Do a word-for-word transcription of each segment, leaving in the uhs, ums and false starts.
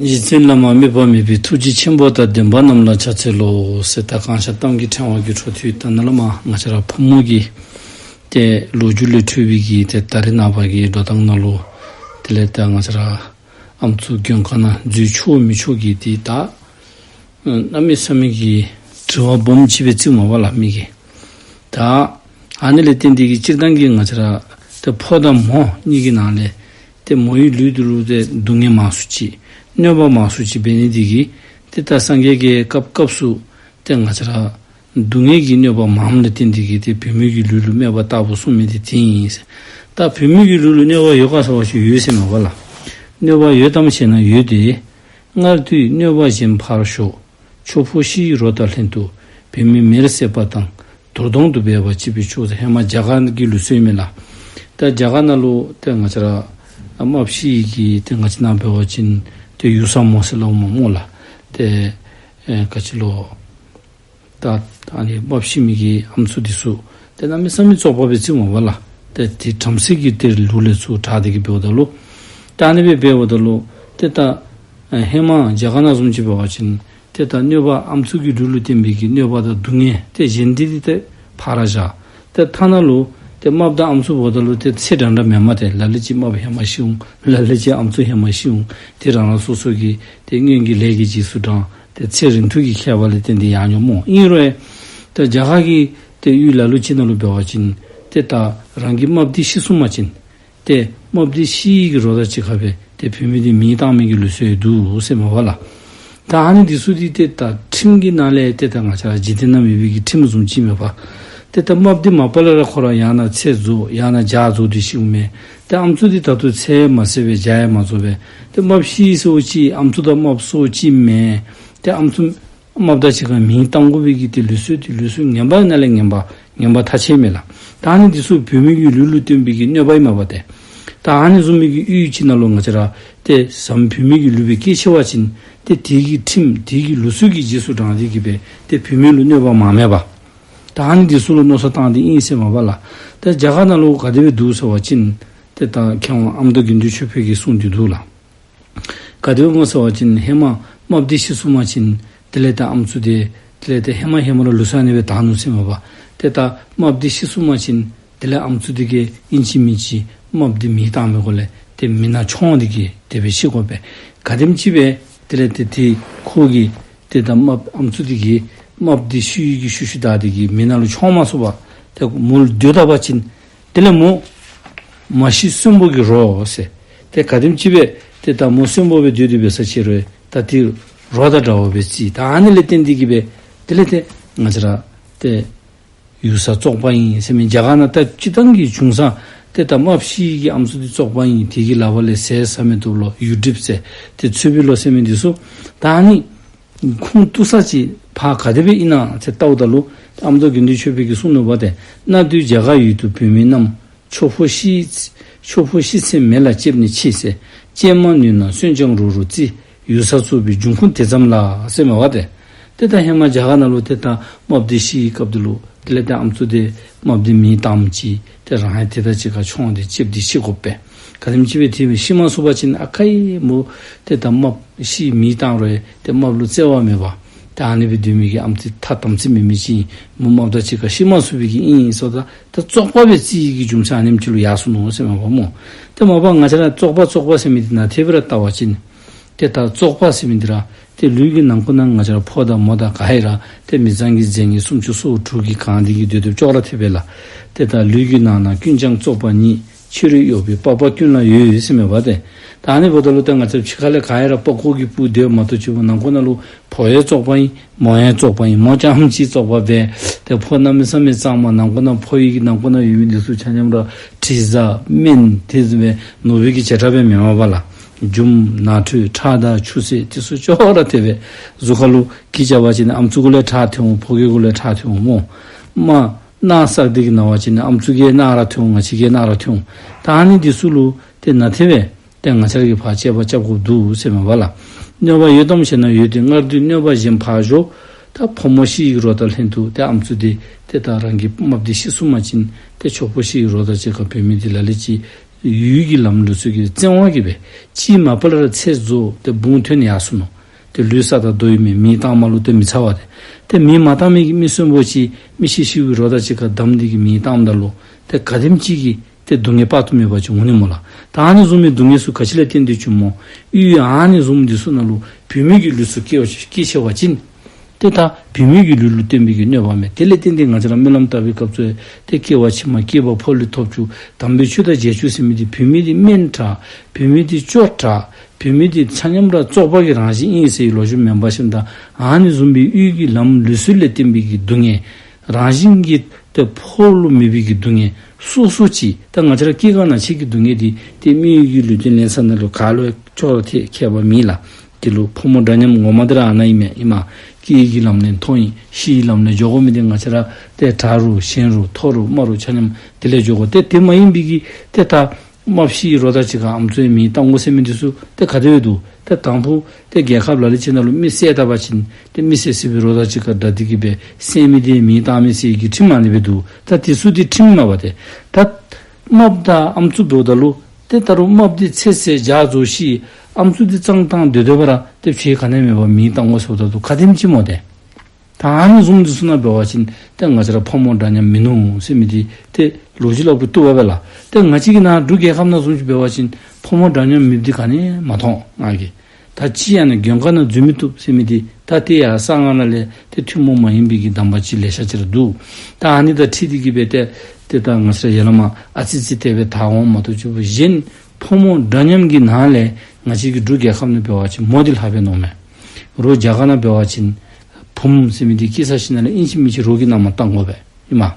རྗེ་བཙུན་བླ་མ་དམིགས་པ་མེད་པའི་ཐུགས་རྗེ་ཆེན་པོ་དང་ལྡན་པ་རྣམས་ལ་ཕྱག་འཚལ་ལོ་ཟེར། ད་གང་ཤར་གཏམ་གྱི་ཕྲེང་བ་གི་འཕྲོ་མཐུད་ད་ནཱ་ལས་མར་ང་བཅས་ར་ཕོ་མོ་གི་ཏེ་ལོ་རྒྱུས་ལས་འཕྲོས་པའི་གི་ཏེ་ད་རེས་ནངས་པ་གི་འགྲོ་སྟངས་ནང་ལུ་དེ་ལས་ད་ང་བཅས་ར་ཨམ་སྲུ་མགོན་ཁང་ནང་འཛུལ་ཆོག་མི་ཆོག་གི་ཏེ་ད་གནམ་མེད་ས་མེད་ཀྱི་དྲི་བ་སྦོམ་ཅིག་སྦེ་བརྩིཝ་མས་པ་ལགས་མི་གིས། ད་ཨ་ནི་ལས་བརྟེན་ཏེ་གི་སྤྱིར་བཏང་གི་ང་བཅས་ར་ཏེ་ཕོ་དང་མོ་གཉིས་ཀྱི་ནང་ལས་ཏེ་མོ་ཡི་ལུས་འདི་ལུ་ཏེ་སྡུག་བསྔལ་མང་སུ་ཅིག་གནོད་པ་མང་སུ་ཅིག་འབད་ནི་འདི་གིས་ཏེ་ད་སངས་རྒྱས་ཀྱིས་སྐབས་སྐབས་སུ་ཏེ་ང་བཅས་ར་སྡུག་བསྔལ་གྱི་གནོད་པ་མངམ་ལས་བརྟེན་ཏེ་གི་ཏེ་བུད་མེད་ཀྱི་ལུས་ལུ་སྨེ་བ་བཏགས་པ་གསུངས་མི་འདི་དེ་ཨིན་ཟེར། ད་བུད་མེད་ཀྱི་ལུས་ལུ་གནོད་པ་ཡོད་ག་ཟེར་བ་ཅིན་ཡོད་ཟེར་མས་པ་ལགས། གནོད་པ་ཡོད་དམ་ཞེ་ན་ཡོད་དེ། སྔར་དུས་གནོད་པ་གཞན་ཕར་ཞོག། ཁྱོ་ཕོ་ཤི་ཡི་རོ་དང་ལྷན་དུ། བུད་མེད་མེར་བསྲེགས་པ་དང་། དུར་གདོང་དུ་སྦས་པ་ཅིས་འབད་ཆོག་ཟེར། ཧེ་མ་རྒྱ་གར་གྱི་ལུགས་སྲོལ་མས་ལགས། ད་རྒྱ་གར་ནང་ལུ་ཏེ་ང་བཅས་ར་རྨགཔ་ཤི་ཡི་གི་ཏེ་ང་བཅས་ནང་འབད་བ་ཅིན་ཏེ་ཡུགས་ས་མོ་ཟེར་སླབ་མས་སྨོ་ལགས། ཏེ་ཨེ་ག་ཅི་ལོ། ད་ཨ་ནི་རྨགཔ་ཤི་མི་གི་ཨམ་སྲུ་འདི་ཚུ་ཏེ་གནམ་མེད་ས་མེད་བཙོག་པ་སྦེ་བརྩིཝ་མས་པ་ལགས། ཏེ་དེ་བྲམ་ཟེ་གི་ཏེ་ལུགས་ལས་ཚུར་དྲངས་ཏེ་གི་འབདཝ་ད་ལུ་ད་ཨ་ནི་སྦེ་འབདཝ་ད་ལུ་ཏེ་ད་ཨེ་ཧེ་མ་རྒྱ་གར་ནང་བཟུམ་ཅིག་འབད་བ་ཅིན་ཏེ་ད་གནོད་པ་ཨམ་སྲུ་གི་ལུས་ལུ་བརྟེན་པའི་གི་གནོད་པ་དང་སྡུག་བསྔལ་ཏེ་གཞན་འདི་ཏེ་ཕར་བཞག། ཏེ་ཐ་ན་ལུ་ཏེ་རྨགཔ་དང་ཨམ་སྲུ་འབདཝ་ད་ལུ་ཏེ་ཚེ་འདྲ་འདྲ་མེན་མས། ཏེ་ལ་ལུ་ཅིག་རྨགཔ་ཧེ་མ་ཤི་འོང་། ལ་ལུ་ཅིག་ཨམ་སྲུ་ཧེ་མ་ཤི་འོང་། ཏེ་རང་རང་སོ་སོ་གི་ཏེ་སྔོན་གྱི་ལས་ཀྱི་རྗེས་སུ་འབྲངས། ཏེ་ཚེ་རིང་ཐུང་གི་ཁྱད་པར་ལས་བརྟེན་ཏེ་ཡང་འགྱོཝ་སྨོ། ཨིན་རུང་ཡང་ཏེ་རྒྱ་གར་གྱི་ཏེ་ཡུལ་ལ་ལུ་ཅིག་ནང་ལུ་འབད་བ་ཅིན་ཏེ་ད་རང་གི་རྨགཔ་འདི་ཤི་སོང་པ་ཅིན་ཏེ་རྨགཔ་འདི་ཤི་ཡི་གི་རོ་དང་གཅིག་ཁར་སྦེ་ཏེ་བུད་མེད་འདི་མེ་བཏང་མི་གི་ལུགས་སྲོལ་འདུག་ཟེར་མས་པ་ལགས། ད་ཨ་ནི་འདི་ཚུ་འདི་ཏེ་ད་ཁྲིམས་ཀྱི་ནང་ལས་ཏེ་ད་ང་བཅས་ར་འཇིག་རྟེན་ནང་མེད་པའི་གི་ཁྲིམས་བཟུམ་ཅིག་མས་པ། ཏེ་ད་རྨགཔ་འདི་མ་པ་ལས་ར་ཁོ་ར་ཡང་ན་ཚེ་རྫོགས་ཡང་ན་བྱ་རྫོགས་ཏེ་ཤིཝ་མས། ཏེ་ཨམ་སྲུ་འདི་ད་ལྟོ་ཚེ་ཡང་མ་ཟད་པས་བྱ་ཡང་མ་རྫོགས་པས། ཏེ་རྨགཔ་ཤི་ཡི་ཟེར་བ་ཅིན་ཨམ་སྲུ་དང་རྨགཔ་ཟེར་བ་ཅིན་མེན། ཏེ་ཨམ་སྲུ་རྨགཔ་དང་གཅིག་ཁར་མེ་བཏང་དགོ་པའི་གི་ཏེ་ལུགས་སྲོལ་འདི་ལུགས་སྲོལ་ངན་པ་ནང་ལས་ངན་པ་ངན་པ་ཐ་ཆད་མས་ལགས། ད་ཨ་ནི་འདི་ཚུ་བུད་མེད་ཀྱི་ལུས་ལུ་བརྟེན་པའི་གི་གནོད་པ་ཨིན་མས་པ་ཏེ། ད་ཨ་ནི་བཟུམ་མའི་གི་ཡུལ་ཅིག་ནང་ལུ་ང་བཅས་ར་ཏེ་བཟའམ་བུད་མེད་ཀྱི་ལུས་སྦེ་སྐྱེས་ཆི་བ་ཅིན་ཏེ་དེ་གི་ཁྲིམས་དེ་གི་ལུགས་སྲོལ་གྱི་རྗེས་སུ་འབྲངས་ཏེ་གི་སྦེ་ཏེ་བུད་མེད་ལུ་གནོད་པ་མ་མེད་པ། ད་ཨ་ནི་འདི་ཚུ་ལུ་མནོ་བསམ་བཏང་སྟེ་ཨིན་ཟེར་མས་པ་ལགས། ད་རྒྱ་གར་ནང་ལུ་ག་དེ་སྦེ་འདུག་ཟེར་བ་ཅིན་ཏེ་ད་མཁས་དབང་ཨ་མདོ་དགེ་འདུན་ཆོས་འཕེལ་གྱི་གསུང་འདི་འདུག་ལགས། ག་དེ་སྦེ་སྨོ་ཟེར་བ་ཅིན་ཧེ་མ་རྨགཔ་འདི་ཤི་སོང་པ་ཅིན་དེ་ལས་ད་ཨམ་སྲུ་འདི་དེ་ལས་ཏེ་ཧེ་མ་ཧེ་མ་ར་ལུགས་སྲོལ་ཨ་ནི་སྦེ་དར་ནུག་ཟེར་མས་པ། ཏེ་ད་རྨགཔ་འདི་ཤི་སོང་པ་ཅིན་དེ་ལས་ཨམ་སྲུ་འདི་གིས་ཨིན་ཅི་མིན་ཅི་རྨགཔ་འདི་མེ་བཏང་མི་གུ་ལས་ཏེ་མེ་ནང་མཆོངས་ཏེ་གི་དེ་སྦེ་ཤི་དགོ་པས། ག་དེམ་ཅིག་སྦེ་དེ་ལས་ཏེ་ཏེ་ཁོ་གིས་ཏེ་ད་རྨགཔ་ཨམ་སྲུ་འདི་གིས་རྨགཔ་འདི་ཤི་ཡི་གི་ཤུལ་ཤུལ་བདའ་སྟེ་གི་མེ་ནང་ལུ་མཆོངས་མ་ཚུགས་པར་ཏེ་མོ་ལུ་སྡོད་ད་པ་ཅིན་དེ་ལས་མོ་མ་ཤི་གསོན་པོ་གི་རོ་ཟེར། ཏེ་ག་དེམ་ཅིག་སྦེ་ཏེ་ད་མོ་གསོན་པོ་སྦེ་སྡོད་དེ་འབད་ས་ཅིག་རུང་ད་ཏེ་རོ་དང་འདྲཝ་སྦེ་བརྩི། ད་ཨ་ནི་ལས་བརྟེན་ཏེ་གི་སྦེ་དེ་ལས་ཏེ་ང་བཅས་ར་ཏེ་ཡུགས་ས་བཙོག་པ་ཨིན་ཟེར་མི་རྒྱ་གར་ནང་ད་སྤྱིར་བཏང་གི་བྱུང་ས་ཏེ་ད་རྨགཔ་ཤི་ཡི་གི་ཨམ་སྲུ་འདི་བཙོག་པ་ཨིན། དེ་གི་ལག་པ་ལས་ཟས་ཟ་མི་བཏུབ་ལོ། ཡུགས་འདྲིབ་ཟེར་ཏེ་ཚོས་བུ་ལོ་ཟེར་མི་འདི་ཚུ་ད་ཨ་ནི་ཁུངས་གཏུགས་ས་ཅིག་ཕར་ག་དེ་སྦེ་ཨིན་ན་ཟེར་བལྟཝ་ད་ལུ་ཨ་མདོ་དགེ་འདུན་ཆོས་འཕེལ་གྱིས་གསུངས་ནུག་པ་ཏེ། གནའ་དུས་རྒྱ་གར་ཡུལ་དུ་བུད་མེད་རྣམས། ཁྱོ་ཕོ་ཤི་ཁྱོ་ཕོ་ཤི་ཚེ་མེ་ལ་ལྕེབས་ནས་འཆི་ཟེར། ལྕེབས་མ་ནུས་ན་གསོན་ལྕམ་རུག་རུག་བརྩི། ཡུགས་ས་བཙོག་པའི་འབྱུང་ཁུངས་དེ་ཙམ་ལགས་ཟེར་མས་པ་ཏེ། ཏེ་ད་ཧེ་མ་རྒྱ་གར་ནང་ལུ་ཏེ་ད་རྨགཔ་འདི་ཤི་བའི་སྐབས་འདི་ལུ་དེ་ལས་ཏེ་ཨམ་སྲུ་འདི་རྨགཔ་འདི་མེ་བཏངམ་ཅིག་ཏེ་རང་ཡང་དེ་དང་གཅིག་ཁར་མཆོངས་ཏེ་ལྕེབས་ཏེ་ཤི་དགོ་པས། ག་དེམ་ཅིག་སྦེ་དེ་སྦེ་ཤི་མ་ཚུགས་པ་ཅིན་ཨ་ཁ་ཡི་མོ་ཏེ་ད་རྨགཔ་ཤི་མེ་བཏང་རུང་ཏེ་རྨགཔ་ལུ་བརྩེ་བ་མེད་པ། ད་ཨ་ནི་སྦེ་སྡོད་མི་གི་ཨམ་སྲུ་ཐ་དམ་ཚིག་མེད་མི་ཅིག་མོ་རྨགཔ་དང་གཅིག་ཁར་ཤི་མ་ཚུགས་པའི་གི་ཨིན་ཟེརཝ་ད་ད་བཙོག་པ་སྦེ་བརྩི་ཡི་གི་རྒྱུ་མཚན་ཨ་ནེམ་ཅིག་ལུ་ཡར་སོ་ནུག་ཟེར་མས་པ་སྨོ། ཏེ་མ་པ་ང་བཅས་ར་བཙོག་པ་བཙོག་པ་ཟེར་མི་འདི་ནང་ཐད་སྦེ་ར་བལྟ་བ་ཅིན་ཏེ་ད་བཙོག་པ་ཟེར་མི་འདི་ར་ཏེ་ལུས་ཀྱི་ནང་ཁོག་ནང་ང་བཅས་ར་ཕོ་དང་མོ་དང་ག་ཡ་ར་ཏེ་མི་ཚངས་ཀྱི་རྫས་ངན་སུམ་ཅུ་སོ་དྲུག་གིས་གང་སྟེ་གི་སྡོད་སྡོདཔ་ཅོག་ར་འཐདཔ་ལགས། ཏེ་ད་ལུས་ཀྱི་ནང་ན་ཀུན་ཀྱང་བཙོག་པ་ཉིད། ཕྱི་རོལ་གཡོ་བའི་པགས་པ་ཀུན་ལ་ཡོད་ཟེར་མས་པ་ཏེ། ད་ཨ་ནི་འབདཝ་ད་ལུ་ཏེ་ང་བཅས་ཕྱི་ཁ་ལས་ག་ཡ་ར་པགས་ཀོ་གིས་སྤུར་སྡོདཔ་མ་གཏོགས་ཅིག་ནང་ཁོག་ནང་ལུ་ཕོ་ཡང་བཙོག་པ་ཨིན། མོ་ཡང་བཙོག་པ་ཨིན། མོ་རྐྱངམ་ཅིག་བཙོག་པ་སྦེ་ཏེ་ཕོ་གནམ་མེད་ས་མེད་གཙང་མ། ནང་ཁོག་ནང་ཕོ་ཡི་གི་ནང་ཁོག་ནང་ཡོད་མི་འདི་ཚུ་ཆ་མཉམ་ར་དྲི་བཟང་སྨན་དེ་བཟུམ་སྦེ་ནོར་བུ་གི་བྱེ་བྲག་སྦེ་མེན་མས་པ་ལགས། རྒྱུ་ནོར་འཁྲུལ་ཁྲག་དང་ཆུ་སེར་དེ་ཚུ་ཅོག་ར་འཐདཔ། གཟུགས་ཁར་ལུ་གྱི་བཅག་པ་ཅིན་ཨམ་སྲུ་གུ་ལས་ཁྲག་ཐོན་འོང་། ཕོ་རྒྱས་གུ་ལས་ཁྲག་ཐོན་འོང་སྨོ། མར་རྣག་བསགས་ཏེ་གི་ན་བ་ཅིན་ཨམ་སྲུ་གི་རྣག་ར་ཐོན་འོང་། ང་བཅས་ཀྱི་རྣག་ར་ཐོན་འོང་། ད་ཨ་ནི་འདི་ཚུ་ལུ་ཏེ་ནང་ཐད་སྦེ་ཏེ་ང་བཅས་ར་གིས་ཕར་དཔྱད་པ་རྐྱབ་དགོཔ་འདུག་ཟེར་མས་པ་ལགས། གནོད་པ་ཡོད་དམ་ཞེ་ན་ཡོད་དེ། སྔར་དུས་གནོད་པ་གཞན་ཕར་ཞོག། ད་ཕོ་མོ་ཤི་ཡི་རོ་དང་ལྷན་དུ་ཏེ་ཨམ་སྲུ་འདི་ཏེ་ད་རང་གི་རྨགཔ་འདི་ཤི་སོང་པ་ཅིན་ཏེ་ཁྱོ་ཕོ་ཤི་ཡི་རོ་དང་གཅིག་ཁར་བུད་མེད་འདི་ལ་ལུ་ཅིག་ ཡུལ་གྱི་ལམ་ལུགས་སྲོལ་གྱི་བཙན་དབང་གིས་སྦེ་གཅིག་མ་པ་ལས་ར་ཚེ་རྫོགས་ཏེ་བུང་ཐོན་ཡར་སོ་ནུག། ཏེ་ལུས་ས་དང་རྡོ་ཡི་མི་མེ་བཏང་མ་ལུ་ཏེ་མི་ཚར་བ་ཏེ། ཏེ་མེ་མ་བཏང་མི་གི་མི་གསོན་པོ་ཅིག་མི་ཤི་ཤི་བའི་རོ་དང་གཅིག་ཁར་བསྡམས་ཏེ་གི་མེ་བཏངམ་ད་ལུ་ཏེ་ག་དེམ་ཅིག་གི་ཏེ་སྡུག་བསྔལ་དཔག་ཏུ་མེད་པ་ཅིག་འོང་ནི་སྨོ་ལགས། ད་ཨ་ནི་བཟུམ་མའི་སྡུག་བསྔལ་ཚུ་ག་ཅི་ལས་བརྟེན་ཏེ་བྱུངམ་སྨོ། ཡུལ་ཨ་ནི་བཟུམ་འདི་ཚུ་ནང་ལུ་བུད་མེད་ཀྱི་ལུས་སུ་སྐྱེ་བ་སྐྱེ་ཆེ་བ་ཅིན་ཏེ་ད་བུད་མེད་ཀྱི་ལུས་ལུ་བརྟེན་པའི་གི་གནོད་པ་མས། དེ་ལས་བརྟེན་ཏེ་ང་བཅས་ར་སྨོན་ལམ་བཏབ་པའི་སྐབས་སུ་ཏེ་སྐྱེ་བ་ཕྱི་མ་སྐྱེས་པ་ཕོ་ལུས་ཐོབ་བཅུག། དམ་པའི་ཆོས་དང་མཇལ་བཅུག་ཟེར་མི་འདི་བུད་མེད་འདི་དམན་དྲགས། བུད་མེད་འདི་སྐྱོ་དྲགས། བུད་མེད་འདི་ཆ་མཉམ་ར་བཙོག་པ་གི་རང་བཞིན་ཨིན་ཟེར་བའི་ལོ་རྒྱུས་མེན་པ་ཅིན་ད་ཨ་ནི་བཟུམ་མའི་ཡུལ་གྱི་ལམ་ལུགས་སྲོལ་ལས་བརྟེན་པའི་གི་སྡུག་བསྔལ་རང་བཞིན་གྱིས་ཏེ་ཕོ་ལུ་མེད་པའི་གི་སྡུག་བསྔལ་སོ་སོ་ཅིག། ད་ང་བཅས་ར་སྐྱེ་རྒ་ན་འཆི་གི་སྡུག་བསྔལ་འདི་ཏེ་མི་ཡུལ་གྱི་ལུས་རྟེན་ལེན་ས་ནང་ལུ་ག་ལུ་ཅོག་ར་འཐད་ཁྱད་པར་མེད་ལགས། དེ་ལུ་ཕོ་མོ་འདྲ་མཉམ་ངོ་མ་འདི་ར་ཨ་ནཱ་ཨིན་མས། ཨིན་མས། སྐྱེ་བའི་གི་ལམ་ལས་མཐོ་ཡི། ཤི་བའི་ལམ་ལས་འགྱོ་དགོ་མི་འདི་ང་བཅས་ར་ཏེ་དྲག་རུང་ཞན་རུང་མཐོ་རུང་དམའ་རུང་ཆ་མཉམ་དེ་ལས་འགྱོ་དགོ། ཏེ་དེ་མ་ཡིན་པའི་གི་ཏེ་ད་རྨགཔ་ཤི་བའི་རོ་དང་གཅིག་ཁར་ཨམ་སྲུ་ཡང་མེ་བཏང་དགོ་ཟེར་མི་འདི་ཚུ་ཏེ་ག་དེ་སྦེ་འདུག། ཏེ་དང་ཕུ་ཏེ་རྒྱལ་ཁབ་ལ་ལུ་ཅིག་ནང་ལུ་མི་བསད་ད་པ་ཅིན་ཏེ་མི་བསད་བསད་པའི་རོ་དང་གཅིག་ཁར་བསྡམས་ཏེ་གི་སྦེ་བསད་མི་འདི་མེ་བཏང་མི་ཟེར་གྱི་ཁྲིམས་ཨ་ནི་སྦེ་འདུག། ད་དེ་ཚུ་འདི་ཁྲིམས་མས་པ་ཏེ། ད་རྨགཔ་དང་ཨམ་སྲུ་འབདཝ་ད་ལུ་ཏེ་ད་རུང་རྨགཔ་འདི་ཚེ་ཟད་ཇ་རྫོགས་ཤི། ཨམ་སྲུ་འདི་གཙང་བཏང་སྡོད་སྡོད་པ་ར་ཏེ་ཆོས་ག་ནི་མེད་པར་མེ་བཏང་དགོ་ཟེརཝ་ད་ལུ་ག་དེམ་ཅིག་སྨོ་ཏེ། ད་ཨ་ནི་བཟུམ་འདི་ཚུ་ནང་འབད་བ་ཅིན་ཏེ་ང་བཅས་ར་ཕོ་མོ་འདྲ་མཉམ་མིན་ནུག་ཟེར་མི་འདི་ཏེ་ལོ་རྒྱུས་ལུ་བཏུབ་པས་ལགས། ཏེ་ང་བཅས་ཀྱི་ནཱ་འབྲུག་རྒྱལ་ཁབ་ནང་བཟུམ་ཅིག་འབད་བ་ཅིན་ཕོ་མོ་འདྲ་མཉམ་མེདཔ་འདི་ག་ནི་མ་མཐོང་ང་གིས། ད་ཅི་ཡང་ན་མགོན་ཁང་ནང་འཛུལ་མི་བཏུབ་ཟེར་མི་འདི་ད་ཏེ་ཡར་གསང་སྔགས་ནང་ལས་ཏེ་ཐུན་མོང་མ་ཡིན་པའི་གི་གདམས་པ་ཅིག་ལེ་ཤ་ཅིག་ར་འདུག། ད་ཨ་ནི་དང་འཁྲིལ་ཏེ་གི་སྦེ་ཏེ་ཏེ་ད་ང་བཅས་ར་ཡར་ལས་མར་ཨ་ཙི་ཙི་དེ་སྦེ་ད་འོང་མ་གཏོགས་ཅིག་གཞན་ཕོ་མོ་འདྲ་མཉམ་གྱི་ནང་ལས་ང་བཅས་ཀྱི་འབྲུག་རྒྱལ་ཁབ་ནང་འབད་བ་ཅིན་མོ་འདི་ལྷག་པས་མནོཝ་མས། རོགས་རྒྱ་གར་ནང་འབད་བ་ཅིན་བུམོ་ཟེར་མི་འདི་སྐྱེ་ས་ཅིག་ནང་ལས་ཨིན་ཅི་མིན་ཅི་རོགས་ཀྱིས་མནའ་མ་བཏང་དགོ་པས། ཨིན་མས།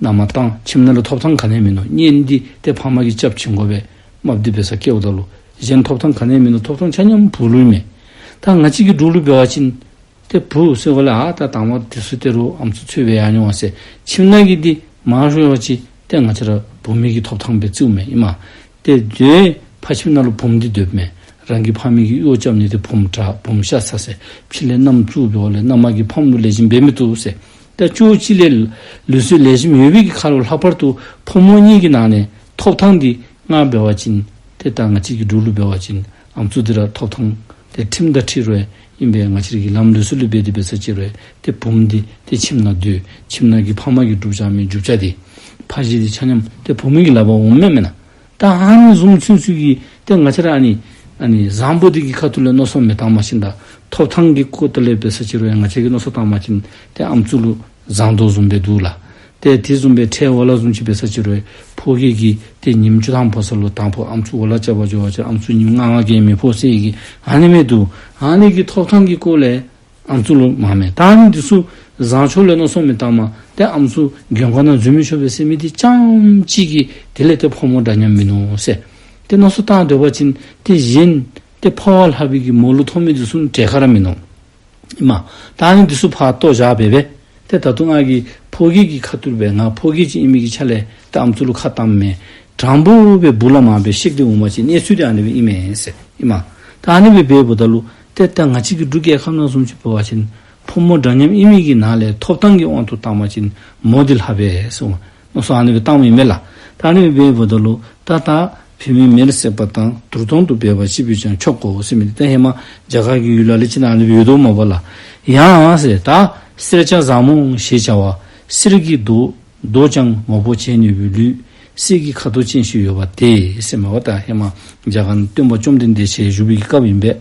མནའ་མ་བཏང་། ཁྱིམ་ནང་ལུ་ཐོབ་ཐང་ག་ནི་ཡང་མིན་ནུག། གཉེན་འདི་ཏེ་ཕ་མ་གིས་སྐྱབས་བྱིན་དགོ་པས། རྨགཔ་འདི་འབད་སར་སྐྱེཝ་ད་ལུ་གཞན་ཐོབ་ཐང་ག་ནི་ཡང་མིན་ནུག། ཐོབ་ཐང་ཆ་མཉམ་བུ་ལུ་ཨིན་མས། ད་ང་བཅས་ཀྱི་འབྲུག་ལུ་འབད་བ་ཅིན་ཏེ་བུ་ཟེར་བ་ལས་ཨ་ད་དང་པ་དེ་ཚུ་ཏེ་རོགས་ཨམ་སྲུ་འཚོལ་སྦེ་ཡར་འགྱོ་འོང་ཟེར། ཁྱིམ་ནང་གི་འདི་མང་ཤོས་ཅིག་ཏེ་ང་བཅས་ར་བུད་མེད་ཀྱི་ཐོབ་ཐང་སྦེ་བརྩིཝ་མས། ཨིན་མས། ཏེ་དེ་ཕ་ཁྱིམ་ནང་ལུ་བུམོ་འདི་སྡོདཔ་མས། རང་གི་ཕ་མེས་ཀྱིས་གཡོག་རྐྱབ་ནི་འདི་བུམོ་དྲག་བུམོ་ཤ་ཚ་ཟེར། ཕྱི་ལས་མནའམ་བཙུགས་འབདཝ་ལས་མནའ་མ་གིས་ཕམ་ལུ་ལེགས་ཤོམ་འབད་མི་བཏུབ་ཟེར། ད་ཅོག་གཅིག་ལས་ལུགས་སྲོལ་ལེགས་ཤོམ་ཡོད་པའི་གི་ཁར་ལྷག་པར་དུ་ཕོ་མོ་གཉིས་ཀྱི་ནང་ནས་ཐོབ་ཐང་འདི་ང་འབད་བ་ཅིན་ཏེ་ད་ང་བཅས་ཀྱི་འབྲུག་ལུ་འབད་བ་ཅིན་ཨམ་སྲུ་འདི་ར་ཐོབ་ཐང་ཏེ་ཁྲིམས་དང་འཁྲིལ་རུང་ཨིན་པས། ང་བཅས་ར་གི་ལམ་ལུགས་སྲོལ་ལུ་འབད་དེ་འབད་ས་ཅིག་རུང་ཏེ་བུམོ་འདི་ཏེ་ཁྱིམ་ནང་སྡོད། ཁྱིམ་ནང་གི་ཕ་མ་གིས་སྒྲུབ་བཞག་མི་རྒྱུ་ཆ་འདི་ཕ་གཞིས་འདི་ཆ་མཉམ་ཏེ་བུ་མོ་གི་ལག་པར་འོངམ་མས་མེན་ན། ད་ཨ་ནི་བཟུམ་ཚུན་ཚོད་ཀྱི་ཏེ་ང་བཅས་ར་ཨ་ནི་ཨ་ནི་བཟང་པོ་འདི་གི་ཁ་ཐུག་ལས་མནོ་བསམ་མི་བཏང་པ་ཅིན་ད་ཐོབ་ཐང་གི་སྐོར་དེ་ལས་འབད་ས་ཅིག་རུང་ཡང་ང་བཅས་ཀྱིས་མནོ་བསམ་བཏང་པ་ཅིན་ཏེ་ཨམ་སྲུ་ལུ་བཟང་དོ་བཟུམ་སྦེ་འདུག་ལགས། ཏེ་དེ་བཟུམ་སྦེ་ཁྲལ་འོག་ལུ་བཟུམ་ཅིག་འབད་ས་ཅིག་རུང་ཕོ་སྐྱེས་ཀྱིས་ཏེ་ཉིནམ་བཅུ་ཐམ་འཕོ་ས་ལུ་དང་ཕུ་ཨམ་སྲུ་འོག་ལུ་རྐྱབ་པར་འགྱོ་བ་ཅིན་ཨམ་སྲུ་ཉིནམ་ལྔ་ལྔ་གིས་མི་འཕོ་ཟེར་གི་ཨ་ནི་མི་འདུག། ཨ་ནི་གི་ཐོབ་ཐང་གི་སྐོར་ལས་ཨམ་སྲུ་ལུ་མ་མེད། ད་ཨ་ནི་འདི་ཚུ་བཟང་ཕྱོགས་ལས་མནོ་བསམ་མི་བཏངམ་ཏེ་ཨམ་སྲུ་མགོན་ཁང་ནང་འཛུལ་མི་ཆོག་པས་ཟེར་མི་འདི་རྐྱངམ་གཅིག་གིས་དེ་ལས་ཏེ་ཕོ་མོ་འདྲ་མཉམ་མིན་ནུག་ཟེར་ཏེ་མནོ་བསམ་བཏང་སྡོད་པ་ཅིན་ཏེ་གཞན་ཏེ་འཕོ་བ་ལྷག་པའི་གི་མོ་ལུ་ཐོབ་མི་འདི་ཚུ་གྲལ་ཁར་ར་མིན་ནུག། ཨིན་མས། ད་ཨ་ནི་འདི་ཚུ་ཕར་བཏོག་བཞག་སྦེ་སྦེ་ཏེ་ད་ལྟོ་ང་གིས་ཕོ་སྐྱེས་ཀྱི་ཁ་ཐུག་སྦེ་ང་ཕོ་སྐྱེས་ཅིག་ཨིན་མི་གི་ཆ་ལས་ཏེ་ཨམ་སྲུ་ལུ་ཁ་བཏངམ་མེན། དྲང་པོ་སྦེ་བུ་ལས་མར་སྦེ་གཤེགས་ཏེ་འོང་པ་ཅིན་གནས་ཚུལ་འདི་ཨ་ནི་སྦེ་ཨིན་མས་ཟེར། ཨིན་མས། ད་ཨ་ནི་སྦེ་འབདཝ་ད་ལུ་ཏེ་ད་ང་བཅས་ཀྱི་འབྲུག་རྒྱལ་ཁབ་ནང་བཟུམ་ཅིག་འབད་བ་ཅིན་ཕོ་མོ་འདྲ་མཉམ་ཨིན་མི་གི་ནང་ལས་ཐོབ་ཐང་གི་དབང་དུ་བཏང་པ་ཅིན་མོ་འདི་ལྷག་པས་ཟེར་མནོ་བསམ་ཨ་ནི་སྦེ་བཏངམ་ཨིན་མས་ལགས། ད་ཨ་ནི་སྦེ་འབདཝ་ད་ལུ་ད་ད་བུད་མེད་མེར་བསྲེགས་པ་དང་། དུར་དོང་དུ་སྦས་པ་ཅི་བུས་ཀྱང་ཆོག་གོ་ཟེར་མི་འདི་ད་ཧེ་མ་རྒྱ་གར་གྱི་ཡུལ་ལ་ལུ་ཅིག་ནང་ཨ་ནི་སྦེ་ཡོད་དོ་མས་པ་ལགས། ཡང་ཟེར་ད་གསེར་སྐྱ་བཟང་མོ་ཞེས་བྱ་བ། གསེར་གྱི་མདོག་མདོག་ཀྱང་མོག་པོ་བྱས་ནུས་པའི་ལུས། གསེར་གྱི་ཁ་དོག་ཅན་ཞིག་ཡོད་པ་དེ་ཟེར་མས་པ། ད་ཧེ་མ་རྒྱ་གར་ནང་སྟོན་པ་བཅོམ་ལྡན་འདས་ཞལ་བཞུགས་པའི་གི་སྐབས་ཨིན་པས།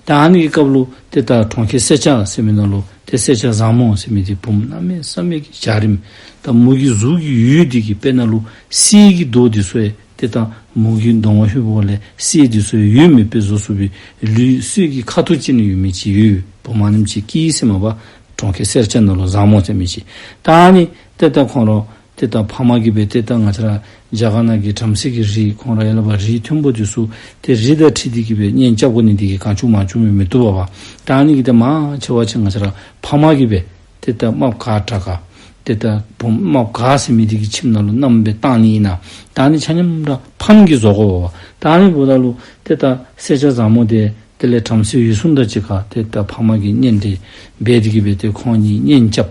ད་ཨ་ནི་གི་སྐབས་ལུ་ཏེ་ད་གྲོང་ཁྱེར་སེར་སྐྱ་ཟེར་མི་ནང་ལུ་ཏེ་གསེར་སྐྱ་བཟང་མོ་ཟེར་མི་འདི་བུམོ་གནམ་མེད་ས་མེད་ཀྱི་འཇའ་རིསམོ་ད་མོ་གི་གཟུགས་ཀྱི་འོད་འདི་གིས་དཔེར་ན་ལུ་གསེར་གྱི་མདོག་འདི་ཚུ་ཡང་ཏེ་ད་མོ་གི་གདོང་པ་ཧུད་པོ་ལས་གསེར་འདི་ཚུ་ཡང་འོད་མེད་པའི་བཟོ་ཚུགས་པའི་ལུས་གསེར་གྱི་ཁ་དོག་ཅན་ཡོད་མི་ཅིག་ཡོད། བུམོ་ཨ་ནེམ་ཅིག་སྐྱེས་ཟེར་མས་པ། གྲོང་ཁྱེར་སེར་སྐྱ་ནང་ལུ་བཟང་མོ་ཟེར་མི་ཅིག། ད་ཨ་ནི་ཏེ་ད་ཁོང་ར་ཏེ་ད་ཕ་མ་གིས་སྦེ་ཏེ་ད་ང་བཅས་ར་རྒྱ་གར་ནང་གི་བྲམ་ཟེ་གི་རིགས་ཁོང་ར་ཡ་ལ་བ་རིགས་མཐོན་པོ་འདི་ཚུ་ཏེ་རིགས་དང་འཁྲིལ་ཏེ་གི་སྦེ་གཉེན་རྐྱབ་དགོ་ནི་འདི་གིས་གང་བྱུང་མང་བྱུང་སྦེ་མི་བཏུབ་པས་པ། ད་ཨ་ནི་གིས་ཏེ་མང་ཆེ་བ་ཅིག་ང་བཅས་ར་ཕ་མ་གིས་སྦེ་ཏེ་ད་རྨགཔ་ག་དྲག་ག་ཏེ་ད་བུམོ་རྨགཔ་ག་ཟེར་མི་འདི་གི་ཁྱིམ་ནང་ལུ་མནའམ་སྦེ་བཏང་ནི་ཨིན་ན། ད་ཨ་ནི་ཆ་མཉམ་ར་ཕམ་གྱིས་བཟོ་དགོ་པས་པ། ད་ཨ་ནི་འབདཝ་ད་ལུ་ཏེ་ད་གསེར་སྐྱ་བཟང་མོ་འདི་དེ་ལས་བྲམ་ཟེ་འོད་སྲུང་དང་གཅིག་ཁར་ཏེ་ད་ཕ་མ་གིས་གཉེན་འབྲེལ་འབད་དེ་གི་སྦེ་ཏེ་ཁོང་གཉིས་གཉེན་རྐྱབ།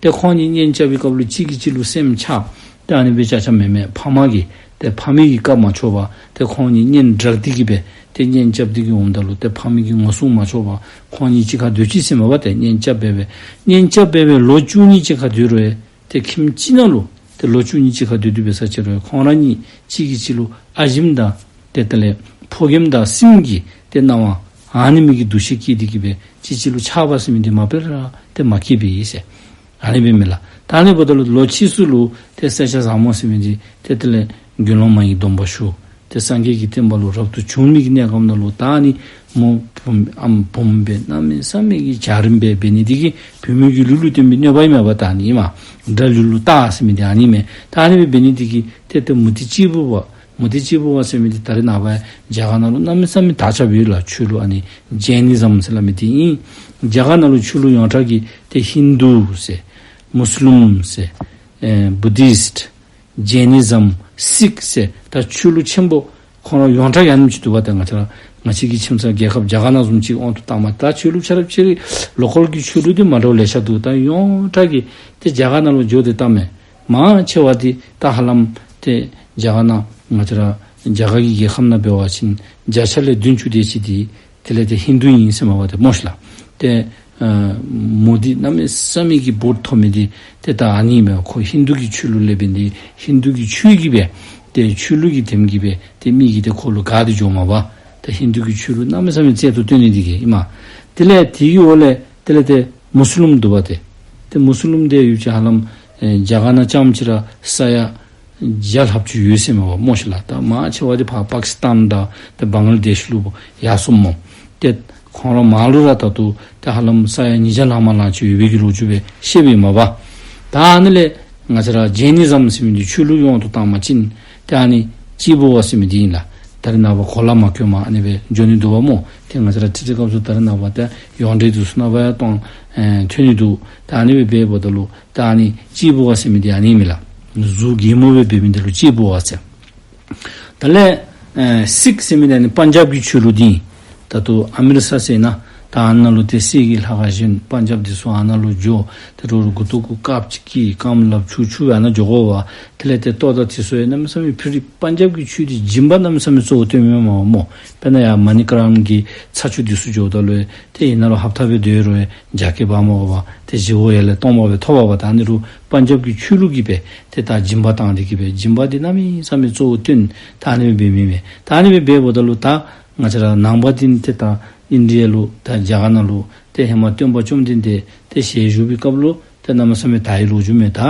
ཏེ་ཁོང་གཉིས་གཉེན་རྐྱབ་པའི་སྐབས་ལུ་གཅིག་གིས་གཅིག་ལུ་སེམས་ཆགས། ཏེ་ཨ་ནི་སྦེ་ཆགས་ཆགས་མེད་མེད་ཕ་མ་གིས་ ཏེ་ཕ་མའི་གི་བཀའ་མ་ཆོག་པར་ཏེ་ཁོང་གཉིས་གཉེན་བསྒྲགས་ཏེ་གི་སྦེ་ཏེ་གཉེན་རྐྱབ་སྟེ་གི་འོངམ་ད་ལུ་ཏེ་ཕ་མའི་གི་ངོ་སྲུང་མ་ཆོག་པར་ཁོང་གཉིས་གཅིག་ཁར་སྡོད་ཅི་ཟེརཝ་མས་པ། ཏེ་གཉེན་རྐྱབ་སྦེ་སྦེ་གཉེན་རྐྱབ་སྦེ་སྦེ་ལོ་བཅུ་གཉིས་གཅིག་ཁར་སྡོད་རུང་ཏེ་ཁྱིམ་གཅིག་ནང་ལུ་ཏེ་ལོ་བཅུ་གཉིས་གཅིག་ཁར་སྡོད་སྡོད་པའི་ས་ཅིག་རུང་ཁོང་ར་གཉིས་གཅིག་གིས་གཅིག་ལུ་ཨ་ཞིམ་དང་ཏེ་དེ་ལས་ཕོ་རྒནམ་དང་སྲིངམོ་གི་ཏེ་གནང་བ་ཨ་ནི་མི་གི་འདུ་ཤེས་བསྐྱེད་དེ་གི་སྦེ་གཅིག་གཅིག་ལུ་ཆགས་པ་ཟེར་མི་འདི་མ་པ་ལས་ར་ཏེ་མ་སྐྱེས་པས་ཟེར། ཨ་ནི་སྦེ་མས་ལགས། ད་ཨ་ནི་འབདཝ་ད་ལུ་ལོ་ཕྱིས་སུ་ལུ་ཏེ་སེར་སྐྱ་བཟང་མོ་ཟེར་མི་འདི་ཏེ་དེ་ལས་དགེ་སློང་མ་ཡི་སྡོམ་པ་ཞུ། ཏེ་སངས་རྒྱས་ཀྱི་བསྟན་པ་ལུ་རབ་ཏུ་བྱུང་མི་གི་གནས་སྐབས་ནང་ལུ་ད་ཨ་ནི་མོ་བུམོ་ཨམ་བུམོ་སྦེ་གནམ་མེད་ས་མེད་ཀྱི་འཇའ་རིསམོ་སྦེ་འབད་ནི་འདི་གིས་བུད་མེད་ཀྱི་ལུས་ལུ་བརྟེན་པའི་གནོད་པ་ཨིན་མས་པ། ད་ཨ་ནི་ཨིན་མས། དགྲ་ལུས་ལུ་རྟགས་ཟེར་མི་འདི་ཨ་ནི་མས། ད་ཨ་ནི་སྦེ་འབད་ནི་འདི་གིས་ཏེ་ཏེ་མུ་སྟེགས་གཅེར་བུ་པ་མུ་སྟེགས་གཅེར་བུ་པ་ཟེར་མི་འདི་ད་རེས་ནངས་པ་རྒྱ་གར་ནང་ལུ་གནམ་མེད་ས་མེད་དར་ཁྱབ་ཡོད་ལགས། ཆོས་ལུགས་ཨ་ནི་ཇེ་ནི་ཛམ་ཟེར་སླབ་མི་འདི་ཨིན། རྒྱ་གར་ནང་ལུ་ཆོས་ལུགས་ཡོངས་གྲགས་ཀྱི་ཏེ་ཧིན་དུ་ཟེར་མུས་ལིམ་ཟེར་ཨེ་བུ་དིསཊ་ཇེ་ནི་ཛམ་སིཀ་ཟེར་ད་ཆོས་ལུགས་ཆེན་པོ་ཁོང་ར་ཡོངས་གྲགས་ཨ་ནེམ་ཅིག་འདུག་པ། ད་ང་བཅས་ར་ང་བཅས་ཀྱི་ཁྱིམ་ཚང་རྒྱལ་ཁབ་རྒྱ་གར་ནང་བཟུམ་ཅིག་དབང་དུ་བཏང་མ་ད་ཆོས་ལུགས་ཆ་ར་ཕྱི་རོལ་ལོ་ཀཱལ་གྱི་ཆོས་ལུགས་འདི་མ་འདྲཝ་ལེ་ཤ་འདུག། ད་ཡོངས་གྲགས་ཀྱི་ཏེ་རྒྱ་གར་ནང་ལུ་འགྱོ་སྟེ་བལྟ་མས། མང་ཆེ་བ་འདི་ད་ཧ་ལམ་ཏེ་རྒྱ་གར་ནང་ང་བཅས་ར་རྒྱ་གར་གྱི་རྒྱལ་ཁབ་ནང་འབད་བ་ཅིན་བརྒྱ་ཆ་ལས་བདུན་ཅུ་དེ་ཅིག་འདི་དེ་ལས་ཏེ་ཧིན་དུ་ཨིན་ཟེར་མས་པ་ཏེ་སྨོ་ཤིག་ལགས། ཏེ་ཨ་མོ་འདི་གནམ་མེད་ས་མེད་ཀྱི་བོཊ་ཐོབ་མི་འདི་ཏེ་ད་ཨ་ནི་མས། ཁོ་ཧིན་དུ་གི་ཆོས་ལུགས་ལས་འབད་ནི་ཧིན་དུ་གི་ཆོས་ཀྱིས་སྦེ་ཏེ་ཆོས་ལུགས་ཀྱི་དེམ་གྱིས་སྦེ་ཏེ་མི་གིས་ཏེ་ཁོ་ལུ་དགའ་སྟེ་འགྱོཝ་མས་པ། ཏེ་ཧིན་དུ་གི་ཆོས་ལུགས་གནམ་མེད་ས་མེད་རྩལ་དུ་བཏོན་ནི་འདི་གིས་ཨིན་མས། དེ་ལས་དེ་གི་འོག་ལས་དེ་ལས་ཏེ་མུས་ལིམ་འདུག་པ་ཏེ། ཏེ་མུས་ལིམ་འདི་ཡུལ་ཅིག་ཧ་ལམ་ཨེ་རྒྱ་གར་ནང་རྐྱངམ་ཅིག་ར་ས་ཡ་བརྒྱ་ལྷགཔ་ཅིག་ཡོད་ཟེར་མས་པ་སྨོ་ཤིག་ལགས། ད་མང་ཆེ་བ་འདི་ཕར་པ་ཀི་སི་ཏཱན་དང་ཏེ་བང་ལ་དེཤ་ལུ་ཡར་སོངམ་སྨོ། ཏེ་ཁོང་ར་མར་ལུ་ར་ད་ལྟོ་ཏེ་ཧ་ལམ་ས་ཡ་ཉིས་བརྒྱ་ལྷག་མ་ལང་ཅིག་ཡོད་པའི་གི་ལོ་རྒྱུས་སྦེ་བཤདཔ་ཨིན་མས་པ། ད་ཨ་ནི་ལས་ང་བཅས་ར་ཇེ་ནི་ཛམ་ཟེར་མི་འདི་ཆོས་ལུགས་དབང་དུ་བཏང་པ་ཅིན་ཏེ་ཨ་ནི་གཅེར་བུ་པ་ཟེར་མི་འདི་ཨིན་ལགས། ད་རེས་ནངས་པ་གོ་ལ་མ་གྱོནམ་ཨ་ནི་སྦེ་འགྱོ་ནི་འདུག་པ་སྨོ། ཏེ་ང་བཅས་ར་ཁྲིག་ཁྲི་སྐབས་སུ་ད་རེས་ནངས་པ་ཏེ་ཡོངས་འབྲེལ་འདི་ཚུ་ནང་པ་ཡང་གཏོང་ཨེ་ཐོན་ནི་འདུག། ད་ཨ་ནི་སྦེ་འབདཝ་ད་ལུ་ད་ཨ་ནི་གཅེར་བུ་པ་ཟེར་མི་འདི་ཨ་ནི་ཨིན་མས་ལགས། གཟུགས་རྒྱལ་མོ་སྦེ་འབད་མི་འདི་ལུ་གཅེར་བུ་པ་ཟེར། དེ་ལས་ཨེ་སིཀ་ཟེར་མི་འདི་ཨ་ནི་པན་ཇབ་ཀྱི་ཆོས་ལུགས་འདི་ཨིན། ད་ལྟོ་ཨ་མི་རི་ཚར་ཟེར་ན་ད་ཨ་ནཱ་ལུ་ཏེ་གསེར་གྱི་ལྷ་ཁང་བཞེངས། པན་ཇབ་འདི་ཚུ་ཨ་ནཱ་ལུ་འགྱོ། ཏེ་རོགས་རོགས་མགུ་ཏོ་གུ་དཀརཔོ་ཅིག་བཀལ་རྐངམ་ལགཔ་ཆུ་འཁྱུ་སྦེ་ཨ་ནཱ་འགྱོ་དགོ་པས། དེ་ལས་ཏེ་ལྟོ་དང་དེ་ཚུ་ཡང་གནམ་མེད་ས་མེད་ཕུལ་ཏེ་པན་ཇབ་ཀྱི་ཆོས་འདི་སྦྱིན་པ་གནམ་མེད་ས་མེད་གཙོ་བོ་བཏོན་མི་མས་པ་སྨོ། དཔེར་ན་ཡར་མ་ནི་ཀྲཱན་གྱི་ཚ་ཆུ་འདི་ཚུ་འགྱོཝ་ད་ལུ་ཏེ་ཨ་ནཱ་ལུ་ཧབ་ཏ་སྦེ་སྡོད་རུང་བརྒྱ་སྐྱེད་འབག་མ་དགོ་པར་ཏེ་བཞི་པོ་ཡར་ལས་སྟོང་པ་སྦེ་ཐོབ་པས་པ། ད་ཨ་ནི་རུང་པན་ཇབ་ཀྱི་ཆོས་ལུགས་ཀྱིས་སྦེ་ཏེ་ད་སྦྱིན་པ་བཏང་སྟེ་གི་སྦེ་སྦྱིན་པ་འདི་གནམ་མེད་ས་མེད་གཙོ་བོ་བཏོན། ད་ཨ་ནི་སྦེ་འབད་མི་མས། ད་ཨ་ནི་སྦེ་འབདཝ་ད་ལུ་ད་ང་བཅས་ར་ནང་པ་འདི་ཏེ་ད་ཨིན་ཌི་ཡ་ལུ་ད་རྒྱ་གར་ནང་ལུ་ཏེ་ཧེ་མ་སྟོན་པ་བཅོམ་ལྡན་འདས་ཏེ་ཞལ་བཞུགས་པའི་སྐབས་ལུ་ཏེ་གནམ་མེད་ས་མེད་དར་བའི་ལོ་རྒྱུས་མས། ད་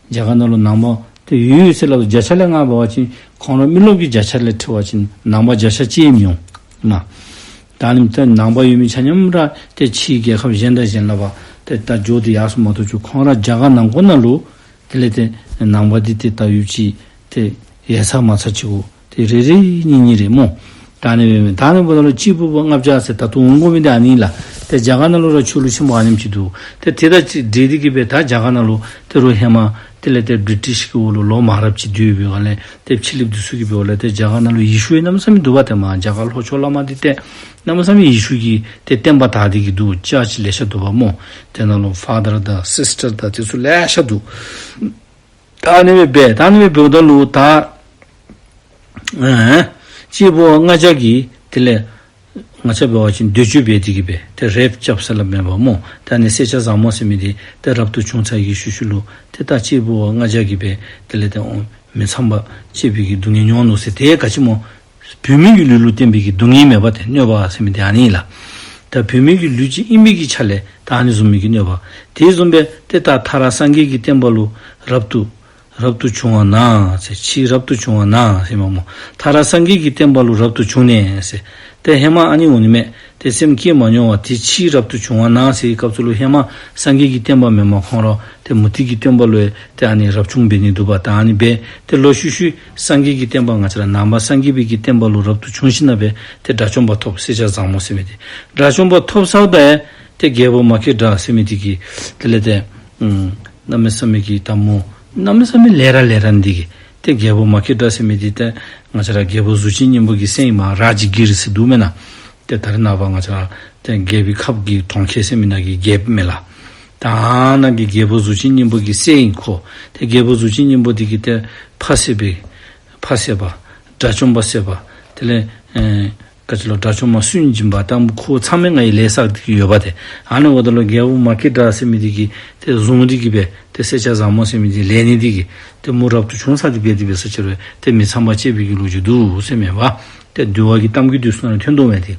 རྒྱ་གར་ནང་ལུ་ནང་པ་ཏེ་ཡོད་ཡོད་ཟེར་སླབ་བརྒྱ་ཆ་ལས་ལྔ་འབད་བ་ཅིན་ཁོང་ར་མི་རློབས་ཀྱི་བརྒྱ་ཆ་ལས་ཁྲི་བ་ཅིན་ནང་པ་བརྒྱ་ཆ་གཅིག་མི་འོང་། ན། ད་ཨ་ནི་ད་ནང་པ་ཡོད་མི་ཆ་མཉམ་ར་ཏེ་ཕྱིའི་རྒྱལ་ཁབ་གཞན་དང་གཞན་ལུ་འབད་ཏེ་ད་འགྱོ་སྟེ་ཡར་སོངམ་མ་གཏོགས་ཅིག་ཁོང་ར་རྒྱ་གར་ནང་འཁོད་ནང་ལུ་དེ་ལས་ཏེ་ནང་པ་འདི་ཏེ་ད་ཡུལ་ཅིག་ཏེ་ཡ་མཚར་མ་མཚར་ཅིག་གོ། ཏེ་རེ་རེ་གཉིས་གཉིས་རེ་སྨོ། ད་ཨ་ནི་སྦེ་མས། ད་ཨ་ནི་འབདཝ་ད་ལུ་གཅེར་བུ་པ་ལྔ་བརྒྱ་ཟེར་ད་ལྟོ་འོང་དགོ་མི་འདི་ཨ་ནི་ལགས། ཏེ་རྒྱ་གར་ནང་ལུ་ར་ཆོས་ལུགས་ཆེན་པོ་ཨ་ནེམ་ཅིག་འདུག། ཏེ་དེ་དང་ཅིག་འབྲེལ་ཏེ་གི་སྦེ་ད་རྒྱ་གར་ནང་ལུ་ཏེ་རོགས་ཧེ་མ་དེ་ལས་ཏེ་བི་རི་ཊིཤ་གི་འོག་ལུ་ལོ་མང་རབས་ཅིག་སྡོད་པའི་སྒང་ལས་ཏེ་ཕྱི་གླིངཔ་འདི་ཚུ་གིས་འབདཝ་ལས་ཏེ་རྒྱ་གར་ནང་ལུ་ཡེ་ཤུ་ཡང་གནམ་མེད་ས་མེད་འདུག་པ། ཏེ་མར་རྒྱ་གར་ལྷོ་ཕྱོགས་ལས་མར་འདི་ཏེ་གནམ་མེད་ས་མེད་ཡེ་ཤུ་གི་ཏེ་བསྟན་པ་དར་ཏེ་གི་འདུག། ཅརཆ་ལེ་ཤ་འདུག་པ་སྨོ། དེ་ནང་ལུ་ཕ་དར་དང་སིས་ཊར་དང་དེ་ཚུ་ལེ་ཤ་འདུག། ད་ཨ་ནི་སྦེ་འབད་ད་ཨ་ནི་སྦེ་འབདཝ་ད་ལུ་ད་ཨེ་གཅེར་བུ་པ་ལྔ་བརྒྱ་གིས་དེ་ལས་ང་བཅས་འབད་བ་ཅིན་འདོད་སྤྱོད་འབད་དེ་གི་སྦེ་ཏེ་རེཔ་རྐྱབ་ཟེར་སླབ་མས་པ་སྨོ། ད་ཨ་ནི་སེར་སྐྱ་བཟང་མོ་ཟེར་མི་འདི་ཏེ་རབ་ཏུ་བྱུང་ཚར་བའི་ཤུལ་ཤུལ་ལུ་ཏེ་ད་གཅེར་བུ་པ་ལྔ་བརྒྱ་གིས་སྦེ་དེ་ལས་ཏེ་འོང་མི་ཚངས་པ་སྤྱོད་པའི་གི་སྡུག་བསྔལ་མྱོང་ནུག་ཟེར། དེ་ག་ཅི་སྨོ། བུད་མེད་ཀྱི་ལུས་ལུ་བརྟེན་པའི་གི་སྡུག་བསྔལ་མས་པ། ཏེ་གནོད་པ་ཟེར་མི་འདི་ཨ་ནི་ལགས། ད་བུད་མེད་ཀྱི་ལུས་ཅིག་ཨིན་པའི་གི་ཆ་ལས་ད་ཨ་ནི་བཟུམ་མའི་གི་གནོད་པ། དེ་བཟུམ་སྦེ་ཏེ་ད་མཐར་སངས་རྒྱས་ཀྱི་བསྟན་པ་ལུ་རབ་ཏུ་རབ་ཏུ་བྱུང་བ་ན་ཟེར། ཕྱིས་རབ་ཏུ་བྱུང་བ་ན་ཟེར་མས་སྨོ། མཐར་སངས་རྒྱས་ཀྱི་བསྟན་པ་ལུ་རབ་ཏུ་བྱུང་ནས་ཟེར། ཏེ་ཧེ་མ་ཨ་ནི་འོང་ནི་མས། ཏེ་སེམས་བསྐྱེད་མ་མྱོང་བར་དེ་ཕྱིས་རབ་ཏུ་བྱུང་བ་ན་ཟེར་བའི་སྐབས་སུ་ལུ་ཧེ་མ་སངས་རྒྱས་ཀྱི་བསྟན་པ་མེནམ་ཁོང་ར་ཏེ་མུ་སྟེགས་ཀྱི་བསྟན་པ་ལུ་ཏེ་ཨ་ནི་རབ་བྱུང་འབད་ནི་འདུག་པ། ད་ཨ་ནི་སྦེ་ཏེ་ལོག་ཤུལ་ཤུལ་སངས་རྒྱས་ཀྱི་བསྟན་པ་ང་བཅས་ར་ནང་པ་སངས་རྒྱས་པའི་གི་བསྟན་པ་ལུ་རབ་ཏུ་བྱུང་ཞིནམ་ལས་ཏེ་དགྲ་བཅོམ་པ་ཐོབ། སེར་སྐྱ་བཟང་མོ་ཟེར་མི་འདི་དགྲ་བཅོམ་པ་ཐོབ་ཚརཝ་ད་ཡང་ཏེ་རྒྱལ་པོ་མ་སྐྱེས་དགྲ་ཟེར་མི་འདི་གིས་དེ་ལས་ཏེ་ཨམ་གནམ་མེད་ས་མེད་ཀྱི་ད་མོ་གནམ་མེད་ས་མེད་ལས་ར་ལས་ར་འདི་གིས་ཏེ་རྒྱལ་པོ་མ་སྐྱེས་དགྲ་ཟེར་མི་འདི་ཏེ་ང་བཅས་ར་རྒྱལ་པོ་གཟུགས་ཅན་སྙིང་པོ་གི་སྲས་ཨིན་མས། རཱ་ཇི་གིར་ཟེར་འདུག་མེན་ན། ཏེ་ད་རེས་ནངས་པ་ང་བཅས་ར་ཏེ་རྒྱལ་པོའི་ཁབ་ཀྱི་གྲོང་ཁྱེར་ཟེར་མི་ནང་གི་རྒྱལཔོ་མས་ལགས། ད་ནང་གི་རྒྱལ་པོ་གཟུགས་ཅན་སྙིང་པོ་གི་སྲས་ཨིན་ཁོ། ཏེ་རྒྱལ་པོ་གཟུགས་ཅན་སྙིང་པོ་འདི་གིས་ཏེ་ཕ་བསད་པའི་ ཕ་བསད་པ། དགྲ་བཅོམ་པ་བསད་པ། དེ་ལས་ཨེ་ག་ཅི་ལོ་དགྲ་བཅོམ་པ་སུན་འབྱིན་པ་དང་ཁོ་ཚང་མས་ང་གིས་ལས་བསགས་ཏེ་གི་ཡོད་པ་ཏེ། ཨ་ནི་འབདཝ་ད་ལུ་རྒྱལ་པོ་མ་སྐྱེས་དགྲ་ཟེར་མི་འདི་གིས་ཏེ་བཟུང་སྟེ་གི་སྦེ་ཏེ་སེར་སྐྱ་བཟང་མོ་ཟེར་མི་འདི་ལེན་ནི་འདི་གིས་ཏེ་མོ་རབ་ཏུ་བྱུང་ཚར་ཏེ་འབད་དེ་འབད་ས་ཅིག་རུང་ཏེ་མི་ཚངས་པར་སྤྱད་པའི་གི་ལོ་རྒྱུས་འདུག་ཟེར་མས་པ། ཏེ་འདུལ་བ་གི་གཏམ་རྒྱུད་འདི་ཚུ་ནང་ཐོན་དོ་མས་ཏེ།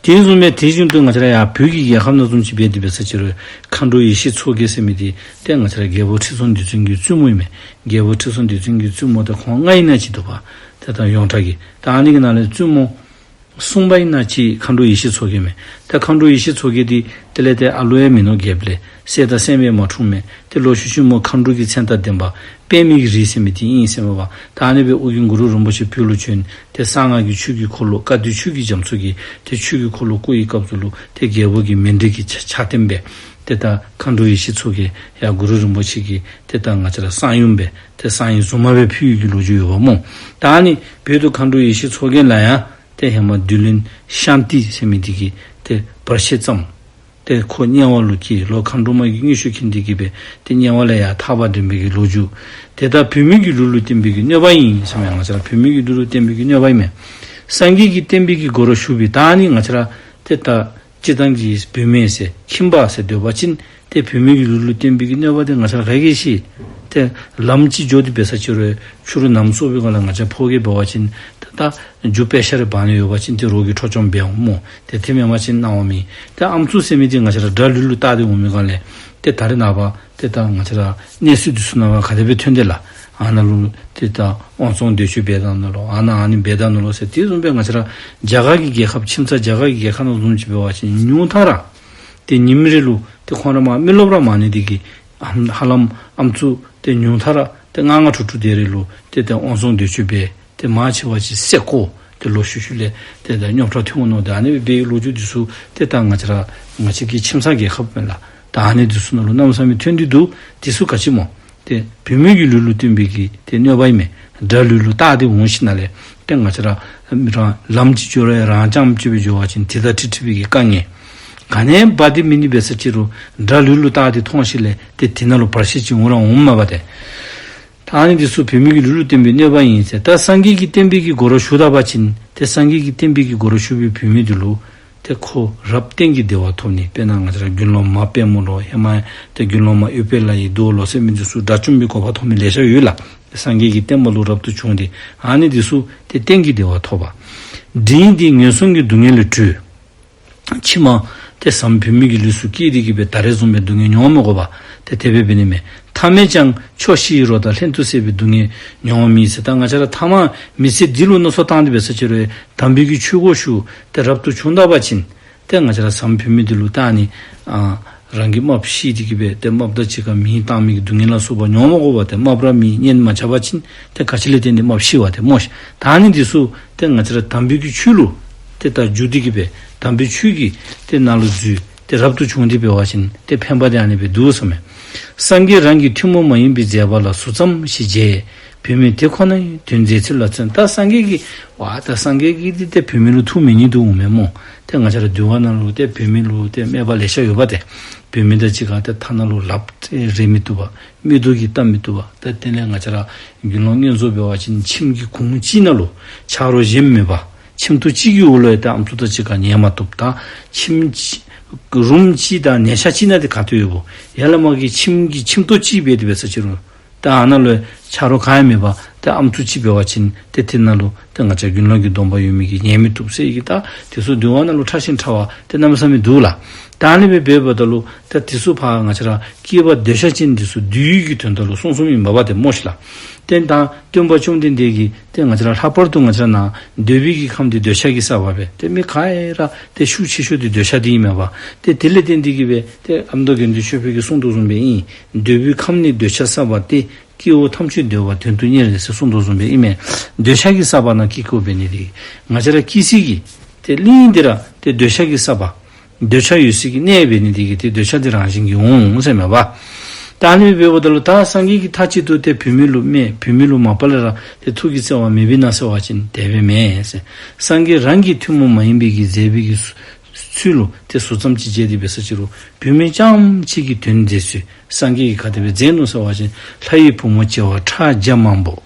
དེ་བཟུམ་སྦེ་དེ་བཞིན་དུ་ང་བཅས་ར་ཡར་བོད་ཀྱི་རྒྱལ་ཁབ་ནང་བཟུམ་ཅིག་འབད་དེ་འབད་ས་ཅིག་རུང་མཁའ་འགྲོ་ཡེ་ཤེས་མཚོ་རྒྱལ་ཟེར་མི་འདི་ཏེ་ང་བཅས་ར་རྒྱལ་པོ་ཁྲི་སྲོང་ལྡེ་བཙན་གྱི་བཙུན་མོ་ཨིན་མས། རྒྱལ་པོ་ཁྲི་སྲོང་ལྡེ་བཙན་གྱི་བཙུན་མོ་ཏེ་ཁོང་ལྔ་ཨིན་ན་ཅིག་འདུག་པ། ཏེ་ད་ཡོངས་གྲགས་ཀྱི་ད་ཨ་ནི་གི་ནང་ལས་བཙུན་མོ་གསུམ་པ་ཨིན་ན་ཅིག་མཁའ་འགྲོ་ཡེ་ཤེས་མཚོ་རྒྱལ་མས། ད་མཁའ་འགྲོ་ཡེ་ཤེས་མཚོ་རྒྱལ་འདི་དེ་ལས་ཏེ་ཨ་ལོ་ཡང་མིན་ནུག། རྒྱལཔོ་ལས་སྲས་དང་སྲསམོ་ཡང་མ་འཁྲུངས་མས། ཏེ་ལོག་ཤུལ་ཤུལ་མོ་མཁའ་འགྲོ་གི་མཚན་དང་ལྡན་པ་པདྨའི་རིགས་ཟེར་མི་འདི་ཨིན་ཟེར་མས་པ། ད་ཨ་ནི་སྦེ་ཨོ་རྒྱན་གུ་རུ་རིན་པོ་ཆེ་བོད་ལུ་བྱོན། ཏེ་གསང་སྔགས་ཀྱི་ཆོས་ཀྱི་འཁོར་ལོ་བཀའ་བརྒྱུད་ཆོས་ཀྱི་རྒྱ་མཚོ་གི་ཏེ་ཆོས་ཀྱི་འཁོར་ལོ་བསྐོར་བའི་སྐབས་སུ་ལུ་ཏེ་རྒྱལ་པོ་གི་མཎྜལ་གྱི་ཕྱག་ཕྱག་རྟེན་སྦེ་ཏེ་ད་མཁའ་འགྲོ་ཡེ་ཤེས་མཚོ་རྒྱལ་ཡར་གུ་རུ་རིན་པོ་ཆེ་གི་ཏེ་ད་ང་བཅས་ར་གསང་ཡུམ་སྦེ་ཏེ་གསང་ཡུམ་གཟུངས་མ་སྦེ་ཕུལ་ཡོད་ཀྱི་ལོ་རྒྱུས་ཡོདཔ་སྨོ། ད་ཨ་ནི་བོད་དུ་མཁའ་འགྲོ་ཡེ་ཤེས་མཚོ་རྒྱལ་ལ་ཡང་ཏེ་ཧེ་མ་བདུད་བློན་ཤཱནྟི་ཟེར་མི་འདི་གིས་ཏེ་བར་ཆད་བརྩམས། ཏེ་ཁོ་དམྱལ་བ་ལུ་སྐྱེས། ལོག་མཁའ་འགྲོ་མ་གིས་མངོན་ཤེས་མཁྱེན་ཏེ་གི་སྦེ་ཏེ་དམྱལ་བ་ལས་ཡར་ཐར་པ་འདྲེན་པའི་གི་ལོ་རྒྱུས། དེ་ད་བུད་མེད་ཀྱི་ལུས་ལུ་བརྟེན་པའི་གི་གནོད་པ་ཨིན་ཟེར་མས། ང་བཅས་ར་བུད་མེད་ཀྱི་ལུས་ལུ་བརྟེན་པའི་གི་གནོད་པ་ཨིན་མས། སངས་རྒྱས་ཀྱི་བསྟན་པའི་གི་སྒོ་རུ་ཞུགས་པའི་ད་ཨ་ནི་ང་བཅས་ར་ཏེ་ད་སྤྱིར་བཏང་གི་བུད་མེད་ཟེར་ཁྱིམ་པ་ཟེར་སྡོད་པ་ཅིན་ཏེ་བུད་མེད་ཀྱི་ལུས་ལུ་བརྟེན་པའི་གི་གནོད་པ་འདི་ང་བཅས་ར་ག་གིས་ཤེས། ཏེ་ལམ་ཅིག་འགྱོ་སྟེ་འབད་ས་ཅིག་རུང་ཕྱི་རུ་ནམ་སྲོ་བའི་སྒང་ལས་ང་བཅས་ཕོ་སྐྱེས་འབད་བ་ཅིན་ཏེ་ད་རྒྱུ་དཔེ་ཤ་རུ་བབས་ནི་ཡོད་པ་ཅིན་ཏེ་རོགས་ཀྱིས་འཕྲོག་བཅོམ་འབད་འོང་སྨོ། ཏེ་དེ་མེན་པ་ཅིན་གནང་བ་མེད། ཏེ་ཨམ་སྲུ་ཟེར་མི་འདི་ང་བཅས་ར་དགྲ་ལུས་ལུ་བཏགས་ཏེ་འོང་མི་སྒང་ལས་ཏེ་ད་རེས་ནངས་པ་ཏེ་ད་ང་བཅས་ར་གནས་ཚུལ་འདི་ཚུ་ནང་ག་དེ་སྦེ་ཐོན་དེས་ལགས། ཨ་ནཱ་ལུ་ཏེ་ད་དབང་བཙོང་འདོད་སྤྱོད་འབད་དོ་ནོ་ལོ། ཨ་ནཱ་ཨ་ནི་འབད་དོ་ནོ་ལོ་ཟེར། དེ་བཟུམ་སྦེ་ང་བཅས་ར་རྒྱ་གར་གྱི་རྒྱལ་ཁབ་ཁྱིམ་ཚང་རྒྱ་གར་གྱི་རྒྱལ་ཁབ་ནང་བཟུམ་ཅིག་འབད་བ་ཅིན་ཉུང་མཐའ་ར་ཏེ་ཉིནམ་རེ་ལུ་ཏེ་ཁོང་ར་མ་མི་རློབས་ར་མ་ནི་འདི་གིས་ཧ་ལམ་ཨམ་སྲུ་ཏེ་ཉུང་མཐའ་ར་ཏེ་ལྔ་ལྔ་དྲུག་དྲུག་དེ་རེ་ལུ་ཏེ་ཏེ་དབང་བཙོང་འདོད་སྤྱོད་འབད། ཏེ་མང་ཆེ་བ་ཅིག་བསད་བཀོ། ཏེ་ལོག་ཤུལ་ཤུལ་ལས་ཏེ་ད་རྙོག་དྲ་ཐོན་འོང་མནོ། ཏེ་ཨ་ནི་སྦེ་འབད་བའི་ལོ་རྒྱུས་འདི་ཚུ་ཏེ་ད་ང་བཅས་ར་ང་བཅས་ཀྱི་ཁྱིམ་ཚང་རྒྱལ་ཁབ་མེན་ལགས། ད་ཨ་ནི་འདི་ཚུ་ནང་ལུ་གནམ་མེད་ས་མེད་ཐོན་ཏེ་འདུག། འདི་ཚུ་ག་ཅི་སྨོ། ཏེ་བུད་མེད་ཀྱི་ལུས་ལུ་བརྟེན་པའི་གི་ཏེ་གནོད་པ་ཨིན་མས། དགྲ་ལུས་ལུ་བཏགས་ཏེ་འོང་ཞིནམ་ལས་ཏེ་ང་བཅས་ར་མི་རང་ལམ་ཅིག་འགྱོ་རུང་རང་རྐྱངམ་ཅིག་སྦེ་འགྱོ་བ་ཅིན་དེ་དང་འཁྲིལ་འཁྲིལ་བའི་གི་དཀའ་ངལ་ག་ནི་ཡང་འབད་དེ་མེད་ནི་འབད་ས་ཅིག་རུང་དགྲ་ལུས་ལུ་བཏགས་ཏེ་མཐོང་ཞིནམ་ལས་ཏེ་དེ་ནང་ལུ་བར་ཆད་ཅིག་འོང་ར་འོངམ་མས་པ་ཏེ། ད་ཨ་ནི་འདི་ཚུ་བུད་མེད་ཀྱི་ལུས་ལུ་བརྟེན་པའི་གནོད་པ་ཨིན་ཟེར། ད་སངས་རྒྱས་ཀྱི་བསྟན་པའི་གི་སྒོ་རུ་ཞུགས་ད་པ་ཅིན་ཏེ་སངས་རྒྱས་ཀྱི་བསྟན་པའི་གི་སྒོ་རུ་ཞུགས་པའི་བུད་མེད་འདི་ལུ་ཏེ་ཁོ་རབ་གཏན་གྱི་བདེ་བ་ཐོབ་ནི། དཔེར་ན་ང་བཅས་ར་དགེ་སློང་མ་དཔལ་མོ་ལོ། ཧེ་མ་ཏེ་དགེ་སློང་མ་ཨུཏྤལ་ལ་ཡི་མདོག་ལོ་ཟེར་མི་འདི་ཚུ་དགྲ་བཅོམ་པའི་གོ་འཕང་ཐོབ་མི་ལེ་ཤ་ཡོད་ལགས། སངས་རྒྱས་ཀྱི་བསྟན་པ་ལུ་རབ་ཏུ་བྱུང་སྟེ་ཨ་ནི་འདི་ཚུ་ཏེ་གཏན་གྱི་བདེ་བ་ཐོབ་པ། འབྲིང་འདི་ངན་སོང་གི་སྡུག་བསྔལ་ལས་གྲོལ། ཕྱི་མ་ཏེ་བཟའམ་བུད་མེད་ཀྱི་ལུས་སུ་སྐྱེས་ཏེ་གི་སྦེ་ད་རེས་བཟུམ་སྦེ་སྡུག་བསྔལ་མྱོང་མི་དགོ་པ་ཏེ་དེ་སྦེ་འབད་ནི་མས། ཐ་མལ་ཀྱང་ཕྱོགས་བཞིའི་རོ་དང་ལྷན་དུ་བསྲེས་པའི་སྡུག་བསྔལ་མྱོང་བ་མེད་ཟེར། ད་ང་བཅས་ར་ཐ་མ་མི་ཚེ་འདི་ལུ་མནོ་བསམ་བཏང་སྟེ་འབད་ས་ཅིག་རུང་དམ་པའི་གི་ཆོས་སྒོ་ཞུགས་ཏེ་རབ་ཏུ་བྱུང་ད་པ་ཅིན་ཏེ་ང་བཅས་ར་བཟའམ་བུད་མེད་འདི་ལུ་ད་ཨ་ནི་ཨ་རང་གི་རྨགཔ་ཤི་སྟེ་གི་སྦེ་ཏེ་རྨགཔ་དང་གཅིག་ཁར་མེ་བཏང་མི་གི་སྡུག་བསྔལ་ལ་སོགས་པ་མྱོང་མི་དགོ་པ་ཏེ། རྨགཔ་ར་མེ་གཉེན་མ་བྱ་བ་ཅིན་ཏེ་ག་ཅི་ལས་བརྟེན་ཏེ་རྨགཔ་ཤི་བ་ཏེ་སྨོ་ཤིག། ད་ཨ་ནི་འདི་ཚུ་ཏེ་ང་བཅས་ར་དམ་པའི་གི་ཆོས་ལུ་ཏེ་ད་འཇུག་སྟེ་གི་སྦེ་དམ་པའི་ཆོས་ཀྱི་ཏེ་ནང་ལུ་འཛུལ་ཏེ་རབ་ཏུ་བྱུང་སྟེ་འབད་བ་ཅིན་ཏེ་ཕན་པ་འདི་ཨ་ནི་སྦེ་འདུག་ཟེར་མས། སངས་རྒྱས་རང་གི་ཐུན་མོང་མ་ཡིན་པའི་མཛད་པ་ལ་ཟུར་ཙམ་ཞིག་མཇལ། བུད་མེད་དེ་ཁོ་ནའི་དོན་མཛད་ཚུལ་ལ་བརྩོན། ད་སངས་རྒྱས་ཀྱིས་ཝ་ད་སངས་རྒྱས་ཀྱིས་ཏེ་ཏེ་བུད་མེད་ལུ་ཐུགས་མི་མཉེས་དོ་འོང་མས་སྨོ། ཏེ་ང་བཅས་ར་འདུལ་བ་ནང་ལུ་ཏེ་བུད་མེད་ལུ་ཏེ་སྨད་པ་ལེ་ཤ་ཡོད་པ་ཏེ། བུད་མེད་དང་གཅིག་ཁར་ཏེ་ཐ་ན་ལུ་ལགཔ་ཏེ་རེག་མི་བཏུབ་པ། མིག་ཏོ་གིས་བལྟ་མི་བཏུབ་པ། ད་དེ་ལས་ང་བཅས་ར་དགེ་སློང་བསྙེན་རྫོགས་འབད་བ་ཅིན་ཁྱིམ་གྱི་གུང་གཅིག་ནང་ལུ་ཆ་རོགས་གཞན་མེད་པ། ཁྱིམ་ཐོག་གཅིག་གི་འོག་ལུ་ཡང་ཏེ་ཨམ་སྲུ་དང་གཅིག་ཁར་ཉལ་མ་བཏུབ། ད་ཁྱིམ་གཅིག་རུམ་གཅིག་དང་ཉལ་ཤག་གཅིག་ནང་ཏེ་ག་ཏེ་ཡོདཔ་སྨོ། ཡར་ལས་མར་གྱི་ཁྱིམ་གྱི་ཁྱིམ་ཐོག་གཅིག་འབད་དེ་འབད་ས་ཅིག་རུང་ད་ཨ་ནཱ་ལུ་ཆ་རོགས་ག་ཡང་མེད་པར་ཏེ་ཨམ་སྲུ་གཅིག་འབད་བ་ཅིན་ཏེ་དེ་ནང་ལུ་ཏེ་ང་བཅས་དགེ་སློང་གི་སྡོམ་པ་ཡོད་མི་གིས་ཉལ་མི་བཏུབ་ཟེར་གི། ད་དེ་ཚུ་འདུལ་བ་ནང་ལུ་ཕྲ་ཞིང་ཕྲ་བ་ཏེ་གནམ་མེད་ས་མེད་འདུག་ལགས། ད་ཨ་ནི་སྦེ་འབདཝ་ད་ལུ་ད་དེ་ཚུ་ཕར་ང་བཅས་ར་སྐྱེས་པ་འདོད་ཆགས་ཅན་དེ་ཚུ་འདུལ་བའི་གི་དོན་དག་ལུ་གསུངས་གསུངསམ་ཨིན་པ་ཏེ་སྨོ་ཤིག་ལགས། ཏེ་ད་སྟོན་པ་བཅོམ་ལྡན་འདས་ཀྱིས་ཏེ་ང་བཅས་ར་ལྷག་པར་དུ་ང་བཅས་ར་ནཱ་འདོད་པའི་གི་ཁམས་འདི་འདོད་ཆགས་ཀྱིས་བསགས་པ་སྦེ་ཏེ་མི་ག་ར་ཏེ་ཤུགས་ཆེ་ཤོས་འདི་འདོད་ཆགས་འདི་ཨིན་མས་པ། ཏེ་དེ་ལས་བརྟེན་ཏེ་གི་སྦེ་ཏེ་ཨ་མདོ་དགེ་འདུན་ཆོས་འཕེལ་གྱིས་གསུངས་དོ་བཟུམ་སྦེ་ཨིན། འདོད་པའི་ཁམས་ནི་འདོད་ཆགས་བསགས་པ་སྟེ། སྐྱེ་བོ་ཐམས་ཅད་འདོད་པ་དོན་དུ་གཉེར་ཟེར་གསུངས་དོ་བཟུམ་སྦེ་ཨིན་མས། འདོད་ཆགས་ཀྱིས་བསགས་པ་ན་སྐྱེ་སྐྱེཝ་འབད་ནི་དེ་ང་བཅས་ར་སྐྱེ་སྲིད་ཀྱི་ཏེ་གླིང་འདི་ར་ཏེ་འདོད་ཆགས་ཀྱིས་བསགས་པ། འདོད་ཆགས་ཡོད་སྲིད་ཀྱི་གནས་འབད་ནི་དེ་གིས་ཏེ་འདོད་ཆགས་འདི་རང་བཞིན་གྱིས་འོང་ཟེར་མས་པ། ད་ཨ་ནི་འབདཝ་ད་ལུ་ད་སངས་རྒྱས་ཀྱིས་མཐའ་གཅིག་ཏུ་ཏེ་བུད་མེད་ལུ་སྨད་བུད་མེད་ལུ་མ་པ་ལས་ར་ཏེ་ཐུགས་ཀྱི་བརྩེ་བ་མེདཔ་ཨིན་ན་ཟེར་བ་ཅིན་དེ་སྦེ་མེན་ཟེར། སངས་རྒྱས་རང་གི་ཐུན་མོང་མ་ཡིན་པའི་གི་མཛད་པའི་གི་ཚུལ་ལུ་ཏེ་ཟུར་ཙམ་ཅིག་མཇལ་ཏེ་འབད་ས་ཅིག་རུང་བུད་མེད་རྐྱངམ་གཅིག་གི་དོན་མཛད་ཚུལ་སངས་རྒྱས་ཀྱིས་ག་དེ་སྦེ་མཛད་ནུག་ཟེར་བ་ཅིན་ལྷ་ཡི་བུ་མོ་བྱེ་བ་ཕྲག་བརྒྱ་མང་པོ།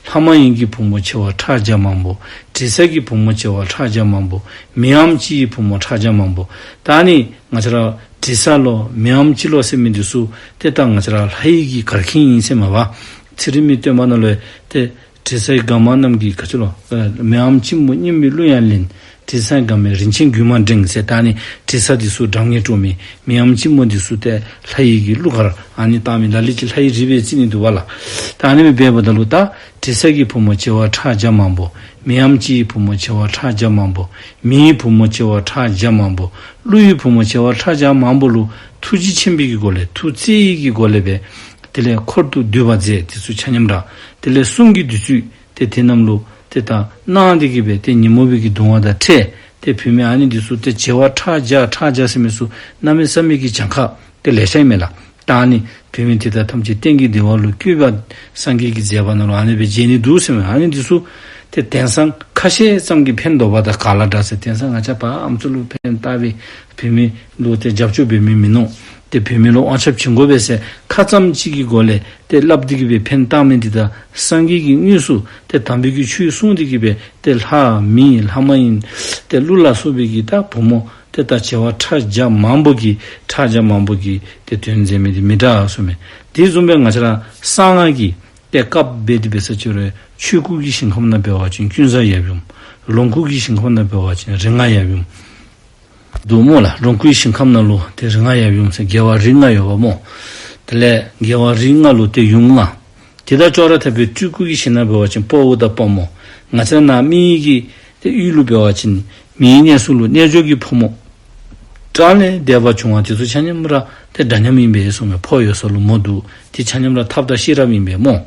ལྷ་མ་ཡིན་གྱི་བུ་མོ་བྱེ་བ་ཕྲག་བརྒྱ་མང་པོ། དྲི་ཟ་གི་བུ་མོ་བྱེ་བ་ཕྲག་བརྒྱ་མང་པོ། མིའམ་ཅི་ཡི་བུ་མོ་ཕྲག་བརྒྱ་མང་པོ། ད་ནི་ང་བཅས་ར་དྲི་ཟ་ལོ་མིའམ་ཅི་ལོ་ཟེར་མི་འདི་ཚུ་ཏེ་ད་ང་བཅས་ར་ལྷ་ཡི་གི་གར་མཁན་ཨིན་ཟེར་མས་པ། ཚེ་རིང་མའི་བསྟོད་པ་ནང་ལུ་ཏེ་དྲི་ཟའི་དགའ་མ་རྣམས་ཀྱིས་ག་ཅི་ལོ། མིའམ་ཅི་མོ་སྙན་པའི་གླུ་ཡང་ལེན། དྲི་ཟའི་དགའ་མས་རིན་ཆེན་རྒྱུད་མ་འགྲེང་ཟེར། ད་ནི་དྲི་ཟ་འདི་ཚུ་སྒྲ་སྙན་སྒྲོག་མི། མིའམ་ཅི་མོ་འདི་ཚུ་ཏེ་ལྷ་ཡི་གི་གླུ་གར་ཨ་ནི་བཏང་མི། ལ་ལུ་ཅིག་ལྷ་ཡི་རིག་པའི་རྩིས་ནི་འདུག་པ་ལགས། ད་ཨ་ནི་སྦེ་འབདཝ་ད་ལུ་ད་དྲི་ཟ་གི་བུ་མོ་བྱེ་བ་ཕྲག་བརྒྱ་མང་པོ། མིའམ་ཅི་ཡི་བུ་མོ་བྱེ་བ་ཕྲག་བརྒྱ་མང་པོ། མིའི་བུ་མོ་བྱེ་བ་ཕྲག་བརྒྱ་མང་པོ། ཀླུ་ཡི་བུ་མོ་བྱེ་བ་ཕྲག་བརྒྱ་མང་པོ་ལུ་ཐུགས་རྗེ་ཆེན་པོའི་གི་སྒོ་ལས། ཐུགས་བརྩེ་ཡི་གི་སྒོ་ལས་སྦེ་དེ་ལས་འཁོར་དུ་འདུས་པ་མཛད། དེ་ཚུ་ཆ་མཉམ་ར་དེ་ལས་གསུང་གི་བདུད་རྩི་ཏེ་དེ་རྣམས་ལུ་ཏེ་ད་གནང་སྟེ་གི་སྦེ་ཏེ་ཉོན་མོངས་པའི་གི་གདུང་བ་དང་ཕྲལ་ཏེ་བུད་མེད་ཨ་ནི་འདི་ཚུ་ཏེ་བྱེ་བ་ཕྲག་བརྒྱ་ཕྲག་བརྒྱ་ཟེར་མི་ཚུ་གནམ་མེད་ས་མེད་ཀྱི་གྱངས་ཁ་ཏེ་ལེ་ཤ་ཨིན་མས་ལགས། ད་ཨ་ནི་བུད་མེད་དེ་དག་ཐམས་ཅད་གཏན་གྱི་བདེ་བ་ལུ་བཀོད་པ་སངས་རྒྱས་ཀྱི་མཛད་པ་ནང་ལུ་ཨ་ནི་སྦེ་མཇལ་ནི་འདུག་ཟེར་མས། ཨ་ནི་འདི་ཚུ་ཏེ་དེང་སང་ཁ་ཤས་ཙམ་གྱིས་ཕན་འདོགས་པ་དང་ག་ལ་འདྲ་ཟེར། དེང་སང་ང་བཅས་པ་ཨམ་སྲུ་ལུ་ཕན་བཏགས་པའི་བུད་མེད་ལུ་ཏེ་རྒྱབ་སྐྱོར་འབད་མི་མིན་ནུག། ཏེ་བུད་མེད་ལུ་དབང་ཆ་བྱིན་དགོ་པས་ཟེར་ཁ་ཙམ་ཅིག་གི་སྒོ་ལས་ཏེ་སླབ་སྟེ་གི་སྦེ་ཕན་བཏགས་མི་འདི་དང་སངས་རྒྱས་ཀྱིས་དངོས་སུ་ཏེ་དམ་པའི་གི་ཆོས་གསུངས་ཏེ་གི་སྦེ་ཏེ་ལྷ་མི་ལྷ་མ་ཡིན་ཏེ་ཀླུ་ལ་སོགས་པའི་གི་ད་བུ་མོ་ཏེ་ད་བྱེ་བ་ཕྲག་བརྒྱ་མང་པོ་གིས་ཕྲག་བརྒྱ་མང་པོ་གིས་ཏེ་དོན་མཛད་མི་འདི་མི་འདྲ་གསུངས་མས། དེ་བཟུམ་སྦེ་ང་བཅས་ར་གསང་སྔགས་ཀྱི་ཏེ་སྐབས་འབད་དེ་འབད་ས་ཅིག་རུང་ཆོས་སྐུ་གི་ཞིང་ཁམས་ནང་འབད་བ་ཅིན་ཀུན་བཟང་ཡབ་ཡུམ། ལོངས་སྐུ་གི་ཞིང་ཁམས་ནང་འབད་བ་ཅིན་རིགས་ལྔ་ཡབ་ཡུམ་འདུག་སྨོ་ལགས། ལོངས་སྐུའི་ཞིང་ཁམས་ནང་ལུ་ཏེ་རིགས་ལྔ་ཡབ་ཡུམ་ཟེར་རྒྱལ་བ་རིགས་ལྔ་ཡོདཔ་སྨོ། དེ་ལས་རྒྱལ་བ་རིགས་ལྔ་ལུ་ཏེ་ཡུམ་ལྔ། དེ་དང་ཅོག་ར་འཐདཔ་སྦེ་སྤྲུལ་སྐུ་གི་ཞིང་ནང་འབད་བ་ཅིན་དཔའ་བོ་དང་དཔའ་མོ། ང་བཅས་ནཱ་མི་གི་ཏེ་ཡུལ་ལུ་འབད་བ་ཅིན་མིའི་གནས་སུ་ལུ་རྣལ་འབྱོར་གྱི་ཕོ་མོ་གྲངས་ལས་འདས་པ་བྱུང་བ་དེ་ཚུ་ཆ་མཉམ་ར་ཏེ་འདྲ་མཉམ་ཨིན་པས་གསུངས་མས། ཕོ་ཡོད་ས་ལུ་མོ་འདུག། དེ་ཆ་མཉམ་ར་ཐབས་དང་ཤེས་རབ་ཨིན་པས་སྨོ།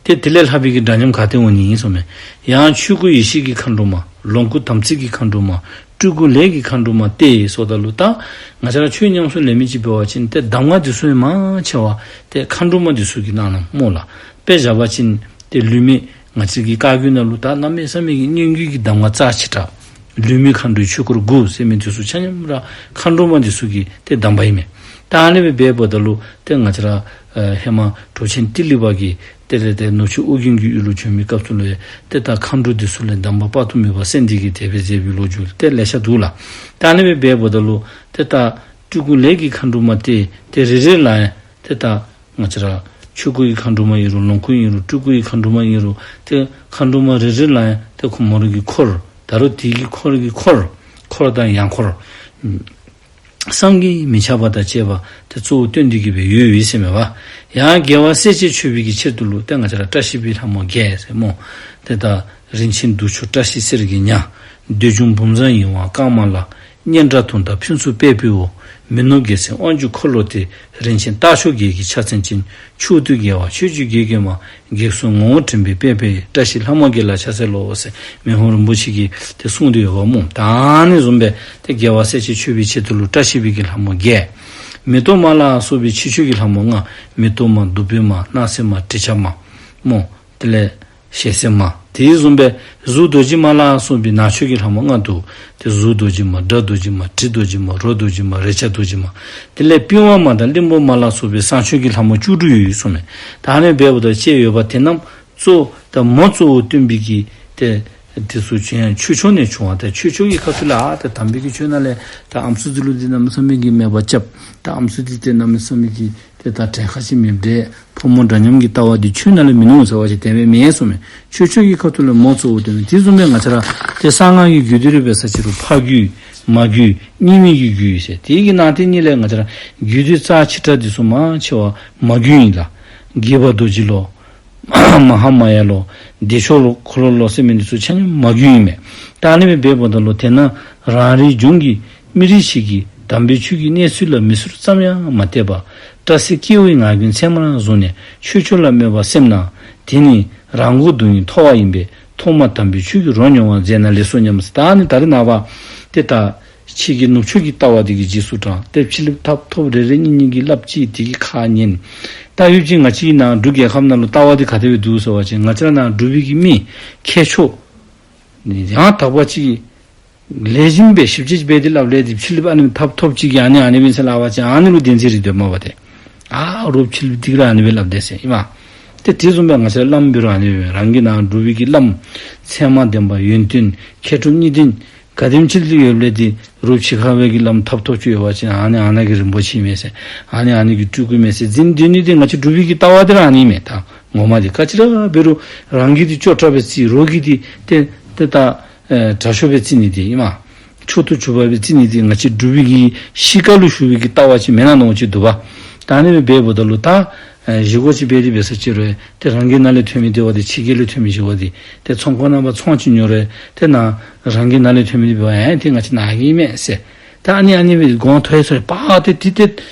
ཏེ་དེ་ལས་ལྷག་པའི་གི་འདྲ་མཉམ་ག་ཏེ་འོང་ནི་ཨིན་གསུངས་མས། ཡང་ཆོས་སྐུ་ཡེ་ཤེས་ཀྱི་མཁའ་འགྲོ་མ། ལོངས་སྐུ་དམ་ཚིག་གི་མཁའ་འགྲོ་མ། སྤྲུལ་སྐུ་ལས་ཀྱི་མཁའ་འགྲོ་མ་སྟེ་ཟེརཝ་ད་ལུ་ད་ང་བཅས་ར་ཆོས་ཉམས་སུ་ལེན་མི་ཅིག་འབད་བ་ཅིན་ཏེ་གདམས་ངག་འདི་ཚུ་ཡང་མང་ཆེ་བ་ཏེ་མཁའ་འགྲོ་མ་འདི་ཚུ་གིས་གནང་གནངམ་སྨོ་ལགས། དཔེ་བཞག་པ་ཅིན་ཏེ་ལུས་མེད་ང་བཅས་ཀྱི་བཀའ་བརྒྱུད་ནང་ལུ་ད་གནམ་མེད་ས་མེད་ཀྱི་སྙན་བརྒྱུད་ཀྱི་གདམས་ངག་རྩ་ཆེ་དྲགས། ལུས་མེད་མཁའ་འགྲོའི་ཆོས་སྐོར་དགུ་ཟེར་མི་འདི་ཚུ་ཆ་མཉམ་ར་མཁའ་འགྲོ་མ་འདི་ཚུ་གིས་ཏེ་གདམས་པ་ཨིན་མས། ད་ཨ་ནི་སྦེ་འབདཝ་ད་ལུ་ཏེ་ང་བཅས་ར་ཨེ་ཧེ་མ་གྲུབ་ཆེན་ཏི་ལི་པ་གིས་ཏེ་ཏེ་ཏེ་ནུབ་ཕྱོགས་ཨོ་རྒྱན་གྱི་ཡུལ་ལུ་བྱོན་པའི་སྐབས་སུ་ལུ་ཡང་ཏེ་ད་མཁའ་འགྲོ་འདི་ཚུ་ལས་གདམས་པ་དཔག་ཏུ་མེད་པ་གསན་ཏེ་གི་དེ་སྦེ་མཛད་པའི་ལོ་རྒྱུས་ཏེ་ལེ་ཤ་འདུག་ལགས། ད་ཨ་ནི་སྦེ་འབདཝ་ད་ལུ་ཏེ་ད་སྤྲུལ་སྐུ་ལས་ཀྱི་མཁའ་འགྲོ་མ་སྟེ་ཏེ་རེ་རེ་ལ་ཡང་ཏེ་ད་ང་བཅས་ར་ཆོས་སྐུ་ཡི་མཁའ་འགྲོ་མ་ཨིན་རུང་ལོངས་སྐུ་ཨིན་རུང་སྤྲུལ་སྐུ་ཡི་མཁའ་འགྲོ་མ་ཨིན་རུང་ཏེ་མཁའ་འགྲོ་མ་རེ་རེ་ལ་ཡང་ཏེ་ཁོ་མོ་རའི་གི་འཁོར་ད་རུང་དེ་གི་འཁོར་གྱི་འཁོར་འཁོར་དང་ཡང་འཁོར་བསམ་གྱིས་མི་ཁྱབ་པ་དང་བཅས་པ་ཏེ་གཙོ་བོ་བཏོན་ཏེ་གི་སྦེ་ཡོད་ཡོད་ཟེར་མས་པ། ཡང་རྒྱལ་བ་སྲས་བཅས་མཆོད་པའི་གི་ཆེད་དུ་ལུ་ཏེ་ང་བཅས་ར་བཀྲ་ཤིས་པའི་ལྷ་མོ་བརྒྱད་ཟེར་སྨོ། ཏེ་ད་རིན་ཆེན་གདུགས་མཆོག་བཀྲ་ཤིས་གསེར་གྱི་ཉ། འདོད་འབྱུང་བུམ་བཟང་ཡིད་འོང་དཀར་དམར་ལ། སྙན་གྲགས་དུང་དང་ཕུན་ཚོགས་དཔལ་བེའུ། མི་ནོར་རྒྱལ་མཚན་དབང་ཕྱུག་འཁོར་ལོ་སྟེ། རིན་ཆེན་རྟགས་མཆོག་བརྒྱད་ཀྱི་ཕྱག་མཚན་ཅན། མཆོག་ཏུ་དགྱེས་པ་མཆོད་བརྗོད་དགྱེས་དགྱེས་མ། བགེགས་གསུམ་ངོ་བོ་དྲན་པའི་དཔལ་བེའུ། བཀྲ་ཤིས་ལྷ་མོ་བརྒྱད་ལ་ཕྱག་འཚལ་ལོ་ཟེར་མི་ཕམ་རིན་པོ་ཆེ་གིས་ཏེ་གསུངས་ཏེ་ཡོདཔ་སྨོ། ད་ཨ་ནི་བཟུམ་སྦེ་ཏེ་རྒྱལ་བ་སྲས་བཅས་མཆོད་པའི་ཆེད་དུ་ལུ་བཀྲ་ཤིས་པའི་གི་ལྷ་མོ་བརྒྱད། མེ་ཏོག་མ་ལ་སོགས་པའི་ཕྱི་མཆོད་ཀྱི་ལྷ་མོ་ལྔ། མེ་ཏོག་མ་བདུག་སྤོས་མ་སྣང་གསལ་མ་དྲི་ཆབ་མ་སྨོ། དེ་ལས་ཞལ་གསེར་མ། དེ་བཟུམ་སྦེ་གཟུགས་རྡོ་རྗེ་མ་ལ་སོགས་པའི་ནང་མཆོད་ཀྱི་ལྷ་མོ་ལྔ་འདུག། ཏེ་གཟུགས་རྡོ་རྗེ་མ་སྒྲ་རྡོ་རྗེ་མ་དྲི་རྡོ་རྗེ་མ་རོ་རྡོ་རྗེ་མ་རེག་བྱ་རྡོ་རྗེ་མ། དེ་ལས་པི་ཝང་མ་དང་གླིང་བུ་མ་ལ་སོགས་པའི་བསང་མཆོད་ཀྱི་ལྷ་མོ་བཅུ་དྲུག་ཡོད་ཡོད་གསུངས་མས། ད་ཨ་ནི་སྦེ་འབདཝ་ད་ཅི་ཡོདཔ་དེ་རྣམས་གཙོ་ད་མོ་གཙོ་བོ་སྟོན་པའི་གི་ཏེ་དེ་ཚུ་ཆོས་ཡང་ཆོས་ཕྱོགས་ནས་བྱུང་བ་ཏེ་ཆོས་ཕྱོགས་ཀྱི་ཁ་ཐུག་ལས་ཨ་ཏེ་དམ་པའི་གི་ཆོས་ནང་ལས་ད་ཨམ་སྲུ་འདི་ལུ་འདི་གནམ་མེད་ས་མེད་ཀྱི་མོས་པ་རྐྱབ། ད་ཨམ་སྲུ་འདི་ཏེ་གནམ་མེད་ས་མེད་ཀྱི་ཏེ་ད་གྲལ་ཁ་ཅིག་མེདཔ་འདྲས། ཕོ་མོ་འདྲ་མཉམ་གྱི་ལྟ་བ་འདི་ཆོས་ནང་ལས་མིན་ནུག་ཟེར་བ་ཅིན་དེ་སྦེ་མེན་གསུངས་མས། ཆོས་ཕྱོགས་ཀྱི་ཁ་ཐུག་ལས་མོ་གཙོ་བོ་སྟོན་མས། དེ་བཟུམ་སྦེ་ང་བཅས་ར་ཏེ་གསང་སྔགས་ཀྱི་རྒྱུད་སྡེ་རུ་འབད་ས་ཅིག་རུང་ཕ་རྒྱུད་མ་རྒྱུད་གཉིས་མེད་ཀྱི་རྒྱུད་ཟེར། དེ་གི་ནང་དེ་གཉིས་ལས་ང་བཅས་ར་རྒྱུད་སྡེ་རྩ་ཆེ་དྲགས་འདི་ཚུ་མང་ཆེ་བ་མ་རྒྱུད་ཨིན་ལགས། དགྱེས་པ་རྡོ་རྗེ་ལོ། མ་ཧཱ་མ་ཡ་ལོ། བདེ་མཆོག་ལོ། འཁོར་ལོ་ལོ་ཟེར་མི་འདི་ཚུ་ཆ་མཉམ་མ་རྒྱུད་ཨིན་མས། ད་ཨ་ནི་སྦེ་འབདཝ་ད་ལུ་དེ་ན་རང་རིགས་ལྗོངས་ཀྱི་མི་རིགས་ཤིག་གིས་དམ་པའི་ཆོས་ཀྱི་གནས་ཚུལ་ལ་མི་སུར་ཙམ་ཡང་མ་བལྟས་པར་སྐྲ་སེར་སྐྱེ་བོའི་ངག་རྒྱུན་ཚད་མར་བཟུང་ནས་ཆོས་ཕྱོགས་ལ་མོས་པ་སེམས་ནང་། དེ་ནི་རང་མགོ་རྡུང་བའི་ཐོ་བ་ཡིན་པས་ཐོག་མར་དམ་པའི་ཆོས་ཀྱི་རོ་མྱོང་བར་མཛད་ན་ལེགས་སོ་སྙམ་ཟེར། ད་ཨ་ནི་ད་རེས་ནངས་པ་ཏེ་ད་ཕྱི་གི་ནུབ་ཕྱོགས་ཀྱི་ལྟ་བ་འདི་གི་རྗེས་སུ་འབྲངས་ཏེ་ཕྱི་གླིངཔ་ཐབ་ཐོབ་རེ་རེ་གཉིས་གཉིས་ཀྱིས་སླབ་ཅི་དེ་གི་ཁ་ཉན། ད་ཡུལ་གྱི་ང་བཅས་ནཱ་འབྲུག་རྒྱལ་ཁབ་ནང་ལུ་ལྟ་བ་འདི་ག་དེ་སྦེ་འདུག་ཟེར་བ་ཅིན་ང་བཅས་ནཱ་འབྲུག་པའི་གི་མི་མཁས་མཆོག་ཡང་དག་པ་ཅིག་ལེགས་ཤོམ་སྦེ་ཞིབ་དཔྱད་འབད་དེ་སླབ་ལས་འདི་ཕྱི་གླིངཔ་ཨ་ནི་ཐབ་ཐོབ་ཅིག་གིས་ཨ་ནི་ཨ་ནི་སྦེ་ཟེར་སླབ་པ་ཅིན་ཨ་ནི་ལུ་བདེན་འཛིན་རེ་སྡོདཔ་མས་པ་ཏེ། ཨ་རོགས་ཕྱི་གླིངཔ་འདི་གིས་ར་ཨ་ནི་སྦེ་སླབ་དེས་ཟེར་ཨིན་མས། ཏེ་དེ་བཟུམ་སྦེ་ང་བཅས་བླམ་འབད་རུང་ཨ་ནི་སྦེ་རང་གི་ནང་སྒྲུབ་པའི་གི་བླམ་ཚད་མ་ལྡན་པ་ཡོན་ཏན་མཁས་གྲུབ་གཉིས་ལྡན་ག་དེམ་ཅིག་ཡོདཔ་ལས་ཏེ་རོགས་ཕྱི་ཁ་བའི་གི་བླམ་ཐབ་ཐོབ་ཅིག་ཡོད་པ་ཅིན་ཨ་ནི་ཨ་ནི་གི་རིན་པོ་ཆེ་མས་ཟེར། ཨ་ནི་ཨ་ནི་གི་སྤྲུལ་སྐུ་མས་ཟེར་འཛིན་སྡོད་ནི་འདི་ང་བཅས་སྒྲུབ་པའི་གི་ལྟ་བ་འདི་ར་ཨ་ནི་མས། ད་ངོ་མ་འདི་ག་ཅི་ར་འབད་རུང་རང་གི་འདི་ཅོག་འཐདཔ་སྦེ་བརྩི། རོགས་ཀྱི་འདི་ཏེ་ཏེ་ད་ཨེ་དྲག་ཤོས་སྦེ་བརྩི་ནི་འདི་ཨིན་མས། མཆོག་ཏུ་གྱུར་པ་སྦེ་བརྩི་ནི་འདི་ང་བཅས་སྒྲུབ་པའི་གི་གཤིས་ཀ་ལུ་ཞུགས་པའི་གི་ལྟ་བ་ཅིག་མེན་ན་མནོ་ཅིག་འདུག་པ། ད་ཨ་ནི་སྦེ་འབདཝ་ད་ལུ་ད་ཨེ་བཞེས་སྒོ་ཅིག་འབད་དེ་འབད་ས་ཅིག་རུང་ཏེ་རང་གི་ནང་ལས་ཐོན་མི་འདི་བ་འདི་ཕྱི་རྒྱལ་ལས་ཐོན་མི་ཅིག་འབད་དེ་ཏེ་ཚོང་ཁང་ནང་ཕར་ཚོང་ཅིག་ཉོ་རུང་ཏེ་ནཱ་རང་གི་ནང་ལས་ཐོན་མི་འདི་འབད་བ་ཨེ་ཏེ་ང་བཅས་ནཱ་གི་མས་ཟེར། ད་ཨ་ནི་ཨ་ནི་སྦེ་གོང་མཐོ་ཡི་སོ་ཡི་པ་ཏེ་ཏེ་ཏེ་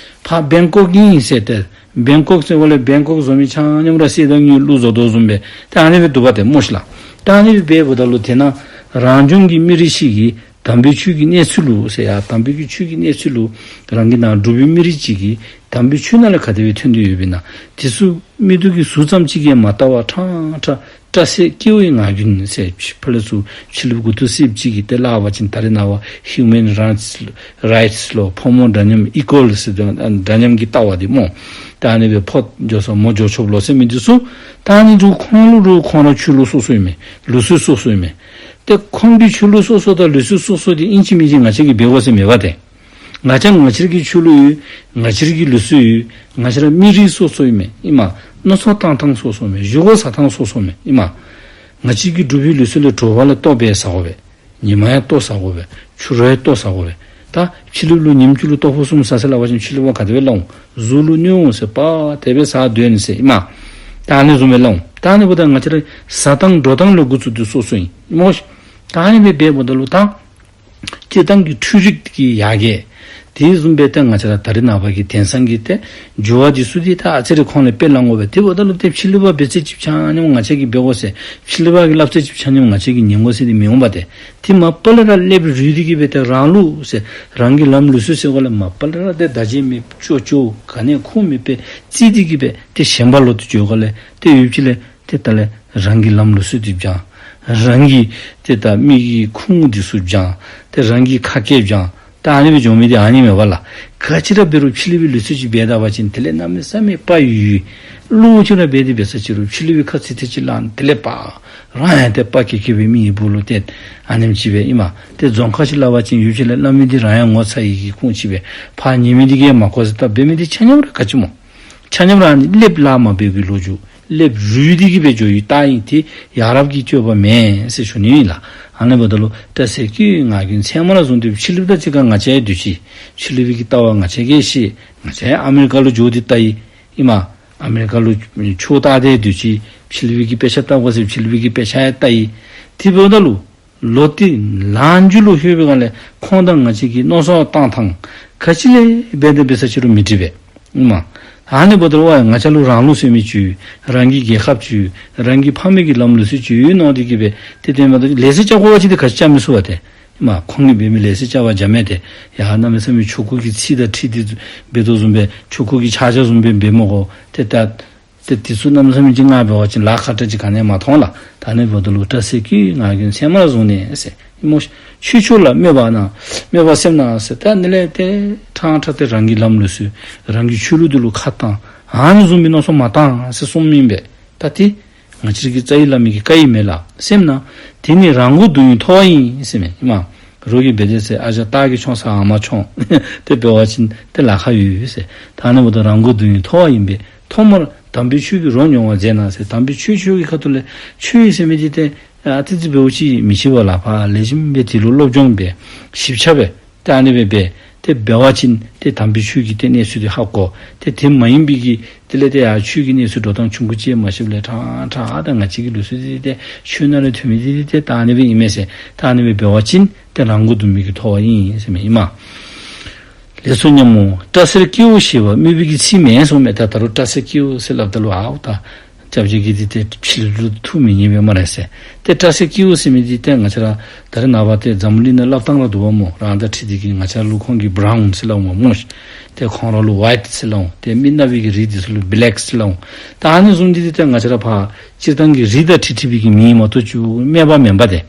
ཕར་བེང་ཀོག་ཨིན་ཟེར། ཏེ་བེང་ཀོག་ཟེརཝ་ལས་བེང་ཀོག་བཟོ་མི་ཆ་མཉམ་ར་གསེར་དང་དངུལ་བླུགས་བཟོ་དོ་བཟུམ་སྦེ་ཏེ་ཨ་ནི་སྦེ་འདུག་པ་ཏེ་སྨོ་ཤིག་ལགས། ད་ཨ་ནི་སྦེ་འབདཝ་ད་ལུ་དེ་ནང་རང་བྱུང་གི་མི་རིགས་ཤིག་གིས་དམ་པའི་ཆོས་ཀྱི་གནས་ཚུལ་ལུ་ཟེར་ཡ། དམ་པའི་གི་ཆོས་ཀྱི་གནས་ཚུལ་ལུ་རང་གི་ནང་སྒྲུབ་པའི་མི་རིགས་ཅིག་གིས་དམ་པའི་ཆོས་ནང་ལས་ག་དེ་སྦེ་ཐོན་ཏེ་ཡོདཔ་ཨིན་ན། དེ་ཚུ་མིག་ཏོ་གིས་ཟུར་ཙམ་ཅིག་གིས་མ་བལྟ་བར་ཕྲང་ཕྲང་སྐྲ་སེར་སྐྱེ་བོའི་ངག་རྒྱུན་ཟེར་ཕར་ལས་ཚུར་ཕྱི་གླིངཔ་མགུ་ཏོ་སེརཔོ་ཅིག་གིས་ཏེ་སླབ་པ་ཅིན་ད་རེས་ནངས་པ་ཧིའུ་མེན་རའིཊསི་ལོ་ཕོ་མོ་འདྲ་མཉམ་ཨི་ཀུ་ཝལ་ཟེར་དོ་འདྲ་མཉམ་གྱི་ལྟ་བ་འདི་སྨོ། ད་ཨ་ནི་སྦེ་ཕོ་འགྱོ་ས་མོ་འགྱོ་ཆོགཔ་ལོ་ཟེར་མི་འདི་ཚུ་ད་ཨ་ནི་ཚུ་ཁོང་ལུ་རུང་ཁོང་ར་ཆོས་ལུགས་སོ་སོ་ཨིན་མས། ལུགས་སྲོལ་སོ་སོ་ཨིན་མས། ཏེ་ཁོང་གི་ཆོས་ལུགས་སོ་སོ་དང་ལུགས་སྲོལ་སོ་སོ་འདི་ཨིན་ཅི་མིན་ཅི་ང་བཅས་ཀྱིས་འབད་དགོ་ཟེར་མེད་པ་ཏེ། ང་བཅས་ང་བཅས་ཀྱི་ཆོས་ལུགས་ཡོད། ང་བཅས་ཀྱི་ལུགས་སྲོལ་ཡོད། ང་བཅས་ར་མི་རིགས་སོ་སོ་ཨིན་མས། ཨིན་མས། མནོ་བསམ་བཏང་ཐངས་སོ་སོ་མས། བཞེས་སྒོ་བཟའ་ཐངས་སོ་སོ་མས། ཨིན་མས། ང་བཅས་ཀྱི་འབྲུག་པའི་ལུགས་སྲོལ་ལས་དྲོ་པ་ལུ་ལྟོ་འབད་བཟའ་དགོ་པས། ཉི་མ་ཡང་ལྟོ་བཟའ་དགོ་པས། ཕྱི་རུ་ཡང་ལྟོ་བཟའ་དགོ་པས། ད་ཕྱི་གླིངཔ་ལུ་ཉིནམ་གཅིག་ལུ་ལྟོ་ཕོར་གསུམ་བཟའ་ཟེར་སླབ་པ་ཅིན་ཕྱི་གླིང་པ་ག་དེ་སྦེ་སླབ་འོང་། གཟུགས་ལུ་གནོད་འོང་ཟེར་པ་དེ་སྦེ་བཟའ་སྡོད་ནི་ཟེར་ཨིན་མས། ད་ཨ་ནི་བཟུམ་སྦེ་སླབ་འོང་། ད་ཨ་ནི་འབདཝ་ད་ང་བཅས་ར་བཟའ་ཐངས་འགྲོ་ཐངས་ལས་འགོ་བཙུགས་ཏེ་སོ་སོ་ཨིན་སྨོ་ཤིག། ད་ཨ་ནི་སྦེ་འབདཝ་ད་ལུ་ད་སྤྱིར་བཏང་གི་འཕྲུལ་རིག་གི་ཡར་རྒྱས། དེ་བཟུམ་སྦེ་ད་ང་བཅས་ར་ད་རེས་ནངས་པ་གི་དེང་སང་གི་ཏེ་འགྱུར་བ་འདི་ཚུ་འདི་ད་ཨ་ཙི་རེ་ཁོང་ལས་དཔེ་བླང་དགོ་པས། དེ་འབདཝ་ད་ལུ་ཏེ་ཕྱི་གླིང་པ་འབད་ཚད་ཅིག་ཆ་མཉམ་ང་བཅས་ཀྱིས་འབད་དགོ་ཟེར། ཕྱི་གླིང་པ་གིས་སླབ་ཚད་ཅིག་ཆ་མཉམ་ང་བཅས་ཀྱིས་ཉན་དགོ་ཟེར་འདི་མི་འོང་པ་ཏེ། དེ་མ་པ་ལས་ར་ལེབ་རུལ་ཏེ་གི་སྦེ་ཏེ་རང་ལུགས་ཟེར་རང་གི་ལམ་ལུགས་སྲོལ་ཟེར་གོ་ལས་མ་པ་ལས་ར་ཏེ་ད་ཅི་མི་ཅོ་ཅོ་ག་ནི་ཁུངས་མེད་པའི་རྩིས་ཏེ་གི་སྦེ་ཏེ་ཞེན་པ་ལོག་སྟེ་འགྱོ་གོ་ལས་ཏེ་ཡུདཔ་ཅིག་ལས་ཏེ་ད་ལས་རང་གི་ལམ་ལུགས་སྲོལ་འདི་སྦྱང་། རང་གི་ཏེ་ད་མི་གི་ཁུངས་འདི་ཚུ་སྦྱང་། ཏེ་རང་གི་ཁ་སྐད་སྦྱང་། ད་ཨ་ནི་སྦེ་འགྱོ་མི་འདི་ཨ་ནི་མས་པ་ལགས། ག་ཅི་ར་འབད་རུང་ཕྱི་གླིང་པའི་ལུགས་སྲོལ་ཅིག་འབད་ད་པ་ཅིན་དེ་ལས་གནམ་མེད་ས་མེད་དཔའ་ཡོད་ཡོད། གློ་ཅིག་ར་འབད་དེ་འབད་ས་ཅིག་རུང་ཕྱི་གླིང་པའི་ཁ་ཚིག་ཏེ་ཅིག་སླབ་ནི་དེ་ལས་དཔའ། རང་ཡང་ཏེ་དཔའ་སྐྱེ་སྐྱེ་སྦེ་མི་ཡི་སྦུག་ལུ་ཏེ་ཨ་ནེམ་ཅིག་སྦེ་ཨིན་མས། ཏེ་རྫོང་ཁ་ཅིག་སླབ་པ་ཅིན་ཡུདཔ་ཅིག་ལས་སླབ་མི་འདི་རང་ཡང་ངོ་ཚ་ཡི་གི་ཁུངས་ཅིག་སྦེ་ཕར་ཉན་མི་འདི་གིས་མ་གོ་ཟེར་ད་འབད་མི་འདི་ཆ་མཉམ་ར་ག་ཅི་སྨོ། ཆ་མཉམ་ར་ཨ་ནི་ལེབ་ལཱ་མ་འབད་བའི་ལོ་རྒྱུས། ལེབ་རུལ་ཏེ་གི་སྦེ་འགྱོ་ཡི་ལྟ་ཡི། དེ་ཡ་རབས་ཀྱི་སྤྱོད་པ་མེན་ཟེར་ཞུ་ནི་ཨིན་ལགས། ཨ་ནི་འབདཝ་ད་ལུ་སྐྲ་སེར་སྐྱེ་བོའི་ངག་རྒྱུན་ཚད་མ་ལ་བཟུང་སྟེ་ཕྱི་གླིང་པ་དང་གཅིག་ཁར་ང་བཅས་ཡང་སྡོད་ཅི། ཕྱི་གླིང་པའི་གི་ལྟ་བ་ང་བཅས་ཀྱིས་ཤེས། ང་བཅས་ཡང་ཨ་མི་རི་ཀ་ལུ་འགྱོ་སྟེ་ལྟ་ཡི། ཨིན་མས། ཨ་མི་རི་ཀ་ལུ་ཆོས་ལྟ་སྟེ་སྡོད་ཅི། ཕྱི་གླིང་པའི་གི་དཔེ་ཆ་ལྟ་དགོ་ཟེར་ཕྱི་གླིང་པའི་གི་དཔེ་ཆ་ཡང་ལྟ་ཡི། དེ་འབདཝ་ད་ལུ་ལོག་སྟེ་ལམ་རྒྱུད་ལུ་ལྷོད་པའི་སྒང་ལས་ཁོང་དང་ང་བཅས་ཀྱི་མནོ་བསམ་བཏང་ཐངས་ག་ཅི་ལས་འབད་དེ་འབད་ས་ཅིག་རུང་མི་འགྲིག་པས། ཨིན་མས། ཨ་ནི་འབདཝ་ད་ལུ་ང་བཅས་ལུ་རང་ལུགས་ཟེར་མི་ཅིག་ཡོད། རང་གི་རྒྱལ་ཁབ་ཅིག་ཡོད། རང་གི་ཕ་མེས་ཀྱི་ལམ་ལུགས་ཟེར་ཅིག་ཡོད་མནོ་སྟེ་གི་སྦེ་ཏེ་དེ་མ་གཏོགས་ལེ་ཚན་རྐྱབ་དགོ་པ་ཅིན་འདི་ག་ཅི་རྐྱབ་མི་ཚུགས་པ་ཏེ། ཨིན་མས། ཁོང་གིས་འབད་མི་ལེ་ཚན་རྐྱབ་པར་བྱ་མེད་དེ། ཡ་གནམ་མེད་ས་མེད་ཆོ་ག་གི་ཚིག་དང་འཁྲིལ་ཏེ་འབད་དོ་བཟུམ་སྦེ་ཆོ་ག་གི་ཕྱག་རྒྱ་བཟུམ་སྦེ་འབད་མི་དགོ། ཏེ་ད་ཏེ་དེ་ཚུ་གནམ་མེད་ས་མེད་ཅིག་ང་འབད་བ་ཅིན་ལཱ་ཁག་དྲགས་ཅིག་ག་ནི་ཡང་མ་མཐོང་ལགས། ད་ཨ་ནི་འབདཝ་ད་ལུ་སྐྲ་སེར་སྐྱེ་བོའི་ངག་རྒྱུན་ཚད་མ་ལ་བཟུང་ནས་ཟེར། ཨིན་མས། ཆོས་ཕྱོགས་ལ་སྨོད་པ་ན་སྨོད་པ་སེམས་ན་ཟེར། ད་ཨ་ནི་ལས་ཏེ་ཕྲང་ཕྲང་སྟེ་རང་གི་ལམ་ལུགས་སྲོལ་རང་གི་ཆོས་ལུགས་འདི་ལུ་ཁ་བཏང་། ཨ་ནི་བཟུམ་མའི་མནོ་བསམ་མ་བཏང་ཟེར་གསུངམ་ཨིན་པས། ད་དེ་ང་བཅས་ཀྱི་རྩ་བའི་བླ་མའི་གི་བཀའ་ཡིན་མས་ལགས། སེམས་ན་དེ་ནི་རང་མགོ་རྡུང་བའི་ཐོ་བ་ཡིན་ཟེར་མས། ཨིན་མས། རོགས་ཀྱིས་འབད་དེ་ཟེར་ཨ་ཅག་སྟག་གིས་མཆོངས་ས་ཨ་མ་མཆོངས། དེ་འབད་བ་ཅིན་དེ་ལཱ་ཁག་ཡོད་ཟེར། ད་ཨ་ནི་འབདཝ་ད་རང་མགོ་རྡུང་བའི་ཐོ་བ་ཡིན་པས། ཐོག་མར་དམ་པའི་ཆོས་ཀྱི་རོ་མྱོང་བར་མཛད་ན་ཟེར། དམ་པའི་ཆོས་ཆོས་ཀྱི་ཁ་ཐུག་ལས་ཆོས་ཟེར་མི་འདི་ཏེ་ཨ་ཙི་ཙི་འབདཝ་ཅིག་མི་ཤེས་པས་ལགས། ཕར་ལེགས་ཤོམ་སྦེ་དེ་ལུ་སློབ་སྦྱོང་འབད་ཞིབ་ཆ་འབད། ཏེ་ཨ་ནི་སྦེ་འབད། དེ་འབད་བ་ཅིན་ཏེ་དམ་པའི་ཆོས་ཀྱི་ཏེ་གནས་ཚུལ་འདི་ཧ་གོ། ཏེ་དེ་མ་ཡིན་པའི་གི་དེ་ལས་ཏེ་ཡ་ཆོས་ཀྱི་གནས་ཚུལ་འགྲོ་སྟངས་ཆུང་ཀུ་ཅིག་མ་ཤེསཔ་ལས་ཕྲང་ཕྲང་ད་ང་བཅས་ཀྱི་ལུགས་སྲོལ་འདི་ཏེ་ཆོས་ནང་ལས་ཐོན་མི་འདི་ཏེ་ད་ཨ་ནི་སྦེ་ཨིན་མས་ཟེར། ད་ཨ་ནི་སྦེ་འབད་བ་ཅིན་ཏེ་རང་མགོ་རྡུང་མི་གི་ཐོ་བ་ཨིན་ཟེར་མས། ཨིན་མས། ལེགས་སོ་སྙམ་མོ། སྐྲ་སེར་སྐྱེ་བོ་ཞེས་པ་སྨོད་པའི་གི་ཚིག་མེན་གསུངས་མས། ད་ད་རུང་སྐྲ་སེར་སྐྱེ་བོ་ཟེར་སླབ་ད་ལུ་ཨའུ་ད་སྐྱབས་རྗེ་གིས་འདི་ཏེ་ཕྱི་ལུ་ཐུགས་མི་མཉེས་པས་སྨ་རེ་ཟེར། ད་ ཏེ་སྐྲ་སེར་སྐྱེ་བོ་ཟེར་མི་འདི་ཏེ་ང་བཅས་ར་ད་རེས་ནངས་པ་ཏེ་འཛམ་བུ་གླིང་ནང་སླབ་ཐངས་ར་འདུག་པ་སྨོ། རང་དང་འཁྲིལ་ཏེ་གི་ང་བཅས་ལུ་ཁོང་གིས་བྲའུན་ཟེར་སླབ་འོང་སྨོ། ཏེ་ཁོང་ར་ལུ་ཝའིཊ་ཟེར་སླབ་འོང་། ཏེ་མི་ནག་པའི་གི་རིགས་འདི་ཚུ་ལུ་བེ་ལེཀ་ཟེར་སླབ་འོང་། ད་ཨ་ནི་བཟུམ་འདི་ཏེ་ང་བཅས་ར་ཕར་སྤྱིར་བཏང་གི་རིགས་དང་འཁྲིལ་འཁྲིལ་བའི་གི་མིང་མ་གཏོགས་ཅིག་སྨོས་པ་མེན་པ་ཏེ།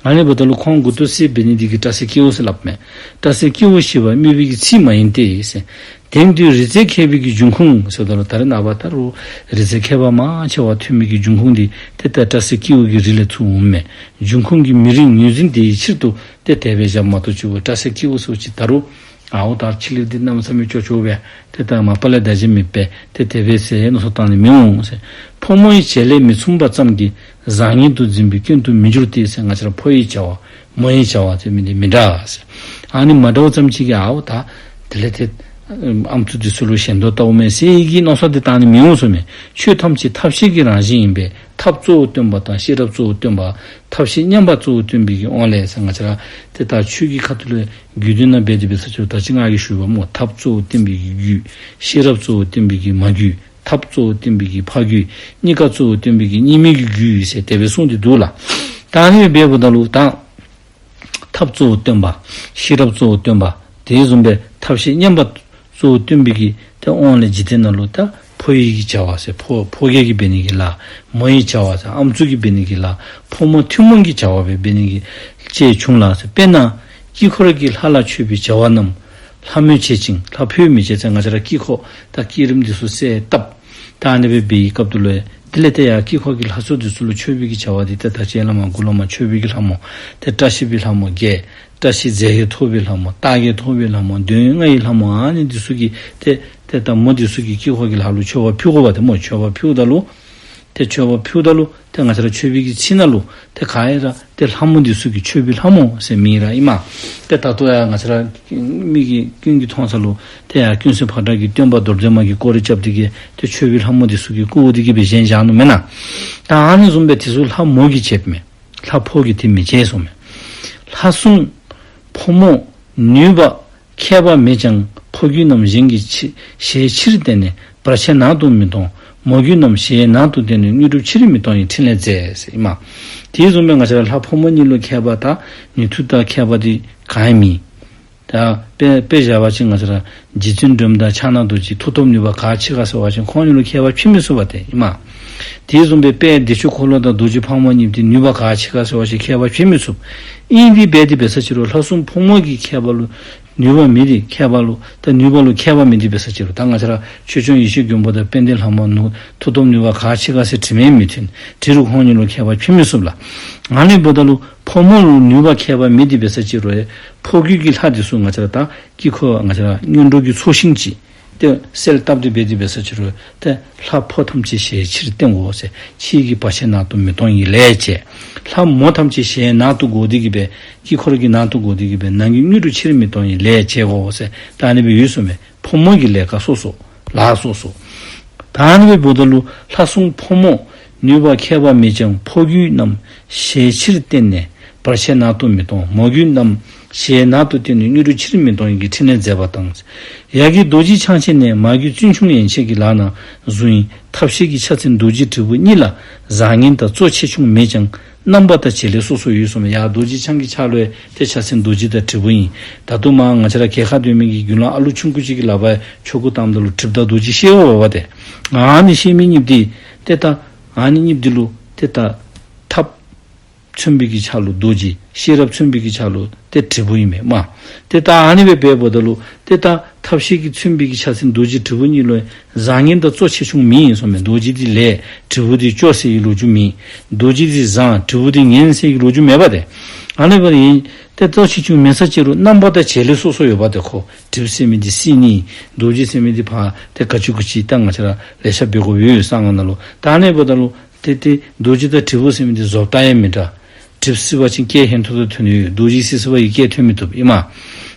ཨ་ནི་འབདཝ་ད་ལུ་ཁོང་མགུ་ཏོ་སེར་འབད་ནི་འདི་གིས་སྐྲ་སེར་སྐྱེ་བོ་ཟེར་སླབ་མས། སྐྲ་སེར་སྐྱེ་བོ་ཞེས་པ་སྨོས་པའི་གི་ཚིག་མ་ཡིན་ཏེ་ཟེར། དེང་དུས་རི་རྩེ་མཁས་པའི་གི་འབྱུང་ཁུངས་ཟེརཝ་ད་ལུ་ད་རེས་ནངས་པ་ད་རུང་རི་རྩེ་མཁས་པ་མང་ཆེ་བ་ཐོན་མི་གི་འབྱུང་ཁུངས་འདི་ཏེ་ད་སྐྲ་སེར་སྐྱེ་བོ་གི་རིགས་ལས་ཚུར་འོངམ་མས། འབྱུང་ཁུངས་ཀྱི་མི་རིགས་ངོས་འཛིན་དེའི་ཕྱིར་དུ་ཏེ་དེ་སྦེ་བཞགཔ་མ་གཏོགས་ཅིག་སྐྲ་སེར་སྐྱེ་བོ་ཟེརཝ་ཅིག་ད་རུང་ཨའོ་ད་ཕྱི་གླིང་འདི་གནམ་མེད་ས་མེད་ཅོག་ཅོག་སྦེ་ཏེ་ད་མ་པ་ལས་ད་ཅི་མེད་པས། ཏེ་དེ་སྦེ་ཟེར་མནོ་བསམ་བཏང་ནི་མི་འོང་ཟེར། ཕོ་མོ་ཡི་བྱེད་ལས་མི་མཚུངས་པ་ཙམ་གྱིས་བཟང་ངན་དུ་འཛིན་པའི་སྐྱོན་དུ་མི་འགྱུར་ཏེ་ཟེར། ང་བཅས་ར་ཕོ་ཡི་བྱ་བ་མོ་ཡི་བྱ་བ་ཟེར་མི་འདི་མི་འདྲ་ཟེར། ཨ་ནི་མ་འདྲཝ་ཙམ་ཅིག་གིས་ཨའོ་ད་དེ་ལས་ཏེ་ཨམ་སྲུ་འདི་ཚུ་ལུ་ཞེན་ལྟ་ལྟཝ་མས་ཟེར་གྱི་མནོ་བསམ་འདི་བཏང་ནི་མི་འོང་གསུངམ་མས། ཆོས་ཐམས་ཅད་ཐབས་ཤེས་ཀྱི་རང་བཞིན་ཡིན་པས། ཐབས་གཙོ་བོར་སྟོན་པ་དང་ཤེས་རབ་གཙོ་བོར་སྟོན་པ། ཐབས་ཤེས་མཉམ་པ་གཙོ་བོར་སྟོན་པའི་གི་དབང་ལས་ཟེར། ང་བཅས་ར་ཏེ་ད་ཆོས་ཀྱི་ཁ་ཐུག་ལས་རྒྱུད་སྡེ་ནང་འབད་དེ་འབད་ས་ཅིག་རུང་ད་ཅི་ང་གིས་ཞུ་བ་སྨོ། ཐབས་གཙོ་བོར་སྟོན་པའི་གི་རྒྱུད། ཤེས་རབ་གཙོ་བོར་སྟོན་པའི་གི་མ་རྒྱུད། ཐབས་གཙོ་བོར་སྟོན་པའི་གི་ཕ་རྒྱུད། གཉིས་ཀ་གཙོ་བོར་སྟོན་པའི་གི་གཉིས་མེད་ཀྱི་རྒྱུད་ཟེར་དེ་སྦེ་གསུངས་ཏེ་འདུག་ལགས། ད་ཨ་ནི་སྦེ་འབདཝ་ད་ལུ་ད་ཐབས་གཙོ་བོར་སྟོན་པ། ཤེས་རབ་གཙོ་བོར་སྟོན་པ། དེ་བཟུམ་སྦེ་ཐབས་ཤེས་མཉམ་པ་གཙོ་བོར་སྟོན་པའི་གི་ཏེ་དབང་ལས་འཇིག་རྟེན་ནང་ལུ་ད་ཕོ་ཡི་གི་བྱ་བ་ཟེར་ཕོ་ཕོ་རྒྱས་ཀྱིས་འབད་ནི་གི་ལཱ། མོ་ཡི་བྱ་བ་ཟེར་ཨམ་སྲུ་གིས་འབད་ནི་གི་ལཱ། ཕོ་མོ་ཐུན་མོང་གི་བྱ་བ་སྦེ་འབད་ནི་གི་ཅིག་བྱུང་ལགས་ཟེར། དཔེར་ན་དཀྱིལ་འཁོར་གྱི་ལྷ་ལ་མཆོད་པའི་བྱ་བ་རྣམས་ལྷ་མོས་བྱེད་ཅིང་ལྷ་ཕོས་མི་བྱེད་ཟེར། ང་བཅས་ར་དཀྱིལ་འཁོར་ད་བསྐྱེད་རིམ་འདི་ཚུ་གསལ་བཏབ། ད་ཨ་ནི་སྦེ་འབད་བའི་སྐབས་དུ་ལུ་དེ་ལས་ཏེ་ཡར་དཀྱིལ་འཁོར་གྱི་ལྷ་ཚོགས་འདི་ཚུ་ལུ་མཆོད་པའི་གི་བྱ་བ་འདི་ཏེ་ད་ལྕེ་ལས་མར་མགུ་ལས་མར་མཆོད་པའི་གི་ལྷ་མོ། ཏེ་བཀྲ་ཤིས་པའི་ལྷ་མོ་བརྒྱད། བཀྲ་ཤིས་རྫས་བརྒྱད་ཐོགས་པའི་ལྷ་མོ། རྟགས་བརྒྱད་ཐོགས་པའི་ལྷ་མོ། འདོད་ཡོན་ལྔ་ཡི་ལྷ་མོ། ཨ་ནི་འདི་ཚུ་གིས་ཏེ་ཏེ་ད་མོ་འདི་ཚུ་གིས་དཀྱིལ་འཁོར་གྱི་ལྷ་ལུ་མཆོད་པ་ཕུལ་དགོ་པ་ཏེ་སྨོ། མཆོད་པ་ཕུལཝ་ད་ལུ་ཏེ་མཆོད་པ་ཕུལཝ་ད་ལུ་ཏེ་ང་བཅས་ར་མཆོད་པའི་གི་ཚིག་ནང་ལུ་ཏེ་ག་ར་ཏེ་ལྷ་མོ་འདི་ཚུ་གིས་མཆོད་པའི་ལྷ་མོ་ཟེར་མི་ར་ཨིན་མས། ཏེ་ད་ལྟོ་ཡང་ང་བཅས་ར་མི་གི་ཀུན་གྱིས་མཐོང་ས་ལུ་ཏེ་ཡར་ཀུན་གསལ་ཕོ་བྲང་གི་སྟོན་པ་རྡོར་གདན་མ་གིས་སྐོར་ར་རྐྱབ་སྟེ་གི་ཏེ་མཆོད་པའི་ལྷ་མོ་འདི་ཚུ་གིས་བསྐོར་ཏེ་གི་སྦེ་བཞེངས་བཞག་ནུག་མེན་ན། ད་ཨ་ནི་བཟུམ་སྦེ་དེ་ཚུ་ལྷ་མོ་གིས་བྱེདཔ་མས། ལྷ་ཕོ་གིས་དེ་མི་བྱེད་གསུངམ་མས། ལྷ་སྲུང་ཕོ་མོ་ནུས་པ་ཁྱད་པར་མེད་ཀྱང་ཕོ་རྒྱུད་རྣམས་གཞན་གྱི་ཕྱི་ཞལ་ཕྱིར་བསྟན་ནས་བར་ཆད་ནང་དུ་མི་གཏོང་། མོ་རྒྱུད་རྣམས་ཞལ་ནང་དུ་བསྟན་ནས་དངོས་གྲུབ་ཕྱིར་མི་གཏོང་བའི་ཕྲིན་ལས་མཛད་ཟེར་ཨིན་མས། དེ་བཟུམ་སྦེ་ང་བཅས་ར་ལྷ་ཕོ་མོ་གཉིས་ལུ་ཁྱད་པར་དང་ནུས་མཐུ་དང་ཁྱད་པར་འདི་ག་ཡང་མེད། ད་དཔེ་དཔེ་བཞག་པ་ཅིན་ང་བཅས་ར་རྗེ་བཙུན་སྒྲོལ་མ་དང་ཕྱག་ན་རྡོ་རྗེ་མཐུ་སྟོབས་ནུས་པ་ག་ཅིག་ག་ཟེར་བ་ཅིན་ཁོང་གཉིས་ལུ་ཁྱད་པར་ཕྱེ་མི་ཚུགས་པ་ཏེ་ཨིན་མས། དེ་བཟུམ་སྦེ་དཔལ་བདེ་མཆོག་འཁོར་ལོ་དང་རྡོ་རྗེ་ཕག་མོ་གཉིས་འདི་ནུས་པ་ག་ཅིག་ག་ཟེར་བ་ཅིན་ཁྱད་པར་ཕྱེ་མི་ཚུགས། ཨིན་དེ་སྦེ་དེ་འབད་ས་ཅིག་རུང་ལྷ་སྲུང་ཕོ་མོ་གི་ཁྱད་པར་ལུ་ནུས་པ་མེད་དེ་ཁྱད་པར་ལུ་ད་ནུས་པ་ལུ་ཁྱད་པར་མེད་དེ་འབད་ས་ཅིག་རུང་ད་ང་བཅས་ར་ཆོས་སྐྱོང་ཡེ་ཤེས་མགོན་པོ་དང་དཔལ་ལྡན་ལྷ་མོ་ནུ་མཐུ་སྟོབས་ནུས་པ་ག་ཅིག་ག་ཟེར་དྲི་མེད་མི་མཐུན། དྲི་རུང་ཁོང་གཉིས་ལུ་ཁྱད་པར་ཕྱེ་མི་ཚུགས་ལགས། ཨ་ནི་འབདཝ་ད་ལུ་ཕོ་མོ་ལུ་ནུས་པ་ཁྱད་པར་མེད་དེ་འབད་ས་ཅིག་རུང་ཕོ་རྒྱུད་ཀྱི་ལྷ་འདི་ཚུ་ང་བཅས་ར་ད་དཀྱིལ་འཁོར་ང་བཅས་ར་སྔོན་འགྲོ་གི་ཚོགས་ཞིང་ཅིག་ཏེ་གསལ་བཏབ་སྟེ་འབད་དེ་འབད་ས་ཅིག་རུང་ཏེ་ལྷ་ཕོ་ཐམས་ཅད་ཞལ་ཕྱིར་བསྟན་དགོ་ཟེར། ཕྱི་གི་བར་ཆད་ནང་དུ་མི་གཏོང་བའི་ལས་བྱེད། ལྷ་མོ་ཐམས་ཅད་ཞལ་ནང་དུ་བསྒོར་ཏེ་གི་སྦེ་དཀྱིལ་འཁོར་གྱི་ནང་དུ་བསྒོར་ཏེ་གི་སྦེ་ནང་གི་དངོས་གྲུབ་ཕྱིར་མི་གཏོང་བའི་ལས་བྱེད་དགོ་ཟེར་ད་ཨ་ནི་སྦེ་ཡོད་གསུངམ་མས། ཕོ་མོ་གི་ལས་ཀ་སོ་སོ་ལཱ་སོ་སོ། ད་ཨ་ནི་སྦེ་འབདཝ་ད་ལུ་ལྷ་སྲུང་ཕོ་མོ་ནུས་པ་ཁྱད་པར་མེད་ཀྱང་ཕོ་རྒྱུད་རྣམས་ཞལ་ཕྱིར་བསྟན་ནས་བར་ཆད་ནང་དུ་མི་གཏོང་། མོ་རྒྱུད་རྣམས་ཞལ་ནང་དུ་བསྟན་ནས་དངོས་གྲུབ་ཕྱིར་མི་གཏོང་བའི་ཕྲིན་ལས་མཛད་པ་དང་། ཡ་གི་རྡོ་རྗེ་འཆང་ཆེན་ནས་མ་རྒྱུད་བཙུན་ཆུང་ཡན་ཆད་ཀྱི་ལག་ན་བཟུང་ཡི། ཐབས་ཤེས་ཀྱི་ཕྱག་མཚན་རྡོ་རྗེ་དྲིལ་བུ་གཉིས་ལ་བཟང་ངན་དང་གཙོ་ཆེ་ཆུང་མེད་ཀྱང་རྣམ་པ་དང་བྱེད་ལས་སོ་སོ་ཡོད་གསུངམ་མས། ཡ་རྡོ་རྗེ་འཆང་གི་ཕྱག་ལུ་ཡང་ཏེ་ཕྱག་མཚན་རྡོ་རྗེ་དང་དྲིལ་བུ་ཨིན། ད་ལྟོ་མར་ང་བཅས་ར་གྱལ་ཁར་སྡོད་མི་གི་དགེ་སློང་ཨ་ལུ་ཆུང་ཀུ་ཅིག་གི་ལག་པར་ཆོ་ག་བཏངམ་ད་ལུ་དྲིལབུ་དང་རྡོ་རྗེ་ཤེས་འོང་པ་ཏེ། ཨ་ནི་ཤེས་མི་གཉིསཔོ་འདི་ཏེ་ད་ཨ་ནི་གཉིསཔོ་འདི་ལུ་ཏེ་ད་ཐབས་མཚོན་པའི་གི་ཕྱག་ལུ་རྡོ་རྗེ། ཤེས་རབ་མཚོན་པའི་གི་ཕྱག་ལུ་ཏེ་དྲིལ་བུ་ཨིན་མས་མ། ཏེ་ད་ཨ་ནི་སྦེ་འབདཝ་ད་ལུ་ཏེ་ད་ཐབས་ཤེས་ཀྱི་མཚོན་པའི་གི་ཕྱག་མཚན་རྡོ་རྗེ་དྲིལ་བུ་གཉིས་ལུ་བཟང་ངན་དང་གཙོ་ཆེ་ཆུང་མེད་ཨིན་གསུངམ་མས། རྡོ་རྗེ་འདི་ལེགས་དྲིལ་བུ་འདི་སྐྱོ་ཟེར་བའི་ལོ་རྒྱུས་མེད། རྡོ་རྗེ་འདི་བཟང་དྲིལ་བུ་འདི་ངན་ཟེར་བའི་ལོ་རྒྱུས་མེད་པ་ཏེ། ཨ་ནི་སྦེ་ཨིན། ཏེ་གཙོ་ཆེ་ཆུང་མེད་ས་ཅིག་རུང་རྣམ་པ་དང་བྱེད་ལས་སོ་སོ་ཡོདཔ་ཏེ་ཁོ། དྲིལབུ་ཟེར་མི་འདི་སྲིད་ནི། རྡོ་རྗེ་ཟེར་མི་འདི་ཕར་ཏེ་ག་ཅི་གུ་ཅི་ད་ང་བཅས་ར་ལེ་ཤ་འབད་དགོཔ་ཡོད་གསང་སྔགས་ནང་ལུ། ད་ཨ་ནི་འབདཝ་ད་ལུ་ཏེ་ཏེ་རྡོ་རྗེ་དང་དྲིལབུ་ཟེར་མི་འདི་བཟོ་ལྟ་ཡང་མི་འདྲ། དྲིལབུ་ཟེར་བ་ཅིན་སྐད་ཧན་ཐོར་ཐོར་ཐོན་ནི་ཡོད། རྡོ་རྗེ་ཟེར་ཟེར་བ་ཡི་སྐད་ཐོན་མི་བཏུབ་ཨིན་མས།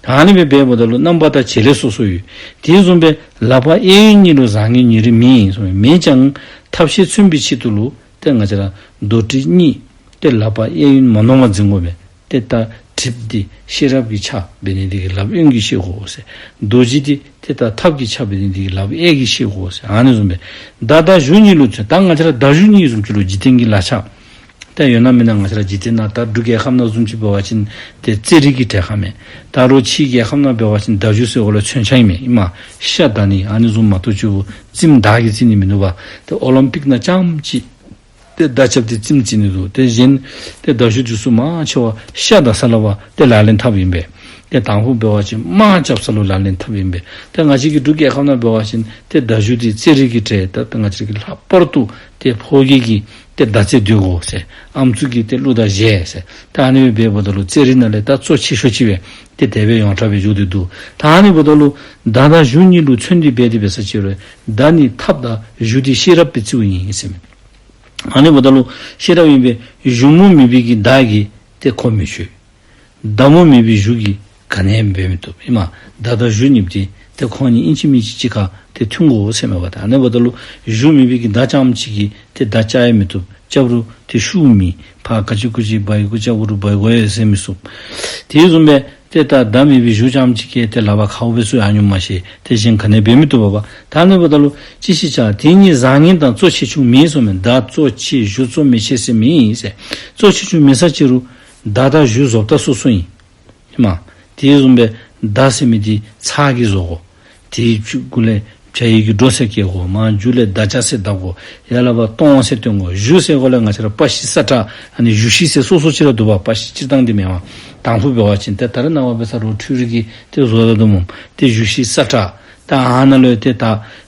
ཨ་ནི་སྦེ་འབདཝ་ད་ལུ་རྣམ་པ་དང་བྱེད་ལས་སོ་སོ་ཡོད། དེ་བཟུམ་སྦེ་ལག་པ་གཡས་གཡོན་གཉིས་ལུ་བཟང་ངན་ཉེ་རིང་མེད་ཨིན་གསུངམ་མས། མེད་ཀྱང་ཐབས་ཤེས་མཚོན་པའི་ཆེད་དུ་ལུ་ཏེ་ང་བཅས་ར་རྡོར་དྲིལ་གཉིས་ཏེ་ལག་པ་གཡས་གཡོན་མ་ནོར་བར་འཛིན་དགོ་པས། ཏེ་ད་དྲིལབུ་འདི་ཤེས་རབ་ཀྱི་ཕྱག་འབད་ནི་འདི་གིས་ལགཔ་གཡོན་གྱིས་ཤེས་དགོ་ཟེར། རྡོ་རྗེ་འདི་ཏེ་ད་ཐབས་ཀྱི་ཕྱག་འབད་ནི་འདི་གིས་ལགཔ་གཡས་ཀྱིས་ཤེས་དགོ་ཟེར། ཨ་ནི་བཟུམ་སྦེ་མདའ་དང་གཞུ་གཉིས་ལུ་མཚོན། ད་ང་བཅས་ར་མདའ་གཞུ་གཉིས་བཟུམ་ཅིག་ལུ་འཇིག་རྟེན་གྱི་ལག་ཆ་ ད་ཡོད་ན་མེད་ན་ང་བཅས་ར་འཇིག་རྟེན་ནང་ད་འབྲུག་རྒྱལ་ཁབ་ནང་བཟུམ་ཅིག་འབད་བ་ཅིན་ཏེ་རྩེད་རིགས་ཀྱི་གྲས་ཁར་མས། ད་རུང་ཕྱི་རྒྱལ་ཁབ་ནང་འབད་བ་ཅིན་མདའ་གཞུ་ཟེར་འོག་ལུ་མཚོན་ཆ་ཨིན་མས། ཨིན་མས། ཤ་བདའ་ནི་ཨ་ནི་བཟུམ་མ་གཏོགས་ཅིག་རྩེདམོ་མདའ་གིས་རྩེད་ནི་མིན་འདུག་པ། ཏེ་ཨོ་ལིམ་པིག་ནང་རྐྱངམ་ཅིག་ཏེ་མདའ་རྐྱབ་སྟེ་རྩེདམོ་རྩེ་ནི་འདུག། ཏེ་གཞན་ཏེ་མདའ་གཞུ་འདི་ཚུ་མང་ཆེ་བ་ཤ་བདའ་ས་ལུ་བ་ཏེ་ལག་ལེན་འཐབ་ཨིན་པས། ཏེ་དང་ཕུ་འབད་བ་ཅིན་དམག་རྐྱབ་ས་ལུ་ལག་ལེན་འཐབ་ཨིན་པས། ཏེ་ང་བཅས་ཀྱི་འབྲུག་རྒྱལ་ཁབ་ནང་འབད་བ་ཅིན་ཏེ་མདའ་གཞུ་འདི་རྩེད་རིགས་ཀྱི་གྲས་ད་ཏེ་ང་བཅས་ཀྱི་ལྷག་པར་དུ་ཏེ་ཕོ་རྒྱས་ཀྱིས་ཏེ་མདའ་རྩེད་སྡོད་དགོ་ཟེར། ཨམ་སྲུ་གིས་ཏེ་གླུ་དང་གཞས་ཟེར། ད་ཨ་ནི་སྦེ་འབདཝ་ད་ལུ་རྩེད་རིགས་ནང་ལས་ད་གཙོ་ཆེ་ཤོས་ཅིག་སྦེ་ཏེ་དེ་སྦེ་ཡོངས་གྲགས་སྦེ་བཞུགས་ཏེ་འདུག། ད་ཨ་ནི་འབདཝ་ད་ལུ་མདའ་དང་གཞུ་གཉིས་ལུ་མཚོན་ཏེ་འབད་དེ་འབད་ས་ཅིག་རུང་མདའ་ནི་ཐབས་དང་གཞུ་འདི་ཤེས་རབ་སྦེ་རྩིཝ་ཨིན་ཟེར་མས། ཨ་ནི་འབདཝ་ད་ལུ་ཤེས་རབ་ཨིན་པས། གཞུ་མོ་མེད་པའི་གི་མདའ་གིས་ཏེ་ཁོ་མི་ཆོད། མདའ་མོ་མེད་པའི་གཞུ་གིས་ག་ནི་ཡང་འབད་མི་བཏུབ། ཨིན་མས། མདའ་དང་གཞུ་གཉིས་འདི་ཏེ་ཁོང་གཉིས་ཨིན་ཅི་མིན་ཅི་གཅིག་ཁར་ཏེ་མཐུན་དགོ་ཟེར་མས་པ། ཏེ་ཨ་ནི་འབདཝ་ད་ལུ་གཞུ་མེད་པའི་གི་མདའ་རྐྱངམ་ཅིག་གིས་ཏེ་མདའ་རྐྱབ་ཡང་མི་བཏུབ། རྐྱབ་རུང་ཏེ་ཤུགས་མེད། ཕར་ག་ཅི་གུ་ཅི་འབག་ཡི་གུ་རྐྱབ་རུང་འབག་དགོ་ཡང་ཟེར་མི་ཚུགས། དེ་བཟུམ་སྦེ་ཏེ་ད་མདའ་མེད་པའི་གཞུ་རྐྱངམ་ཅིག་གིས་ཏེ་ལག་པར་ཁཝ་སྦེ་ཚུ་ཨ་ནི་མ་ཤེས། ཏེ་གཞན་ག་ནི་ཡང་འབད་མི་བཏུབ་པ་པ། ད་ཨ་ནི་འབདཝ་ད་ལུ་ཅི་ཞིག་བྱ། དེ་གཉིས་བཟང་ངན་དང་གཙོ་ཆེ་ཆུང་མེད་གསུངས་མས། མདའ་གཙོ་ཆེ་གཞུ་གཙོ་མི་ཆེ་ཟེར་མེད་ཟེར། གཙོ་ཆེ་ཆུང་མེད་ས་ཅིག་རུང་མདའ་དང་གཞུ་བཟོ་ལྟ་སོ་སོ་ཨིན། ཨིན་མས། དེ་བཟུམ་སྦེ་མདའ་ཟེར་མི་འདི་ཚགས་ཀྱིས་བཟོ་དགོ། དེའི་ཕྱི་གུ་ལས་བྱ་ཡི་གི་སྒྲོ་ཟེར་བཀལ་དགོ། མར་མཇུག་ལས་མདའ་རྒྱ་ཟེར་བརྡབ་དགོ། ཡར་ལས་ཕར་ལྟོང་ཟེར་སྟོན་དགོ། གཞུ་ཟེར་འགོ་ལས་ང་བཅས་ར་པ་ཤི་ས་ཁྲ་ཨ་ནི་གཞུ་ཤི་ཟེར་སོ་སོ་ཅིག་ར་འདུག་པ། པ་ཤི་སྤྱིར་བཏང་འདི་མེན་པ། དང་ཕུ་འབད་བ་ཅིན་ཏེ་ད་རེས་ནངས་པ་འབད་ས་རུང་འཕྲུལ་རིག་གིས་ཏེ་བཟོ་ད་འདུག་སྨོ། ཏེ་གཞུ་ཤི་ས་ཁྲ། ད་ཨ་ནཱ་ལུ་ཏེ་ད་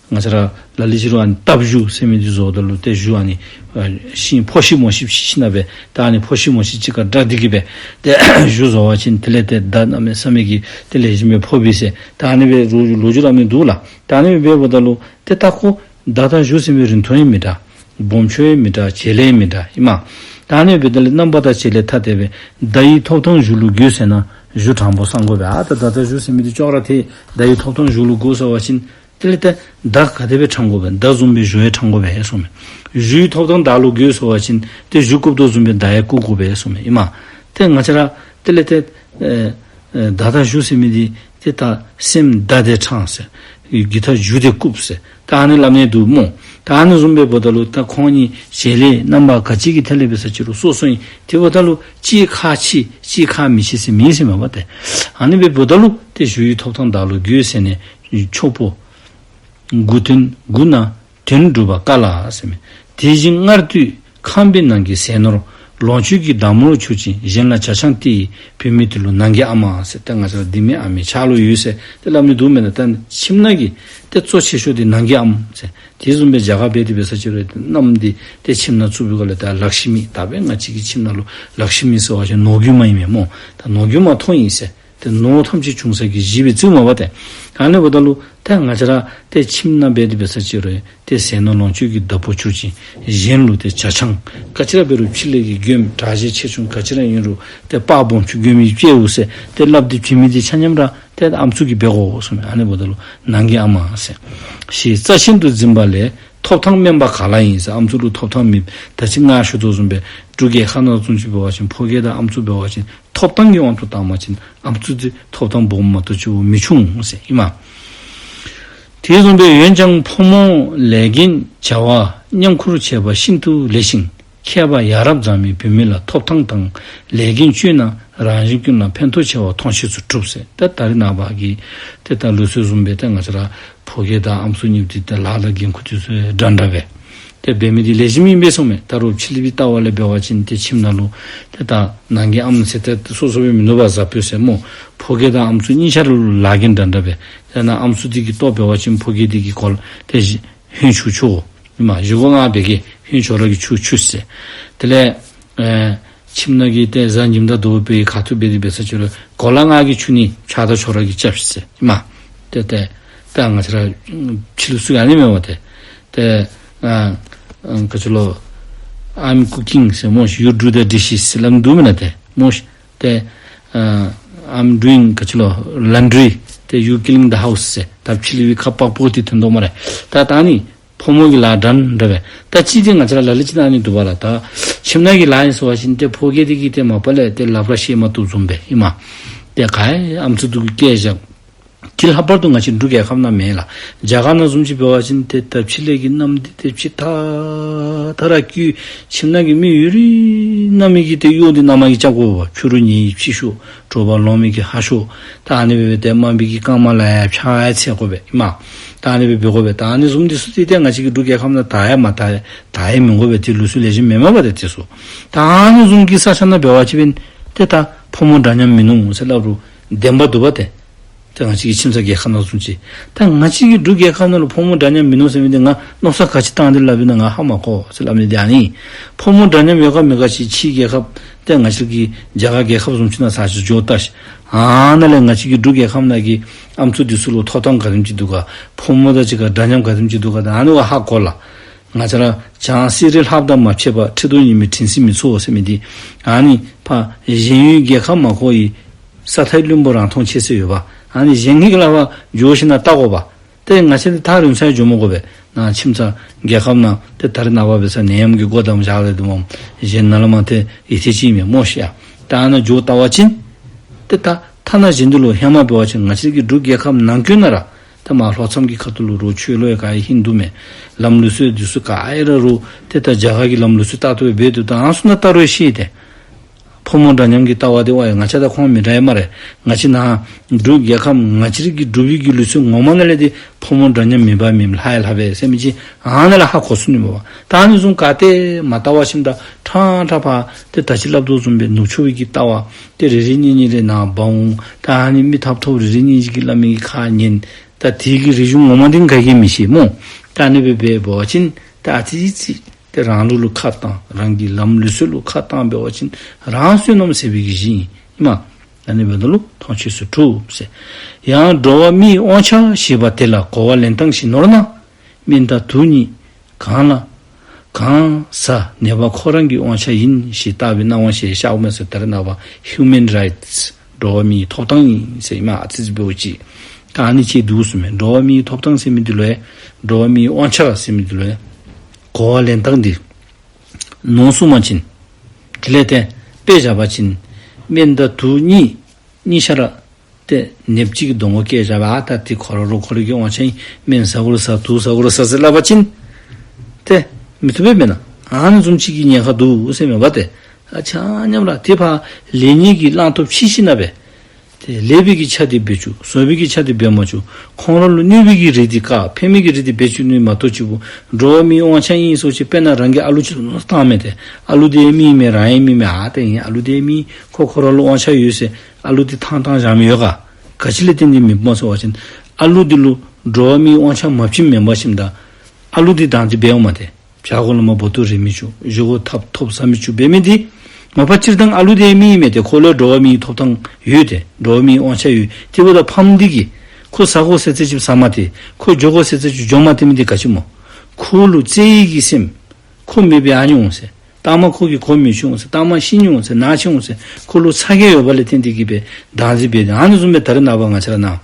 ང་བཅས་ར་ལ་ལུ་ཅིག་རུང་ཨ་ནི་ལྟགཔ་གཞུ་ཟེར་མི་འདི་བཟོཝ་ད་ལུ་ཏེ་གཞུ་ཨ་ནི་ཨ་ཤིང་ཕོ་ཤིང་མོ་ཤིང་ཕྱེ་ཞིནམ་སྦེ་ད་ཨ་ནི་ཕོ་ཤིང་མོ་ཤིང་གཅིག་ཁར་སྦྲགས་ཏེ་གི་སྦེ་ཏེ་གཞུ་བཟོ་བ་ཅིན་དེ་ལས་ཏེ་མདའ་གནམ་མེད་ས་མེད་ཀྱི་ཏེ་ལེགས་ཤོམ་སྦེ་ཕོག་པས་ཟེར། ད་ཨ་ནི་སྦེ་ལོ་རྒྱུས་ལུ་ཨ་ནི་འདུག་ལགས། ད་ཨ་ནི་སྦེ་འབདཝ་ད་ལུ་ཏེ་ད་ཁོ་མདའ་དང་གཞུ་ཟེར་མི་རིང་ཐུང་ཡང་མི་འདྲ། སྦོམ་ཆུང་ཡང་མི་འདྲ། བྱེད་ལས་ཡང་མི་འདྲ། ཨིན་མས། ད་ཨ་ནི་སྦེ་ད་ལས་རྣམ་པ་དང་བྱེད་ལས་ཐ་དད་པས། མདའ་ཡི་ཐོབ་ཐང་གཞུ་ལུ་དགོས་ཟེར་ན་གཞུ་དྲང་པོ་བསང་དགོ་པས། ཨ་ད་མདའ་དང་གཞུ་ཟེར་མི་འདི་ཅོག་ར་འཐད། མདའ་ཡི་ཐོབ་ཐང་གཞུ་ལུ་དགོ་ཟེར་བ་ཅིན་དེ་ལས་ཏེ་མདའ་ག་དེ་སྦེ་དྲང་དགོ་པས། མདའ་བཟུམ་སྦེ་གཞུ་ཡང་དྲང་དགོ་པས་གསུངས་མས། གཞུའི་ཐོབ་ཐང་བདག་ལུ་དགོས་ཟེར་བ་ཅིན་ཏེ་གཞུ་རྐུབ་དོ་བཟུམ་སྦེ་མདའ་ཡང་རྐུ་དགོ་པས་གསུངས་མས། ཨིན་མས། ཏེ་ང་བཅས་ར་དེ་ལས་ཏེ་ཨེ་ཨེ་མདའ་དང་གཞུ་ཟེར་མི་འདི་ཏེ་ད་སེམས་མདའ་དེ་དྲང་ཟེར། གི་ཐ་གཞུ་དེ་རྐུབ་ཟེར། ད་ཨ་ནི་སླབ་ནི་འདུག་སྨོ། ད་ཨ་ནི་བཟུམ་སྦེ་འབདཝ་ད་ལུ་ད་ཁོང་གཉིས་བྱེད་ལས་རྣམ་པ་ག་ཅི་གི་ཐད་ལས་འབད་ས་ཅིག་རུང་སོ་སོ་ཨིན། དེ་འབདཝ་ད་ལུ་གཅིག་ཁག་ཆེ་གཅིག་ཁག་མི་ཆེ་ཟེར་མེད་ཟེར་མས་པ་ཏེ། ཨ་ནི་སྦེ་འབདཝ་ད་ལུ་ཏེ་གཞུ་ཡི་ཐོབ་ཐང་བདག་ལུ་དགོས་ཟེར་ནས་ཁྱོ་པོ་དགུ་སྟོན་དགུ་ན་དོན་གྲུབ་པ་དཀའ་ལ་ཟེར་མས། དེ་བཞིན་སྔར་དུས་ཁམས་པའི་ནང་གི་ཟས་ནོར་ལོངས་སྤྱོད་ཀྱི་བདག་མོར་གྱུར་ཅིང་གཞན་ལ་ཇ་ཆང་སྟེར་བའི་བུད་མེད་དེ་ལུ་ནང་གི་ཨ་མ་ཟེར། ཏེ་ང་བཅས་ར་འདི་མི་ཨ་མའི་ཕྱག་ལུ་ཡོད་ཟེར་ཏེ་སླབ་ནི་འདུག་མེན་ན། ད་ཁྱིམ་ནང་གི་ཏེ་གཙོ་ཆེ་ཤོས་འདི་ནང་གི་ཨམ་ཟེར། དེ་བཟུམ་སྦེ་རྒྱ་གར་འབད་དེ་འབད་ས་ཅིག་རུང་མནའམ་འདི་ཏེ་ཁྱིམ་ནང་བཙུགས་པའི་སྒང་ལས་ད་ལཀ་ཤི་མི་ད་འབད་ང་བཅས་ཀྱི་ཁྱིམ་ནང་ལུ་ལཀ་ཤི་མི་ཟེར་བ་ཅིན་ནོར་རྒྱུན་མ་ཨིན་མས་སྨོ། ད་ནོར་རྒྱུན་མ་མཐོ་ཨིན་ཟེར། ཏེ་ནོར་ཐམས་ཅད་འབྱུང་ས་གི་གཞི་སྦེ་བརྩིཝ་མས་པ་ཏེ། ཨ་ནི་འབདཝ་ད་ལུ་ཏེ་ང་བཅས་ར་ཏེ་ཁྱིམ་ནང་འབད་དེ་འབད་ས་ཅིག་རུང་ཏེ་ཟས་ནོར་ལོངས་སྤྱོད་ཀྱི་བདག་པོར་གྱུར་ཅིང་གཞན་ལུ་ཏེ་ཇ་ཆང་ག་ཅི་ར་འབད་རུང་ཕྱི་ལས་ཀྱི་མགྱོནམ་དྲག་ཞན་ཆེ་ཆུང་ག་ཅི་ར་ཨིན་རུང་ཏེ་སྤར་སྦོམ་ཆུང་མགྱོནམ་ཅིག་སྤྲོད་འོང་ཟེར་ཏེ་སླབ་སྟེ་བྱིན་མི་འདི་ཆ་མཉམ་ར་ཏེ་ཨམ་སྲུ་གིས་འབད་དགོ་གསུངས་མས། ཨ་ནི་འབདཝ་ད་ལུ་ནང་གི་ཨ་མ་ཟེར། ཞེས་རྩ་ཆེན་དུ་འཛིན་པ་ལས་ཐོབ་ཐང་དམན་པ་ག་ལ་ཡིན་ཟེར། ཨམ་སྲུ་ལུ་ཐོབ་ཐང་མེད། ད་ཅི་ང་ཞུ་དོ་བཟུམ་སྦེ་འབྲུག་རྒྱལ་ཁབ་ནང་བཟུམ་ཅིག་འབད་བ་ཅིན་ཕོ་སྐྱེས་དང་ཨམ་སྲུ་འབད་བ་ཅིན་ཐོབ་ཐང་གི་དབང་དུ་བཏང་བ་ཅིན་ཨམ་སྲུ་འདི་ཐོབ་ཐང་སྦོམ་མ་གཏོགས་ཅིག་མི་ཆུང་ཟེར་ཨིན་མས། དེ་བཟུམ་སྦེ་འོན་ཀྱང་ཕོ་མོ་ལས་འགན་བྱ་བ་མཉམ་ཁུར་བྱེད་པ་ཤིན་ཏུ་ལེགས་ཤིང་མཁས་པ་ཡ་རབས་བཟང་མོའི་བུད་མེད་ལ་ཐོབ་ཐང་དང་ལས་འགན་བསྐྱོན་ན་རང་གཞན་ཀུན་ལ་ཕན་ཐོགས་ཆེ་བ་མཐོང་ཤེས་སུ་གྲུབ་ཟེར། ཏེ་ད་རེས་ནངས་པ་གི་ཏེ་ད་ལུགས་སྲོལ་བཟུམ་སྦེ་ཏེ་ང་བཅས་ར་ཕོ་སྐྱེས་དང་ཨམ་སྲུ་གཉིས་འདི་ཏེ་ལཱ་དང་འགན་ཁུར་འདི་ཚུ་འདྲན་འདྲ་སྦེ་ཏེ་འབད་མི་འདི་ལེགས་ཤོམ་ཨིན་པས་གསུངས་མས། ད་རུང་ཕྱི་གླིང་པའི་ལྟ་བ་ལས་འབད་བ་ཅིན་ཏེ་ཁྱིམ་ནང་ལུ་ཏེ་ད་ནང་གི་ཨམ་ཟེར་ཏེ་སོ་སོ་སྦེ་མིན་འདུག་པ། བཟའ་དཔོན་ཟེར་སྨོ། ཕོ་སྐྱེས་དང་ཨམ་སྲུ་གཉིས་ཆ་ར་ལུ་ལཱ་འགན་འདྲན་འདྲ་སྦེ། ཏེ་ནཱ་ཨམ་སྲུ་འདི་གིས་ལྟོ་འབད་བ་ཅིན་ཕོ་སྐྱེས་འདི་གིས་གོ་ལ་ཏེ་ཧོན་ཆུ་ཆུ་ཨིན་མས། བཞེས་སྒོ་ང་འབད་གེ་ཧོན་ཁྱོད་ར་གིས་ཆུ་ཆུ་ཟེར། དེ་ལས་ཨེ་ཁྱིམ་ནང་གི་ཏེ་བཟའ་ཉིམ་དང་དོ་པའི་ཁ་ཐུག་འབད་དེ་འབད་ས་ཅིག་རུང་གོ་ལ་ང་གིས་ཆུ་ནི་ཕྱག་དང་ཁྱོད་ར་གིས་རྐྱབ་ཤིག་ཟེར་ཨིན་མས། ཏེ་ཏེ་ད་ང་བཅས་ར་ཕྱི་ལུ་ཚུ་ཨ་ནི་མེན་པ་ཏེ། ཏེ་ཨ་ཨ་ག་ཅི་ལོ། I'm cooking ཟེར་སྨོ་ཤིག། You do the dishes ཟེར་སླབ་འདུག་མེན་ན་ཏེ་སྨོ་ཤིག། ཏེ་ཨ་I'm doing ག་ཅི་ལོ་laundry ཏེ་you clean the house ཟེར། ད་ཕྱི་གླིང་པའི་ཁ་པག་པོ་འདི་དོན་དག་སྨ་རེ། ད་ད་ནི་ཕོ་མོ་གི་ལཱ་འདྲན་འདྲ་སྦེ། ད་ཅི་འདི་ང་བཅས་ར་ལ་ལུ་ཅིག་ད་ཨ་ནི་འདུག་པ་ལགས། ད་ཁྱིམ་ནང་གི་ལཱ་ཨིན་ཟེར་བ་ཅིན་ཏེ་ཕོ་སྐྱེས་འདི་གིས་ཏེ་མ་པ་ལས་ཏེ་ལགཔ་ར་བཤེད་མ་བཏུབ་བཟུམ་སྦེ་ཨིན་མས། ཏེ་ག་ཨམ་སྲུ་འདི་གུ་བཀལ་བཞག། གི་ལྷག་པར་དུ་ང་བཅས་འབྲུག་རྒྱལ་ཁབ་ནང་མེད་ལགས། རྒྱ་གར་ནང་བཟུམ་ཅིག་འབད་བ་ཅིན་ཏེ་ད་ཕྱི་ལས་ཀྱི་གནམ་དེ་ཏེ་ཕྱི་ཐ་ཐ་ར་ཀྱི་ཁྱིམ་ནང་གི་མི་ཡུན་རིང་གནམ་མེད་ཀྱི་ཏེ་གཡོག་འདི་གནམ་མེད་ཀྱི་རྐྱབ་དགོ་པས། ཕྱི་རུ་ཉི་ཕྱི་ཤོག། དྲོ་པ་ལོང་མེད་ཀྱི་ཧ་ཤོག། ད་ཨ་ནི་སྦེ་སྦེ་ཏེ་དམའ་འབེབས་ཀྱི་རྐངམ་ལུ་ཡང་ཕྱག་ཡང་འཚལ་དགོ་པས་ཨིན་མས། ད་ཨ་ནི་སྦེ་འབད་དགོ་པས། ད་ཨ་ནི་བཟུམ་འདི་ཚུ་ཏེ་ཏེ་ང་བཅས་ཀྱི་འབྲུག་རྒྱལ་ཁབ་ནང་དར་ཡང་མ་དར་དར་ཡང་མི་དགོ་པས། ཏེ་ལུགས་སྲོལ་ལེགས་ཤོམ་མེན་མས་པ་ཏེ་དེ་ཚུ། ད་ཨ་ནི་བཟུམ་གྱི་ས་ཆ་ནང་འབད་བ་ཅིན་ཏེ་ད་ཕོ་མོ་འདྲ་མཉམ་མིན་ནུག་ཟེར་སླབ་རུང་བདེན་པ་འདུག་པ་ཏེ། ཏེ་ང་བཅས་ཀྱི་ཁྱིམ་ཚང་རྒྱལ་ཁབ་ནང་བཟུམ་ཅིག། ད་ང་བཅས་ཀྱི་འབྲུག་རྒྱལ་ཁབ་ནང་ལུ་ཕོ་མོ་འདྲ་མཉམ་མིན་ནུག་ཟེར་མི་འདི་ང་མནོ་བསམ་ག་ཅི་བཏང་སྟེ་སླབ་ཨིན་ན་ང་ཧ་མ་གོ་ཟེར་སླབ་ནི་འདི་ཨ་ནི། ཕོ་མོ་འདྲ་མཉམ་ཡོད་ག་མེད་ག་ཅིག་ཕྱིའི་རྒྱལ་ཁབ་ཏེ་ང་བཅས་ཀྱི་རྒྱ་གར་རྒྱལ་ཁབ་བཟུམ་ཅིག་ནང་ཚར་ཅིག་འགྱོ་བལྟ་ཤིག། ཨ་ནཱ་ལས་ང་བཅས་ཀྱི་འབྲུག་རྒྱལ་ཁབ་ནང་གི་ཨམ་སྲུ་འདི་ཚུ་ལུ་ཐོབ་ཐང་ག་དེམ་ཅིག་འདུག་ག། ཕོ་མོ་དང་གཅིག་ཁར་འདྲ་མཉམ་ག་དེམ་ཅིག་འདུག་ག། ད་ཨ་ནི་བ་ཧ་གོ་ལགས། ང་བཅས་ར་བྱང་སེ་རའི་ལྷབ་དང་མ་ཕྱད་པ། ཁྲི་གདུགས་ཉི་མའི་དྲན་སེམས་མི་ཚོར་ཟེར་མི་འདི། ཨ་ནི་ཕར་གཞན་ཡུལ་རྒྱལ་ཁབ་མ་གོ་ཡི། ས་མཐའི་བླུན་པོ་རང་མཐོང་ཆེ་ཟེར་ཡོད་པ། ཨ་ནི་གཞན་གྱི་ལག་པར་འགྱོ་ཞིན་ན་བལྟ་དགོ་པ། ཏེ་ང་བཅས་འདི་ཐག་རིང་ས་འགྱོ་མི་དགོ་པས། ནཱ་ཁྱིམ་ཚང་རྒྱལ་ཁབ་ནང་ཏེ་ད་རེས་ནངས་པ་འབད་ས་ནད་ཡམས་ཀྱི་སྒོ་བསྡམས་བཞག་ལས་འདུག་སྨོ། གཞན་ནཱ་ལས་མར་ཏེ་ཡིད་ཆེས་ཅིག་མེད་སྨོ་ཤིག་ཡ། ད་ཨ་ནཱ་འགྱོ་བལྟ་བ་ཅིན་ཏེ་ད་ཐ་ན་གཞན་འདི་ལུ་ཧེ་མ་འབད་བ་ཅིན་ང་བཅས་ཀྱི་འབྲུག་རྒྱལ་ཁབ་ནང་འཁོད་ནང་ར་ཏེ་མར་ལྷོ་མཚམས་ཀྱི་ཁ་ཐུག་ལུ་རོགས་ཆོས་ལུགས་ཡང་ག་ཡང་ཧིན་དུ་མས། ལམ་ལུགས་སྲོལ་འདི་ཚུ་ག་ཡ་ར་རོགས་ཏེ་ད་རྒྱ་གར་གྱི་ལམ་ལུགས་སྲོལ་ལྟར་དུ་སྦེ་འབད་དོ། ད་ཨ་ནི་ཚུ་ནང་ལྟ་རུང་ཤེས་ཏེ། ཕོ་མོ་འདྲ་མཉམ་གྱི་ལྟ་བ་འདི་ཝའི་ང་བཅས་དང་ཁོང་མི་འདྲ་ཡི་སྨ་རེ། ང་བཅས་ནཱ་འབྲུག་རྒྱལ་ཁབ་ང་བཅས་རའི་གི་འབྲུག་པའི་གི་ལུགས་སྲོལ་ངོ་མ་ནང་ལས་འདི་ཕོ་མོ་འདྲ་མཉམ་མེད་པ་མེན་ལྷ་ཡང་ལྷ་པས་ཟེར་མི་ཅིག་ཨ་ནཱ་ལས་ཧ་གོ་ཚུགས་ནི་མས་པ། ད་ཨ་ནི་བཟུམ་ག་ཏེ་མ་བལྟ་བ་ཞིནམ་ད་ཕྲང་ཕྲང་ཕར་ཏེ་ད་ཅི་སླབ་དོ་བཟུམ་སྦེ་ནུབ་ཕྱོགས་པའི་གི་ལྟ་བ་ཏེ་རེ་རེ་གཉིས་གཉིས་རེ་ནཱ་འབག་འོང་། ད་ཨ་ནི་མི་ཐབ་ཐོབ་རེ་རེ་གཉིས་གཉིས་ཀྱིས་སླབ་མི་གི་ཁ་ཉན། ད་དེ་གི་རིག་གཞུང་ངོ་མ་འདི་ག་གིས་མི་ཤེས་སྨོ། ད་ཨ་ནི་སྦེ་འབད་བ་ཅིན་ད་ཨ་ཙི་ཙི་ཏེ་རང་ལུགས་ལུ་ཁ་བཏང་རང་གི་ལམ་ལུགས་སྲོལ་ལུ་ཁ་བཏང་འབད་བ་ཅིན་རང་བསོད་ནམས་ཟད་པའི་གི་གཞི་ཨིན་མས། ཨ་ནི་འབདཝ་ད་ལུ་མཐོང་ཆོས་སུ་གྲུབ་ཟེར། ཡང་འགྲོ་བ་མིའི་དབང་ཆ་ཞེས་པ་དེ་ལ་གོ་བ་ལེན་སྟངས་ཤིག་ནོར་ན། སྨན་དང་དུག་གཉིས་གང་ལ་གང་ཟ་ནད་པ་ཁོ་རང་གི་དབང་ཆ་ཡིན་ཞེས་བརྟག་པའི་གནང་བ་ཞེས་བྱའོ་མས་ཟེར། ད་རེས་ནངས་པ་ཧིའུ་མེན་རའིཊསི་འགྲོ་བ་མིའི་ཐོབ་ཐང་ཨིན་ཟེར་ཨིན་མས། ཨ་ཙི་ཙི་འབདཝ་ཅིག་ད་ཨ་ནི་ཅིག་འདུག་གསུངས་མས། འགྲོ་བ་མིའི་ཐོབ་ཐང་ཟེར་མི་འདི་ལུ་ཡང་འགྲོ་བ་མིའི་དབང་ཆ་ཟེར་མི་འདི་ལུ་ཡང་གོ་བ་ལེན་སྟངས་འདི་ནོར་སོང་པ་ཅིན་དེ་ལས་ཏེ་དཔེ་བཞག་པ་ཅིན་སྨན་དང་དུག་གཉིས་གཉིས་ཆ་ར་ཏེ་ནདཔ་ཅིག་གི་གདོང་ཁར་བཀལ་བཞག་པ། ཨ་ད་འདི་ཁོ་ར་རོགས་ཁོ་རའི་གི་དབང་ཆ་ཨིན། སྨན་ཟ་དགོ་རུང་ཟ་དུག་ཟ་དགོ་རུང་ཟ་ཟེར་སླབ་པ་ཅིན་ཏེ་མི་བཏུབ་པས་མེན་ན། ཨ་ནི་བཟུམ་ཅིག་གི་ཉེན་ཁ་འདུག་ཟེར་མས་པ་ཏེ། ཨ་ཆ་མཉམ་ར་ཏེ་ཕར་ལས་ཉེས་ཀྱི་བླང་དོར་ཕྱེ་ཞིན་ན་སྦེ་ཏེ་ལེགས་པའི་གི་ཆ་འདི་འབད་བཅུག། བཟོ་བའི་གི་ཆ་འདི་འབད་མ་བཅུག། ཁོང་ར་ལུ་གནོད་པའི་གི་རིགས་འདི་བཀག། ཕན་མི་གི་རིགས་འདི་འབད་བཅུག་ནི་མ་གཏོགས་ཅིག་པོ་འགྲོ་བ་མིའི་དབང་ཆ་ཨིན་ཟེར་ཅིག། དཔེར་ན་རང་གི་ཨ་ལུ་ཅིག་ལུ་བཏང་མི་ཏེ་ཨ་ལུ་འདི་མི་ཨིན་མས་རང་ཨིན་མི་མས། ཨ་ཏེ་ཨིན་ཨ་ལུ་འདི་མི་ཁོ་ཁོ་ར་ལུ་དབང་ཆ་ཡོད་ཟེར་ཨ་ལུ་འདི་བཏང་བཏང་བཞག་མི་ཡོད་ག། ག་ཅི་ལས་བརྟེན་ཏེ་མི་སྨོ་ཟེར་བ་ཅིན་ཨ་ལུ་འདི་ལུ་འགྲོ་བ་མིའི་དབང་ཆ་མ་བྱིན་མེན་པ་ཞིནམ་ད་ཨ་ལུ་འདི་བདག་འཛིན་འབད་འོང་མས་ཏེ། བྱ་གོ་ལ་མ་བོ་ཏོ་རེ་མི་བཅུག། བཞེས་སྒོ་ཐབ་ཐོབ་ཟ་མི་བཅུག་འབད་མི་འདི་མ་པ་སྤྱིར་བཏང་ཨ་ལུ་འདི་མི་ཨིན་མས་ཏེ། ཁོ་ལུ་འགྲོ་བ་མིའི་ཐོབ་ཐང་ཡོད་ཏེ། འགྲོ་བ་མིའི་དབང་ཆ་ཡོད། དེ་འབདཝ་ད་ཕམ་འདི་གིས་ཁོ་ཟ་དགོ་ཟེར་ཚད་ཅིག་ཟ་མ་སྟེར། ཁོ་འགྱོ་དགོ་ཟེར་ཚད་ཅིག་འགྱོ་མ་སྟེར་མི་འདི་ག་ཅི་སྨོ། ཁོ་ལུ་བརྩེ་བའི་གི་སེམས། ཁོ་མེད་པར་ཨ་ནི་འོང་ཟེར། ལྟག་མ་ཁོ་གིས་གོ་མི་ཆོད་འོང་ཟེར། ལྟག་མ་ཤི་ནི་འོང་ཟེར། ན་ཆི་འོང་ཟེར། ཁོ་ལུ་ཚ་གྱང་ཡོད་པ་ལས་བརྟེན་ཏེ་གིས་སྦེ་བདག་འཛིན་འབད་དེ། ཨ་ནི་བཟུམ་སྦེ་ད་རེས་ནངས་པ་ང་བཅས་ར་ནཱ་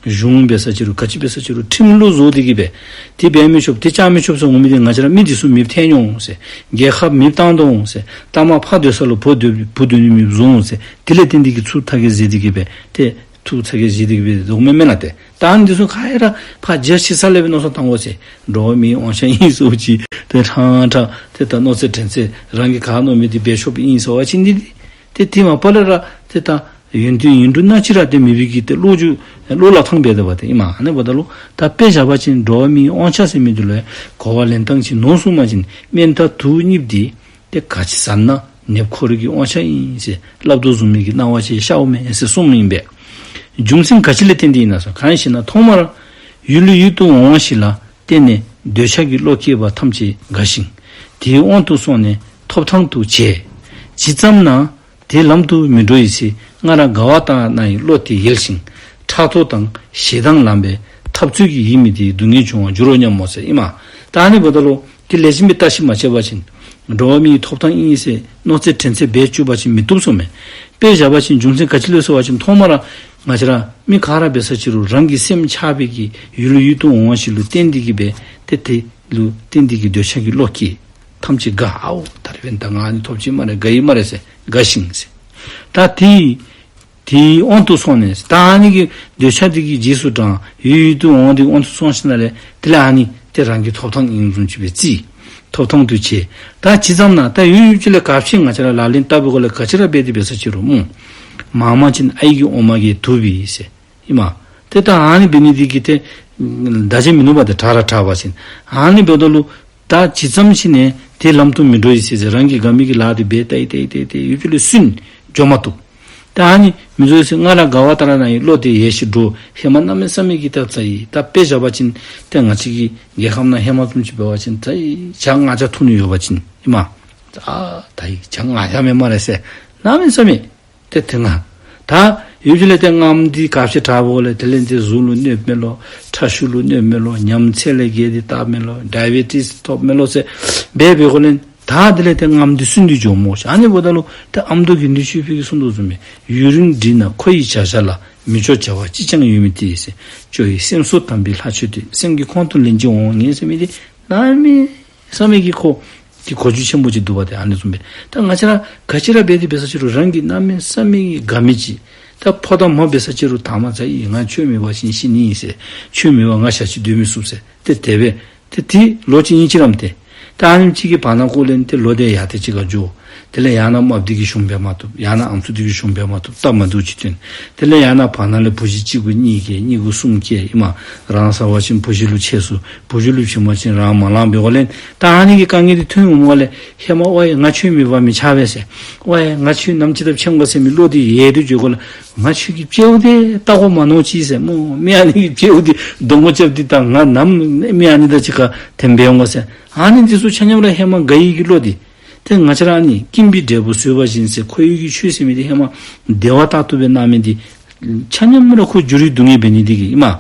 གཞུང་འབད་ས་ཅིག་རུང་ག་ཅི་འབད་ས་ཅིག་རུང་ཁྲིམས་ལུགས་བཟོ་སྟེ་གིས་སྦེ་དེ་འབད་མི་ཆོག་དེ་བཅག་མི་ཆོག་ཟེར་འོང་མི་འདི་ང་བཅས་ར་མི་འདི་ཚུ་མེདཔ་ཐལ་འོང་ཟེར། རྒྱལ་ཁབ་མེདཔ་བཏང་དོ་འོང་ཟེར། ལྟག་མ་ཕར་སྡོད་ས་ལུ་བུ་སྡོད་བུ་སྡོད་ནི་མེདཔ་བཟོ་འོང་ཟེར། དེ་ལས་བརྟེན་ཏེ་གིས་ཚུར་ཐ་གི་ཟེར་ཏེ་གིས་སྦེ་ཏེ་ཐུགས་ཚ་གྱང་བཞེས་ཏེ་གིས་སྦེ་འདུག་མེན་མེན་ན་ཏེ། ད་ཨ་ནི་འདི་ཚུ་ག་ཡ་ར་ཕར་རྒྱ་ཆེ་ས་ལས་སྦེ་མནོ་བསམ་བཏང་དགོ་ཟེར། འགྲོ་བ་མིའི་དབང་ཆ་ཨིན་ཟེར་ཅིག་ཏེ་ཕྲང་ཕྲང་ཏེ་ད་མནོ་ཚད་དྲན་ཚད་རང་གིས་ག་མནོ་མི་འདི་འབད་ཆོགཔ་ཨིན་ཟེར་བ་ཅིན་འདི་ཏེ་དེ་མ་པ་ལས་ར་ཏེ་ད་ཡོན་ཏན་ཡོན་ཏན་སྣ་གཅིག་ར་ཏེ་མེད་པའི་གི་ཏེ་བློ་རྒྱུ་བློ་ལ་ཐང་འབད་དེ་བ་ཏེ་ཨིན་མས། ཨ་ནི་འབདཝ་ད་ལུ་ད་དཔེ་བཞག་པ་ཅིན་འགྲོ་བ་མིའི་དབང་ཆ་ཟེར་མི་འདི་ལུ་གོ་བ་ལེན་སྟངས་ཅིག་ནོར་སོང་པ་ཅིན་སྨན་དང་དུག་གཉིས་འདི་ཏེ་ག་ཅི་ཟ་ན་ནདཔ་ཁོ་རའི་གི་དབང་ཆ་ཨིན་ཟེར་སླབ་དོ་བཟུམ་མའི་གི་གནང་བ་ཅིག་ཤརཝ་མས་ཟེར་གསུངམ་ཨིན་པས། རྒྱུ་མཚན་ག་ཅི་ལས་བརྟེན་ཏེ་ཨིན་ན་ཟེར། གང་ཞེ་ན་ཐོག་མར་ཡུལ་ཡུལ་དུ་འོང་བ་ཞིག་ལ་བརྟེན་ནས་འདོད་ཆགས་ཀྱི་བློ་སྐྱེས་པ་ཐམས་ཅད་དགའ་ཞིང་། དེའི་དབང་དུ་སོང་ནས་ཐོབ་ཐང་དུ་བྱས། ཇི་ཙམ་ན་དེ་ལམ་དུ་མི་འགྲོ་བའི་ཚེ་སྔར་དགའ་བ་ལྟར་སྣང་བའི་བློ་དེ་ཡལ་ཞིང་ཕྲག་དོག་དང་ཞེ་སྡང་ལངས་པས་འཐབ་རྩོད་ཀྱི་ཡིད་མི་བདེའི་སྡུག་བསྔལ་འབྱུང་བར་འགྱུར་རོ་སྙམ་མོ་ཟེར་ཨིན་མས། ད་ཨ་ནི་འབདཝ་ད་ལུ་དེ་ལེགས་ཤོམ་སྦེ་བརྟག་ཞིབ་མ་བྱས་པ་ཅིན་འགྲོ་བ་མིའི་ཐོབ་ཐང་ཨིན་ཟེར་མནོ་ཚད་དྲན་ཚད་འབད་བཅུག་པ་ཅིན་མི་བཏུབ་གསུངམ་མས། དཔེ་བཞག་པ་ཅིན་རྒྱུ་མཚན་ག་ཅི་ལས་ཟེར་བ་ཅིན་ཐོག་མར་ང་བཅས་ར་མི་ག་ར་འབད་ས་ཅིག་རུང་རང་གི་སེམས་ཆགས་པའི་གི་ཡུལ་ཡུལ་དུ་འོང་བ་ཞིག་ལུ་བརྟེན་ཏེ་གིས་སྦེ་ཏེ་དེ་ལུ་བརྟེན་ཏེ་གིས་འདོད་ཆགས་ཀྱི་བློ་སྐྱེས། ཐམས་ཅད་དགའ། ཨའོ་ད་རེས་འབདན་ད་ང་ཨ་ནི་ཐོབ་ཅི་སྨ་རེ་དགའ་ཡི་སྨ་རེ་ཟེར་དགའ་ཞིང་ཟེར། ད་དེ་ དེའི་དབང་དུ་སོང་ནས་ད་ཨ་ནི་གི་འདོད་ཆགས་འདི་གི་རྗེས་སུ་འབྲང་ཡུལ་ཡུལ་དུ་འོང་སྟེ་དབང་དུ་སོང་ཞིནམ་ལས་དེ་ལས་ཨ་ནི་དེ་རང་གི་ཐོབ་ཐང་ཨིནམ་བཟུམ་ཅིག་སྦེ་བརྩི། ཐོབ་ཐང་དུ་བྱེད། ད་ཇི་ཙམ་ན་ད་ཡུལ་ཡུལ་ཅིག་ལས་ག་ཅི་ང་བཅས་ར་ལག་ལེན་བསྟར་བའི་སྒོ་ལས་ག་ཅི་ར་འབད་དེ་འབད་ས་ཅི་རུང་མོ། མང་མང་ཅིག་ཨའི་གི་འོ་མ་གིས་བཏུབ་པས་ཟེར་ཨིན་མས། ཏེ་ད་ཨ་ནི་འབད་ནི་འདི་གིས་ཏེ་ད་ཅི་མིན་ནུག་པ། ཏེ་དྲག་ར་དྲག་པ་ཅིན་ཨ་ནི་འབདཝ་ད་ལུ་ད་ཇི་ཙམ་ཅིག་ནས་དེ་ལམ་དུ་མི་འགྲོ་ཡི་ཟེར་ཟེར་རང་གི་དགའ་མི་གི་ལཱ་དེ་འབད་ད་ཡི་ད་ཡི་ད་ཡི་ད་ཡི་ཡུལ་ཅིག་ལས་སུན་འགྱོ་མ་བཏུབ། ད་ཨ་ནི་མི་འགྱོ་ཟེར་ང་ར་དགའ་བ་ལྟར་ན་ཡི་བློ་དེ་ཡལ་ཞིནམ་འགྱོ། ཧེ་མ་གནམ་མེད་ས་མེད་ཀྱི་ད་ཚ་ཡི་ད་དཔེ་བཞག་པ་ཅིན་ཏེ་ང་བཅས་ཀྱི་རྒྱལ་ཁབ་ནང་ཧེ་མ་བཟུམ་ཅིག་འབད་བ་ཅིན་ད་ཡི་ཇ་མངར་ཇ་འཐུང་ནི་ཡོད་པ་ཅིན་ཨིན་མས། ཨ་ད་ཡི་ཇ་མངར་ཇ་མེན་སྨ་རེ་ཟེར་གནམ་མེད་ས་མེད། ཏེ་དེ་ང་ད་ཡུལ་ཅིག་ལས་ཏེ་རྔམ་འདི་ག་ཅི་དྲག་པོ་ལས་དེ་ལས་ཏེ་གཟུགས་ལུ་གནོདཔ་མས་ལོ། ཁྲག་ཤུགས་ལུ་གནོདཔ་མས་ལོ། ཉམས་ཚད་ལས་བརྒལ་ཏེ་བཏབ་མས་ལོ། ཌའི་བེ་ཊིས་ཐོབ་མས་ལོ་ཟེར་འབད་བའི་སྒོ་ལས་ད་དེ་ལས་ཏེ་རྔམ་འདི་སུན་ཏེ་འགྱོཝ་མས་ཟེར། ཨ་ནི་འབདཝ་ད་ལུ་ཏེ་ཨ་མདོ་དགེ་འདུན་ཆོས་འཕེལ་གྱིས་གསུངས་དོ་བཟུམ་སྦེ་ཡུན་རིང་འདྲིས་ན་ཁོ་ཡི་བྱ་བཞག་ལ། མི་ལྕོགས་བྱ་བ་ཅིས་ཀྱང་ཡོད་མི་དེ་ཟེར། སྐྱོ་བའི་སེམས་སུ་དམ་པའི་ལྷ་ཆོས་དེ། སེམས་ཀྱི་ཁོང་དུ་ལེན་ཅིང་འོང་ངེས་ཟེར་མི་དེ་གནམ་མེད་ས་མེད་ཀྱི་ཁོ་གི་གོ་རྒྱུ་ཆེན་པོ་ཅིག་འདུག་པ། ཏེ་ཨ་ནི་བཟུམ་སྦེ་ད་ང་བཅས་ར་ག་ཅི་ར་འབད་དེ་འབད་ས་ཅི་རུང་རང་གི་གནམ་མེད་ས་མེད་ཀྱི་དགའ་མི་ཅིག་ད་ཕོ་དང་མོ་འབད་ས་ཅི་རུང་དང་པ་ཚ་ཡི་ང་ཁྱོད་མེད་པ་ཅིན་ཤི་ནི་ཨིན་ཟེར། ཁྱོད་མེད་པར་ང་ཞག་ཅིག་སྡོད་མི་ཚུགས་ཟེར། ཏེ་དེ་སྦེ་ཏེ་དེ་ལོ་གཅིག་གཉིས་ཅིག་རམ་ཏེ་ད་ཨ་ནེམ་ཅིག་གི་བར་ན་ཁོ་ལས་ཏེ་ལོ་དེ་ཡར་ཏེ་ཅིག་ཁར་འགྱོ། དེ་ལས་ཡང་ན་རྨགཔ་འདི་གིས་ཞུམ་འབད་མ་བཏུབ། ཡང་ན་ཨམ་སྲུ་འདི་གིས་ཞུམ་འབད་མ་བཏུབ། སྟབས་མ་བདེཝ་ཅིག་ཐོན། དེ་ལས་ཡང་ན་བར་ན་ལས་བུ་གཞི་གཅིག་གུ་གཉིས་སྐྱེ། གཉིས་གུ་གསུམ་སྐྱེ་ཨིན་མས། རང་ཟ་བ་ཅིན་བུ་གཞི་ལུ་ཆས་སོ། བུ་གཞི་ལུ་བྱིན་པ་ཅིན་རང་མ་ལང་པའི་སྒོ་ལས་ད་ཨ་ནི་གི་དཀའ་ངལ་འདི་ཐོན་འོང་བ་ལས་ཧེ་མ་ཝའི་ང་ཁྱོད་མེད་པར་མི་ཆགས་པས་ཟེར། ཝའི་ང་ཁྱོད་ནམ་ཅིག་ད་འཕྱད་དགོ་ཟེར་མི་བློ་འདི་ཡལ་ཏེ་འགྱོ་དགོ་ལགས། ང་ཁྱོད་ཀྱི་སྤྱེའུ་དེ་བལྟ་དགོ་མ་མནོ་ཅི་ཟེར་སྨོ། མི་ཨ་ནི་གི་སྤྱེའུ་འདི་གདོང་ཁར་རྐྱབ་སྟེ་ད་ང་ནམ་མི་ཨ་ནི་དང་གཅིག་ཁར་དེ་འབད་འོང་ག་ཟེར། ཨ་ནི་འདི་ཚུ་ཆ་མཉམ་ར་ཧེ་མ་དགའ་བའི་གི་བློ་འདི་ཏེ་ང་བཅས་ར་ཨ་ནི་སྐྱིན་པའི་འབྲས་བུ་ཟོས་པ་བཞིན་ཟེར། ཁོ་ཡུལ་གྱི་ཆོས་ཟེར་མི་འདི་ཧེ་མ་བདེ་བ་ལྟར་དུ་སྦེ་གནང་མི་འདི་ཆ་མཉམ་ར་ཁོ་འགྱུར་བའི་སྡུག་བསྔལ་འབད་ནི་འདི་གིས་ཨིན་མས།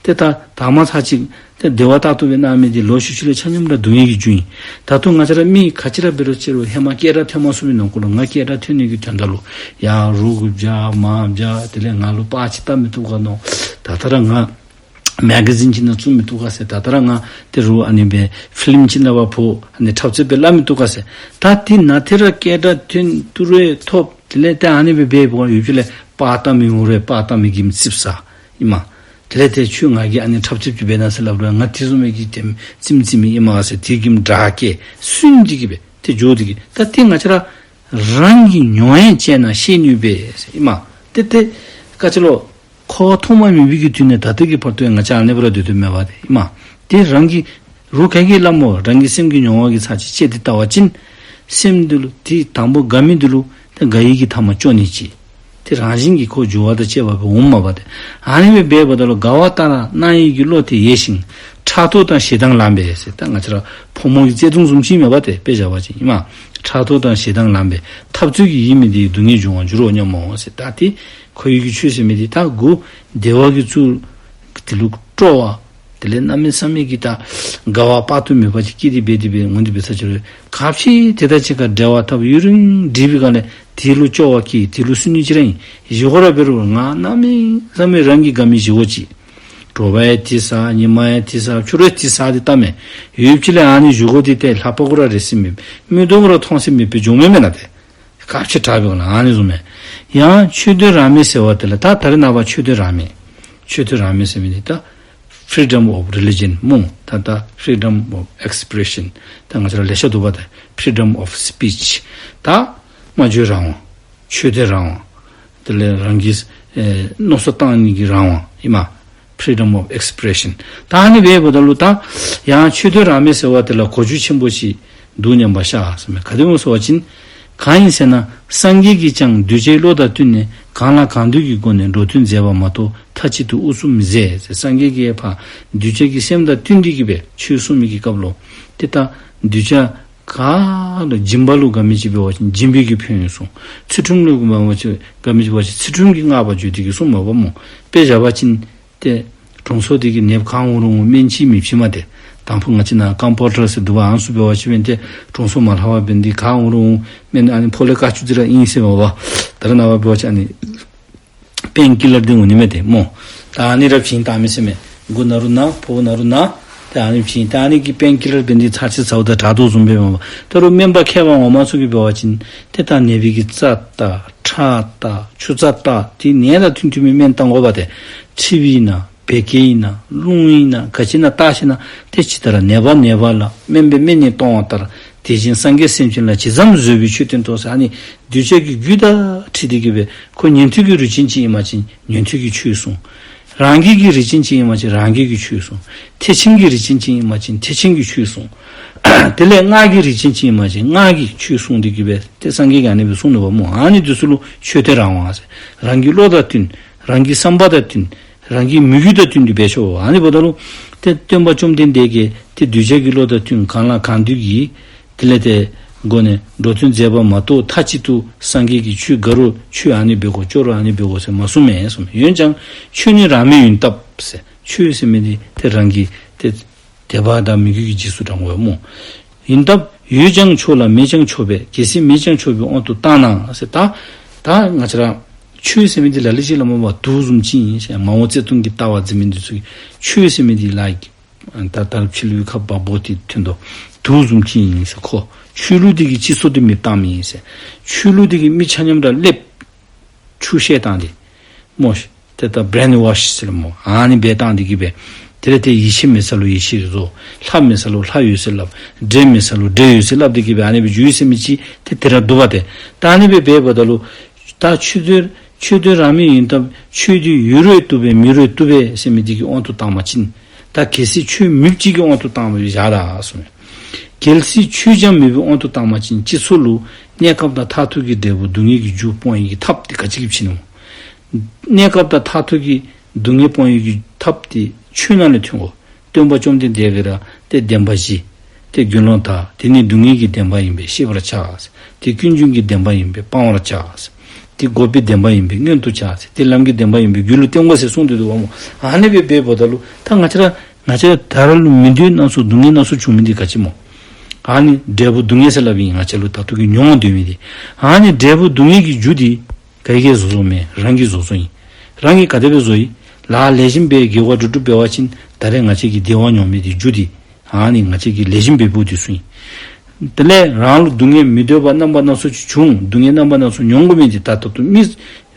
ཏེ་ད་དང་པ་ཚར་གཅིག་ཏེ་བདེ་བ་ལྟར་དུ་སྦེ་གནང་མི་འདི་ལོག་ཤུལ་ཤུལ་ལས་ཆ་མཉམ་ར་སྡུག་བསྔལ་གྱི་རྒྱུ་ཨིན། ད་རུང་ང་བཅས་ར་མི་ག་ཅི་ར་འབད་རུང་ཅི་རུང་ཧེ་མ་སྐད་གྲགས་ཐོན་མ་ཚུགས་པའི་ནང་འཁོད་ལུ་ང་སྐད་གྲགས་ཐོན་ནི་གི་དོན་དག་ལུ་ཡར་རོགས་ཀྱིས་བྱ་མར་བྱ་དེ་ལས་ང་ལུ་པར་ཅིག་བཏབ་མི་བཏུབ་ག་མནོ། ད་ལྟོ་ར་ང་མེ་ག་ཛིན་ཅིག་ནང་བཙུགས་མི་བཏུབ་ག་ཟེར། ད་ལྟོ་ར་ང་ཏེ་རུང་ཨ་ནི་སྦེ་ཕི་ལིམ་ཅིག་ནང་འབད་ཕོག་ཨ་ནི་འཁྲབ་རྩེད་སྦེ་སླབ་མི་བཏུབ་ག་ཟེར། ད་དེ་ནང་ཏེ་ར་སྐད་གྲགས་ཐོན་ཏི་རུ་ཐོབ། དེ་ལས་ཏེ་ཨ་ནི་སྦེ་འབད་འབདཝ་ཡུལ་ཅིག་ལས་པར་བཏབ་མི་འོང་རུང་པར་བཏབ་མི་གིས་ཙིགཔ་ཟ་ཨིན་མས། དེ་ལས་ཏེ་ཁྱོད་ང་གིས་ཨ་ནི་འཁྲབ་རྩེད་ཅིག་འབད་གནང་ཟེར་སླབ་རུང་ང་དེ་བཟུམ་མའི་གི་དེམ་ཙིམ་ཙིམ་ཨིན་མས་ཟེར། དེ་གིས་དགྲ་སྐྱེ་སུན་ཏེ་གི་སྦེ་ཏེ་འགྱོ་སྟེ་གི་ད་དེ་ང་བཅས་ར་རང་གི་མྱོང་ཡང་དཔྱད་ན་ཤེས་ནུས་པས་ཟེར་ཨིན་མས། ཏེ་ཏེ་ག་ཅི་ལོ། འཁོར་བ་ཐོག་མ་མེད་པའི་གི་དུས་ནས་ད་ལྟོ་གི་བར་དུ་ཡང་ང་བཅས་ཨ་ནི་སྦེ་ར་སྡོད་དོ་མས་པ་ཏེ་ཨིན་མས། ཏེ་རང་གི་རོགས་ག་གིས་སླབ་མོ། རང་གི་སེམས་ཀྱི་མྱོང་བ་གིས་ཚར་གཅིག་དཔྱད་དེ་བལྟ་བ་ཅིན་སེམས་འདི་ལུ་ཏེ་དང་པོ་དགའ་མི་འདི་ལུ་ཏེ་དགའ་བའི་གི་ཐ་མ་སྐྱོ་ནི་ཅིག། ཏེ་རང་བཞིན་གྱིས་ཁོ་འགྱུར་བ་དང་བཅས་པ་སྦེ་འོངམ་མས་པ་ཏེ། ཨ་ནི་སྦེ་འབདཝ་ད་ལུ་དགའ་བ་ལྟར་སྣང་བའི་གི་བློ་དེ་ཡལ་ཞིང་ཕྲག་དོག་དང་ཞེ་སྡང་ལངས་པས་ཟེར། ད་ང་བཅས་ར་ཕོ་མོ་གི་བརྩེ་དུང་བཟུམ་ཅིག་མས་པ་ཏེ་དཔེ་བཞག་པ་ཅིན་ཨིན་མས། ཕྲག་དོག་དང་ཞེ་སྡང་ལངས་པས་འཐབ་རྩོད་ཀྱི་ཡིད་མི་བདེའི་སྡུག་བསྔལ་འབྱུང་བར་འགྱུར་རོ་སྙམ་མོ་ཟེར། ད་ཏེ་ཁོ་ཡུལ་གྱི་ཆོས་ཟེར་མི་འདི་ད་འགོ་བདེ་བ་གིས་བཙུགས། དེ་ལུ་སྤྲོ་བ། དེ་ལས་གནམ་མེད་ས་མེད་ཀྱི་ད་དགའ་བ་དཔག་ཏུ་མེད་པ་ཅིག་སྐྱེས་ཏེ་འབད་དེ་འབད་འོང་སྟེ་འབད་ས་ཅི་རུང་ག་ཅི་དེ་དང་གཅིག་ཁར་འབྲེལ་བ་འཐབ་ཡུན་རིང་འདྲིས་པའི་སྒང་ལས་དེ་ལུ་སྐྱོ་བ་སྐྱེ། དེ་ལུ་སུན་ནི་ཅིག་ར་ཨིན། བཞེས་སྒོ་ར་འབད་རུང་ང་གནམ་མེད་ས་མེད་རང་གི་དགའ་མི་བཞེས་སྒོ་ཅིག། དྲོ་པ་ཡང་དེ་ཟ། ཉི་མ་ཡང་དེ་ཟ། ཕྱི་རུ་ཡང་དེ་ཟ་སྟེ་བལྟ་མས། ཡུདཔ་ཅིག་ལས་ཨ་ནི་བཞེས་སྒོ་འདི་ཏེ་ལྷ་པ་གུ་ར་རེག་ས་མེད། མིག་ཏོ་གུ་ར་མཐོང་ས་མེདཔ་སྦེ་འགྱོཝ་མས་མེན་ན་ཏེ། ག་ཅི་དྲག་པའི་སྒང་ལས་ཨ་ནི་བཟུམ་མས། ཡང་ཆོས་དོན་རང་མོས་ཟེར་བ་དེ་ལས་ད་ད་རེས་ནངས་པ་ཆོས་དོན་རང་མོས། ཆོས་དོན་རང་མོས་ཟེར་མི་འདི་ད་freedom of religion སྨོ། ད་ད་freedom of expression ད་ང་བཅས་ར་ལེ་ཤ་འདུག་པ། ད་freedom of speech ད་སྨྲ་བརྗོད་རང་དབང་། ཆོས་དད་རང་དབང་། དེ་ལས་རང་གི་ཨེ་མནོ་བསམ་བཏང་ནི་གི་རང་དབང་ཨིན་མས། Freedom of expression ད་ཨ་ནི་སྦེ་འབདཝ་ད་ལུ་ད་ཡང་ཆོས་དོན་རང་མོས་ཟེར་བ་དེ་ལུ་གོ་རྒྱུ་ཆེན་པོ་ཅིག་འདུག་སྙམ་པ་ཤར་ཟེར་མས། ག་དེ་སྨོ་ཟེར་བ་ཅིན་གང་ཡིན་ཟེར་ན་སངས་རྒྱས་ཀྱིས་ཀྱང་གདུལ་བྱའི་བློ་དང་བསྟུན་ནས་གང་ལ་གང་འདུལ་གྱི་སྒོ་ནས་འགྲོ་དོན་མཛད་པ་མ་གཏོགས་མཐའ་གཅིག་ཏུ་དབུ་གསུམ་ཟད་ཟེར། སངས་རྒྱས་ཀྱིས་ཕར་གདུལ་བྱ་གི་སེམས་དང་བསྟུན་ཏེ་གི་སྦེ་ཆོས་གསུངས་མི་གི་སྐབས་ལུ་ཏེ་ད་གདུལ་བྱ་ག་ལུ་སྦྱིན་པ་ལུ་དགའ་མི་ཅིག་འབད་བ་ཅིན་སྦྱིན་པའི་གི་ཕན་ཡོན་གསུངས། ཚུལ་ཁྲིམས་ལུ་དགའ་མི་ཅིག་དགའ་མི་ཅིག་འབད་བ་ཅིན་ཚུལ་ཁྲིམས་ཀྱི་བསྔགས་པ་བརྗོད་དེ་གི་གསུངས་མས་པ་སྨོ། དཔེ་བཞག་པ་ཅིན་ཏེ་དྲུང་འཚོ་འདི་གིས་ནདཔ་གང་འོང་རུང་འོང་སྨན་ཅིག་མི་བྱིན་མས་ཏེ། དང་ཕུ་ང་བཅས་ནཱ་ཀམ་པའུ་ཌར་ཟེར་འདུག་པ། ཨ་ནི་ཚུ་འབད་བ་ཅིན་ཏེ་དྲུང་འཚོ་མ་ལྷག་པར་འབད་ནི་འདི་གང་འོང་རུང་འོང་སྨན་ཨ་ནི་ཕོ་ལས་དཀར་ཆུ་འདི་ར་ཨིན་ཟེར་མས་པ། ད་རེས་ནངས་པ་འབད་བ་ཅིན་ཨ་ནི་པེན་ཀི་ལར་འདི་འོང་ནི་མས་ཏེ་སྨོ། ད་ཨ་ནི་ར་བྱིན་བཏང་མི་ཟེར་མས། མགུ་ན་རུང་ན་ཕོཝ་ན་རུང་ན། ད་ཨ་ནི་བྱིན། ད་ཨ་ནི་གི་པེན་ཀི་ལར་འབད་ནི་ཚར་ཅིག་ཟཝ་ད་དྲག་དོ་བཟུམ་སྦེ་མས་པ། ད་རུང་སྨན་པ་མཁས་པ་ངོ་མ་ཚུ་གིས་འབད་བ་ཅིན་ཏེ་ད་ནད་པའི་གི་རྩ་བལྟ་ཁྲག་བལྟ་ཆུ་རྩ་བལྟ་ཏེ་ནད་དང་མཐུན་མཐུན་མི་སྨན་བཏང་དགོ་པ་ཏེ། མཁྲིས་པ་ཨིན་ན་བད་ཀན་ཨིན་ན་རླུང་ཨིན་ན་ག་ཅི་ཨིན་ན་བལྟ་ཞིན་ན་ཏེ་ཇི་ལྟར་ནད་པ་ནད་པ་ལ་སྨན་པས་སྨན་ནི་གཏོང་བ་ལྟར། དེ་བཞིན་སངས་རྒྱས་སེམས་ཅན་ལ་ཇི་ཙམ་བཟོད་པའི་ཆོས་སྟོན་ཏོ་ཟེར། ཨ་ནི་གདུལ་བྱ་གི་རྒྱུད་དང་འཁྲིལ་ཏེ་གི་སྦེ་ཁོ་ཉན་ཐོས་ཀྱི་རིགས་ཅན་ཅིག་ཨིན་པ་ཅིན་ཉན་ཐོས་ཀྱི་ཆོས་གསུངས། རང་རྒྱལ་གྱི་རིགས་ཅན་ཅིག་ཨིན་པ་ཅིན་རང་རྒྱལ་གྱི་ཆོས་གསུངས། ཐེག་ཆེན་གྱི་རིགས་ཅན་ཅིག་ཨིན་པ་ཅིན་ཐེག་ཆེན་གྱི་ཆོས་གསུངས། དེ་ལས་སྔགས་ཀྱི་རིགས་ཅན་ཅིག་ཨིན་པ་ཅིན་སྔགས་ཀྱི་ཆོས་གསུངས་ཏེ་གི་སྦེ་ཏེ་སངས་རྒྱས་ཀྱིས་ཨ་ནི་སྦེ་གསུངས་ནུག་པ་སྨོ། ཨ་ནི་འདི་ཚུ་ལུ་ཆོས་དད་རང་དབང་ཟེར། རང་གི་བློ་དང་བསྟུན། རང་གི་བསམ་པ་དང་བསྟུན། རང་གི་མོས་གུས་དང་བསྟུན་ཏེ་འབད་ཆོག། ཨ་ནི་འབདཝ་ད་ལུ་ཏེ་སྟོན་པ་བཅོམ་ལྡན་འདས་ཀྱིས་ཏེ་གདུལ་བྱ་གི་བློ་དང་བསྟུན་གང་ལ་གང་འདུལ་གྱིས། དེ་ལས་ཏེ་སྒོ་ནས་འགྲོ་དོན་མཛད་པ་མ་གཏོགས་མཐའ་གཅིག་ཏུ་སངས་རྒྱས་ཀྱིས་ཆོས་དགའ་རུང་ཆོས་ཨ་ནི་འབད་དགོ་ཅོག་ར་ཨ་ནི་འབད་དགོ་ཟེར་མ་གསུངས་མས་གསུངས་མས། འོན་ཀྱང་ཆོས་ནི་རང་མོས་ཡིན་སྟབས་ཟེར། ཆོས་ཟེར་མི་འདི་ཏེ་རང་གི་ཏེ་དད་པ་དང་མོས་གུས་ཀྱི་རྗེས་སུ་འབྲང་དགོ་པས་སྨོ། ཡིན་སྟབས་ཡོད་ཀྱང་ཆོག་ལ་མེད་ཀྱང་ཆོག་པས། གལ་སྲིད་མེད་ཀྱང་ཆོག་པའི་དབང་དུ་བཏང་ན་ཟེར། ད་ད་ང་བཅས་ར་ཆོས་ཟེར་མི་འདི་ལ་ལུ་ཅིག་ལ་མ་པ་དུག་བཟུམ་ཅིག་ཨིན་ཟེར། མ་འོངས་བརྩེ་དུང་གི་ལྟ་བ་འཛིན་མི་འདི་ཚུ་གིས་ཆོས་ཟེར་མི་འདི་ལ་ད་ལྟར་ཕྱི་ལུས་ཁ་འབག་འབོག་སྟེ་ཐོན་དོ། དུག་བཟུམ་ཅིག་ཨིན་ཟེར། ཁོ་ཆོས་ལུགས་འདི་གིས་སྤྱི་ཚོགས་འདི་མེདཔ་བཏངམ་ཨིན་ཟེར། ཆོས་ལུགས་འདི་གིས་མི་ཆ་མཉམ་ར་ལེབ་ཆུ་བཤལ་བཏང་སྟེ་སྨོ་ཤིག། ཏེ་ད་བེརེན་ཝོཤ་ཟེར་སྨོ། ཨ་ནི་འབད་བཏང་སྟེ་གི་སྦེ་དེ་ལས་ཏེ་ཡིད་ཆེས་མེད་ས་ལུ་ཡིད་ཆེས་བཟོ། ལྷ་མེད་ས་ལུ་ལྷ་ཡོད་ཟེར་སླབ། འདྲེ་མེད་ས་ལུ་འདྲེ་ཡོད་ཟེར་སླབ་སྟེ་གི་སྦེ་ཨ་ནི་སྦེ་འགྱོ་ཡི་ཟེར་མི་ཅིག་ཏེ་དེ་ར་འདུག་པ་ཏེ། ད་ཨ་ནི་སྦེ་འབདཝ་ད་ལུ་ད་ཆོས་དད་ཆོས་དད་རང་མོས་ཡིན་སྟབས་ཆོས་འདི་ཡོད་རུང་བཏུབ་པས་མེད་རུང་བཏུབ་པས་ཟེར་མི་འདི་གི་དབང་དུ་བཏང་བ་ཅིན། ད་གལ་སྲིད་ཆོས་མེདཔ་ཅིག་གི་དབང་དུ་བཏང་བ་བཞག་ད་གསུངས། གལ་སྲིད་ཆོས་ཀྱང་མེད་པའི་དབང་དུ་བཏང་བ་ཅིན་སྤྱི་ཚོགས་ལུ་གནས་སྐབས་དང་མཐར་ཐུག་གི་འབྲས་བུ་སྡུག་བསྔལ་གྱི་རྒྱུ་སྤོང་ནི་གི་ཐབས་འདི་ག་ཅི་གིས་བྱིན་ནུག། གནས་སྐབས་དང་མཐར་ཐུག་གི་སྡུག་བསྔལ་སྤོང་ནི་གི་ཐབས་འདི་ཆོས་ནང་ལས་ཐོན་དགོ། སྟོན་པ་བཅོམ་ལྡན་འདས་ཀྱིས་ར་ཏེ་བདེན་པ་བཞི། ཏེ་དགེ་སློང་དག། དེ་ནི་སྡུག་བསྔལ་གྱི་བདེན་པ་ཡིན་པས་ཤེས་པར་བྱ། དེ་ཀུན་འབྱུང་གི་བདེན་པ་ཡིན་པས་སྤང་བར་བྱ། དེ་འགོག་པའི་བདེན་པ་ཡིན་པས་མངོན་དུ་བྱ། དེ་ལམ་གྱི་བདེན་པ་ཡིན་པས་རྒྱུད་ལུ་བསྟེན་དགོ་ཟེར་གསུངས་ཏེ་འདུག་པ་སྨོ། ཨ་ནི་སྦེ་འབདཝ་ད་ལུ་ད་ང་བཅས་ར་ང་བཅས་ར་ད་རུང་མི་འདོད་རྣམ་གསུམ་སྡུག་བསྔལ་རྣམ་གསུམ་འབྱུང་མི་འདི་ག་ཅི་སྨོ། ཨ་ནི་འབྲས་བུ་སྡུག་བསྔལ་ཟེར་སླབ་ཨིན། ང་བཅས་ལུ་མཐར་ཐུག་གི་མྱོང་བ་འདོད་མི་འདི། ཨ་ནི་འབྲས་བུ་སྡུག་བསྔལ་གྱི་རྒྱུ་འདི་ག་གིས་བཟོ་བཟོཝ་མེན། རང་གིས་བཟོ་བཟོཝ་ཨིན། རང་གིས་ག་དེ་སྦེ་བཟོ་ཡི། ལཱ་ལེགས་ཤོམ་སྦེ་དགེ་བ་སྒྲུབ་སྒྲུབ་འབད་བ་ཅིན་ད་རེས་ང་བཅས་ཀྱིས་བདེ་བ་མྱོང་མི་འདི་རྒྱུ་འདི། ཨ་ནི་ང་བཅས་ཀྱིས་ལེགས་ཤོམ་སྦེ་འབད་དེ་ཚུ་ཨིན། དེ་ལས་རང་ལུ་སྡུག་བསྔལ་མི་འདོད་པ་རྣམ་པ་སྣ་ཚོགས་ཅིག་བྱུང་། སྡུག་བསྔལ་རྣམ་པ་སྣ་ཚོགས་མྱོང་དགོ་མི་འདི་ད་ད་ལྟོ་མི་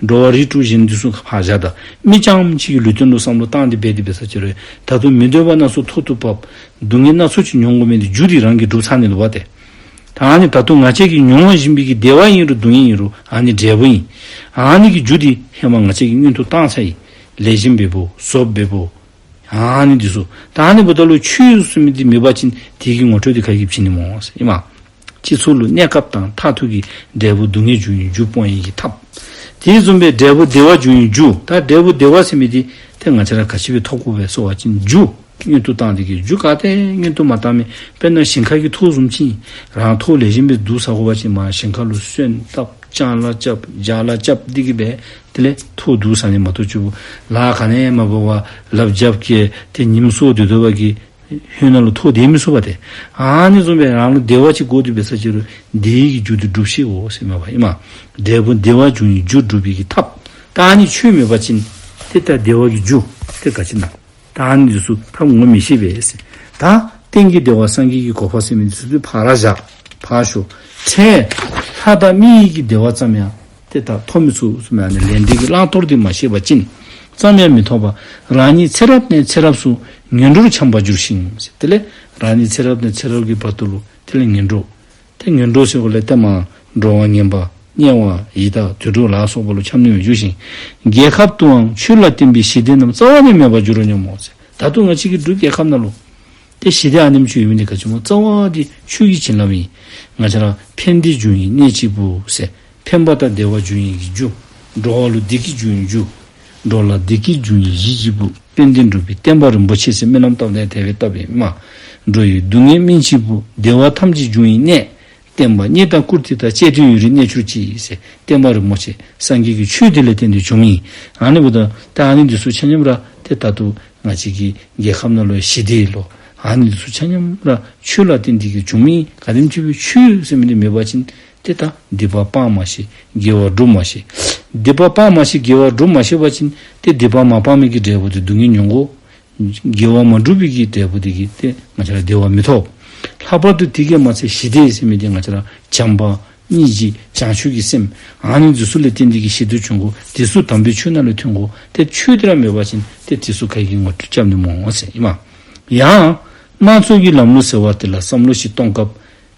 འགྲོ་བ་རིགས་དྲུག་གཞན་འདི་ཚུ་ཕར་བཞག་ད། མི་རྐྱངམ་ཅིག་གི་ལུས་རྟེན་ལུ་བསམ་བློ་བཏང་སྟེ་འབད་དེ་འབད་ས་ཅིག་རུང་ད་ལྟོ་མི་འདོད་པ་སྣ་ཚོགས་ཐོག་ཏུ་བབས། སྡུག་བསྔལ་སྣ་ཚོགས་ཅིག་མྱོང་དགོ་མི་འདི་རྒྱུ་འདི་རང་གིས་སྒྲུབ་ཚར་ནི་འདུག་པ་ཏེ། ད་ཨ་ནི་ད་ལྟོ་ང་བཅས་ཀྱིས་མྱོང་བཞིན་པའི་གི་བདེ་བ་ཨིན་རུང་སྡུག་བསྔལ་ཨིན་རུང་ཨ་ནི་འབྲས་བུ་ཨིན། ཨ་ནི་གི་རྒྱུ་འདི་ཧེ་མ་ང་བཅས་ཀྱིས་སྔོན་དུ་བཏང་ཚར་ཡི། ལེགས་ཤོམ་སྦེ་འབདཝ་ཟོགཔ་སྦེ་འབདཝ། ཨ་ནི་འདི་ཚུ། ད་ཨ་ནི་འབདཝ་ད་ལུ་ཆོས་ཟེར་མི་འདི་མེད་པ་ཅིན་དེ་གི་ངོ་སྤྲོད་འདི་ག་གིས་བྱིན་ནི་སྨོ་ཟེར་ཨིན་མས། སྤྱི་ཚོགས་ལུ་གནས་སྐབས་དང་མཐར་ཐུག་གི་འབྲས་བུ་སྡུག་བསྔལ་འབྱུང་བའི་རྒྱུ་སྤོང་ནི་གི་ཐབས། དེ་བཟུམ་སྦེ་འབྲས་བུ་བདེ་བ་འབྱུང་བའི་རྒྱུ། ད་འབྲས་བུ་བདེ་བ་ཟེར་མི་འདི་ཏེ་ང་བཅས་ར་ག་ཅི་སྦེ་ཐོབ་དགོ་པས་ཟེར་བ་ཅིན་རྒྱུ་སྔོན་དུ་བཏང་སྟེ་གི། རྒྱུ་ག་ཏེ་སྔོན་དུ་མ་བཏང་མི་དཔེར་ན་ཞིང་ཁ་གི་ཐོག་བཟུམ་ཅིག་ཨིན། རང་ཐོག་ལེགས་ཤོམ་སྦེ་བསྡུ་ཚར་དགོ་པ་ཅིན་མར་ཞིང་ཁ་ལུ་སོན་བཏབ་ལྕང་ལཱ་རྐྱབ་ལྕགས་ལཱ་རྐྱབ་སྟེ་གི་སྦེ་དེ་ལས་ཐོག་བསྡུ་ཚར་ནི་མ་གཏོགས་ཅིག་པོ་ལཱ་ག་ནི་མ་འབད་བར་ལགཔ་རྒྱབ་ཀྱི་ཏེ་ཉིམ་སྲོ་སྡོད་སྡོད་པ་གིས་ཧོད་ནང་ལུ་ཐོག་སྡོད་མི་ཚུགས་པ་ཏེ། ཨ་ནི་བཟུམ་སྦེ་རང་ལུ་བདེ་བ་ཅིག་དགོ་དེ་འབད་ས་ཅིག་རུང་བདེ་བའི་གི་རྒྱུ་དེ་སྒྲུབ་ཤེས་དགོ་ཟེར་མས་པ་ཨིན་མས། འབྲས་བུ་བདེ་བ་འབྱུང་བའི་རྒྱུ་སྒྲུབ་པའི་གི་ཐབས། ད་ཨ་ནི་ཆོས་མེད་པ་ཅིན་ཏེ་ད་བདེ་བ་གི་རྒྱུ་ཏེ་ག་ཅི་ཨིན་ན། ད་ཨ་ནི་འདི་ཚུ་ཐབས་ངོ་མི་ཤེས་པས་ཟེར། ད་གཏན་གྱི་བདེ་བ་སངས་རྒྱས་ཀྱི་གོ་འཕང་ཟེར་མི་འདི་ཚུ་ཏེ་ཕར་བཞག་ཕར་ཞོག། ཕྲལ་ལྷ་དང་མི་ཡི་གི་བདེ་བ་ཙམ་ཡང་ཏེ་ད་ཐོབ་མི་ཚུགས་ཟེར་མས། ཨ་ནི་ལས་འབྲས་ཀྱི་བླང་དོར་འདི་མ་ཤེས་པ་ཅིན་ཙམ་ཡང་མི་ཐོབ་པར་རང་ཉིད་ཚེ་རབས་ནས་ཚེ་རབས་སུ་ངན་འགྲོར་འཁྱམས་པར་འགྱུར་ཞིང་ཟེར། དེ་ལས་རང་ཉིད་ཚེ་རབས་ནས་ཚེ་རབས་ཀྱི་བར་དུ་ལུ་དེ་ལས་ངན་འགྲོ། ཏེ་ངན་འགྲོ་ཟེརཝ་ལས་ཏེ་མར་འགྲོ་བ་ངན་པ་དམྱལ་བ་ཡི་དྭགས་དུད་འགྲོ་ལ་སོགས་པ་ལུ་འཁྱམས་ནི་མི་འགྱུར་ཞིང་། རྒྱལ་ཁབ་ཏུའང་ཆོས་ལ་བརྟེན་པའི་ཞི་བདེ་རྣམས་རྩ་བ་ནས་མེད་པར་འགྱུར་རོ་སྙམ་མོ་ཟེར། ད་ལྟོ་ང་བཅས་ཀྱི་འབྲུག་རྒྱལ་ཁབ་ནང་ལུ་ཏེ་ཞི་བདེ་ཨ་ནེམ་ཅིག་ཡོད་མི་འདི་ག་ཅི་སྨོ། རྩ་བ་འདི་ཆོས་ཀྱི་བྱིན་རླབས་ཨིན། ང་བཅས་ར་ཕན་བདེ་འབྱུང་བའི་གནས་གཅིག་པུ་ཟེར། ཕན་པ་དང་བདེ་བ་འབྱུང་ནི་གི་རྒྱུ། འགྲོ་བ་ལུ་བདེ་སྐྱིད་འབྱུང་ནི་རྒྱུ། འགྲོ་ལ་བདེ་སྐྱིད་འབྱུང་ནི་གཞི་གཅིག་པུ། དཔལ་ལྡན་འབྲུག་པའི་བསྟན་པ་རིན་པོ་ཆེ་ཟེར་སྨོན་ལམ་བཏབ་ནི་དེ་སྦེ་བཏབ་ཨིན་མས། འགྲོ་བའི་སྡུག་བསྔལ་སྨན་གཅིག་པུ། བདེ་བ་ཐམས་ཅད་འབྱུང་བའི་གནས། བསྟན་པ་རྙེད་དང་བཀུར་སྟི་དང་། བཅས་ཏེ་ཡུན་རིང་གནས་གྱུར་ཅིག་ཟེར། བསྟན་པ་རིན་པོ་ཆེ་སངས་རྒྱས་ཀྱི་ཆོས་འདི་ལས་བརྟེན་ཏེ་བྱུངམ་ཨིན། ཨ་ནི་འབདཝ་ད་ད་ཨ་ནི་འདི་ཚུ་ཆ་མཉམ་ར་ཏེ་ད་ལྟོ་ང་བཅས་ཀྱི་རྒྱལ་ཁབ་ནང་ལུ་ཞི་བདེ་ལོ། ཨ་ནི་འདི་ཚུ་ཆ་མཉམ་ར་ཆོས་ལ་བརྟེན་ཏེ་གི་བྱུངམ་ཨིན། ག་དེམ་ཅིག་སྦེ་ཆོས་ཟེར་མི་འདི་མེད་པ་ཅིན་ཏེ་ད་སྡིག་པ་སྤང་མ་ཤེས། དགེ་བ་སྒྲུབ་མ་ཤེས། སྡིག་པ་སྤང་མ་ཤེས། དགེ་བ་སྒྲུབ་མ་ཤེས་པ་ཅིན་ཏེ་སྡིག་པ་མ་སྤང་མི་གི་འབྲས་བུ་དེ་སྡུག་བསྔལ་མྱོང་དགོ། དགེ་བ་མ་བསྒྲུབས་པའི་གི་འབྲས་བུ་དེ་གིས་ཏེ་ང་བཅས་ར་བདེ་བ་མི་ཐོབ། ལྷག་པར་དུ་དེ་གིས་མ་ཚད་ཞི་བདེ་ཟེར་མི་དེ་ང་བཅས་ར་བྱམས་པ་སྙིང་རྗེ་བྱང་ཆུབ་ཀྱི་སེམས་ཨ་ནི་འདི་ཚུ་ལས་བརྟེན་ཏེ་གིས་ཞི་དུལ་འབྱུང་དགོ། དེ་ཚུ་དམ་པའི་ཆོས་ནང་ལུ་ཐོན་དགོ། ཏེ་ཆོས་དེ་ར་མེད་པ་ཅིན་ཏེ་དེ་ཚུ་ག་གིས་ངོ་སྤྲོད་རྐྱབ་ནི་སྨོ་ཟེར་ཨིན་མས། ཡང་དམངས་གཙོ་གི་ལམ་ལུགས་ཟེར་བ་དེ་ལ་བསམ་བློ་ཞིག་གཏོང་སྐབས་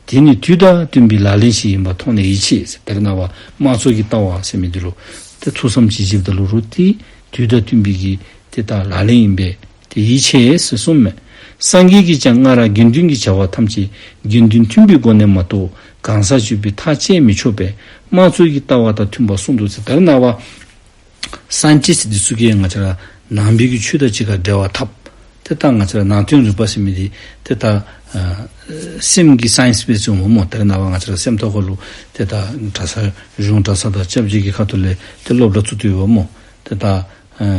དེ་ནི་དུས་དང་བསྟུན་པའི་ལག་ལེན་ཞིག་ཡིན་པ་མཐོང་ནས་ཡིད་ཆེས་ཟེར། ད་རེས་ནངས་པ་དམངས་གཙོ་གི་ལྟ་བ་ཟེར་མི་འདི་ལུ་ཏེ་ཐུགས་བསམ་ཅིག་བཞེསཔ་ད་ལུ་རུང་ཏེ་དུས་དང་བསྟུན་པའི་གི་ཏེ་ད་ལག་ལེན་ཨིན་པས་ཏེ་ཡིད་ཆེས་ཟེར་གསུངསམ་མས། སངས་རྒྱས་ཀྱིས་ཀྱང་སྔར་དགེ་འདུན་གྱི་བྱ་བ་ཐམས་ཅད་དགེ་འདུན་མཐུན་པའི་སྒོ་ནས་མ་གཏོགས་གང་ཟག་སྤྱོད་པས་ཐག་བཅད་མི་ཆོག་པས་དམངས་གཙོ་གི་ལྟ་བ་དང་མཐུན་པར་གསུངས་འདུག་ཟེར། ད་རེས་ནངས་པ་སཱའིན་ཊིསཊ་འདི་ཚུ་གིས་ང་བཅས་ར་ནང་པའི་གི་ཆོས་དང་གཅིག་ཁར་འབྲེལ་བ་འཐབ། ཏེ་ད་ང་བཅས་ར་ནང་དོན་རིག་པ་ཟེར་མི་འདི་ཏེ་ད་ཨ་སེམས་ཀྱི་སཱའིནསི་སྦེ་ཟེར་འོང་སྨོ། ད་རེས་ནངས་པ་ང་བཅས་ར་སེམས་ཐོག་ཁར་ལུ་ཏེ་ད་གྲྭ་ས་གཞུང་གྲྭ་ས་དང་སྐྱབས་རྗེ་གི་ཁ་ཐུག་ལས་ཏེ་སློབ་གྲྭ་བཙུགས་ཏེ་ཡོདཔ་སྨོ། ཏེ་ད་ཨ་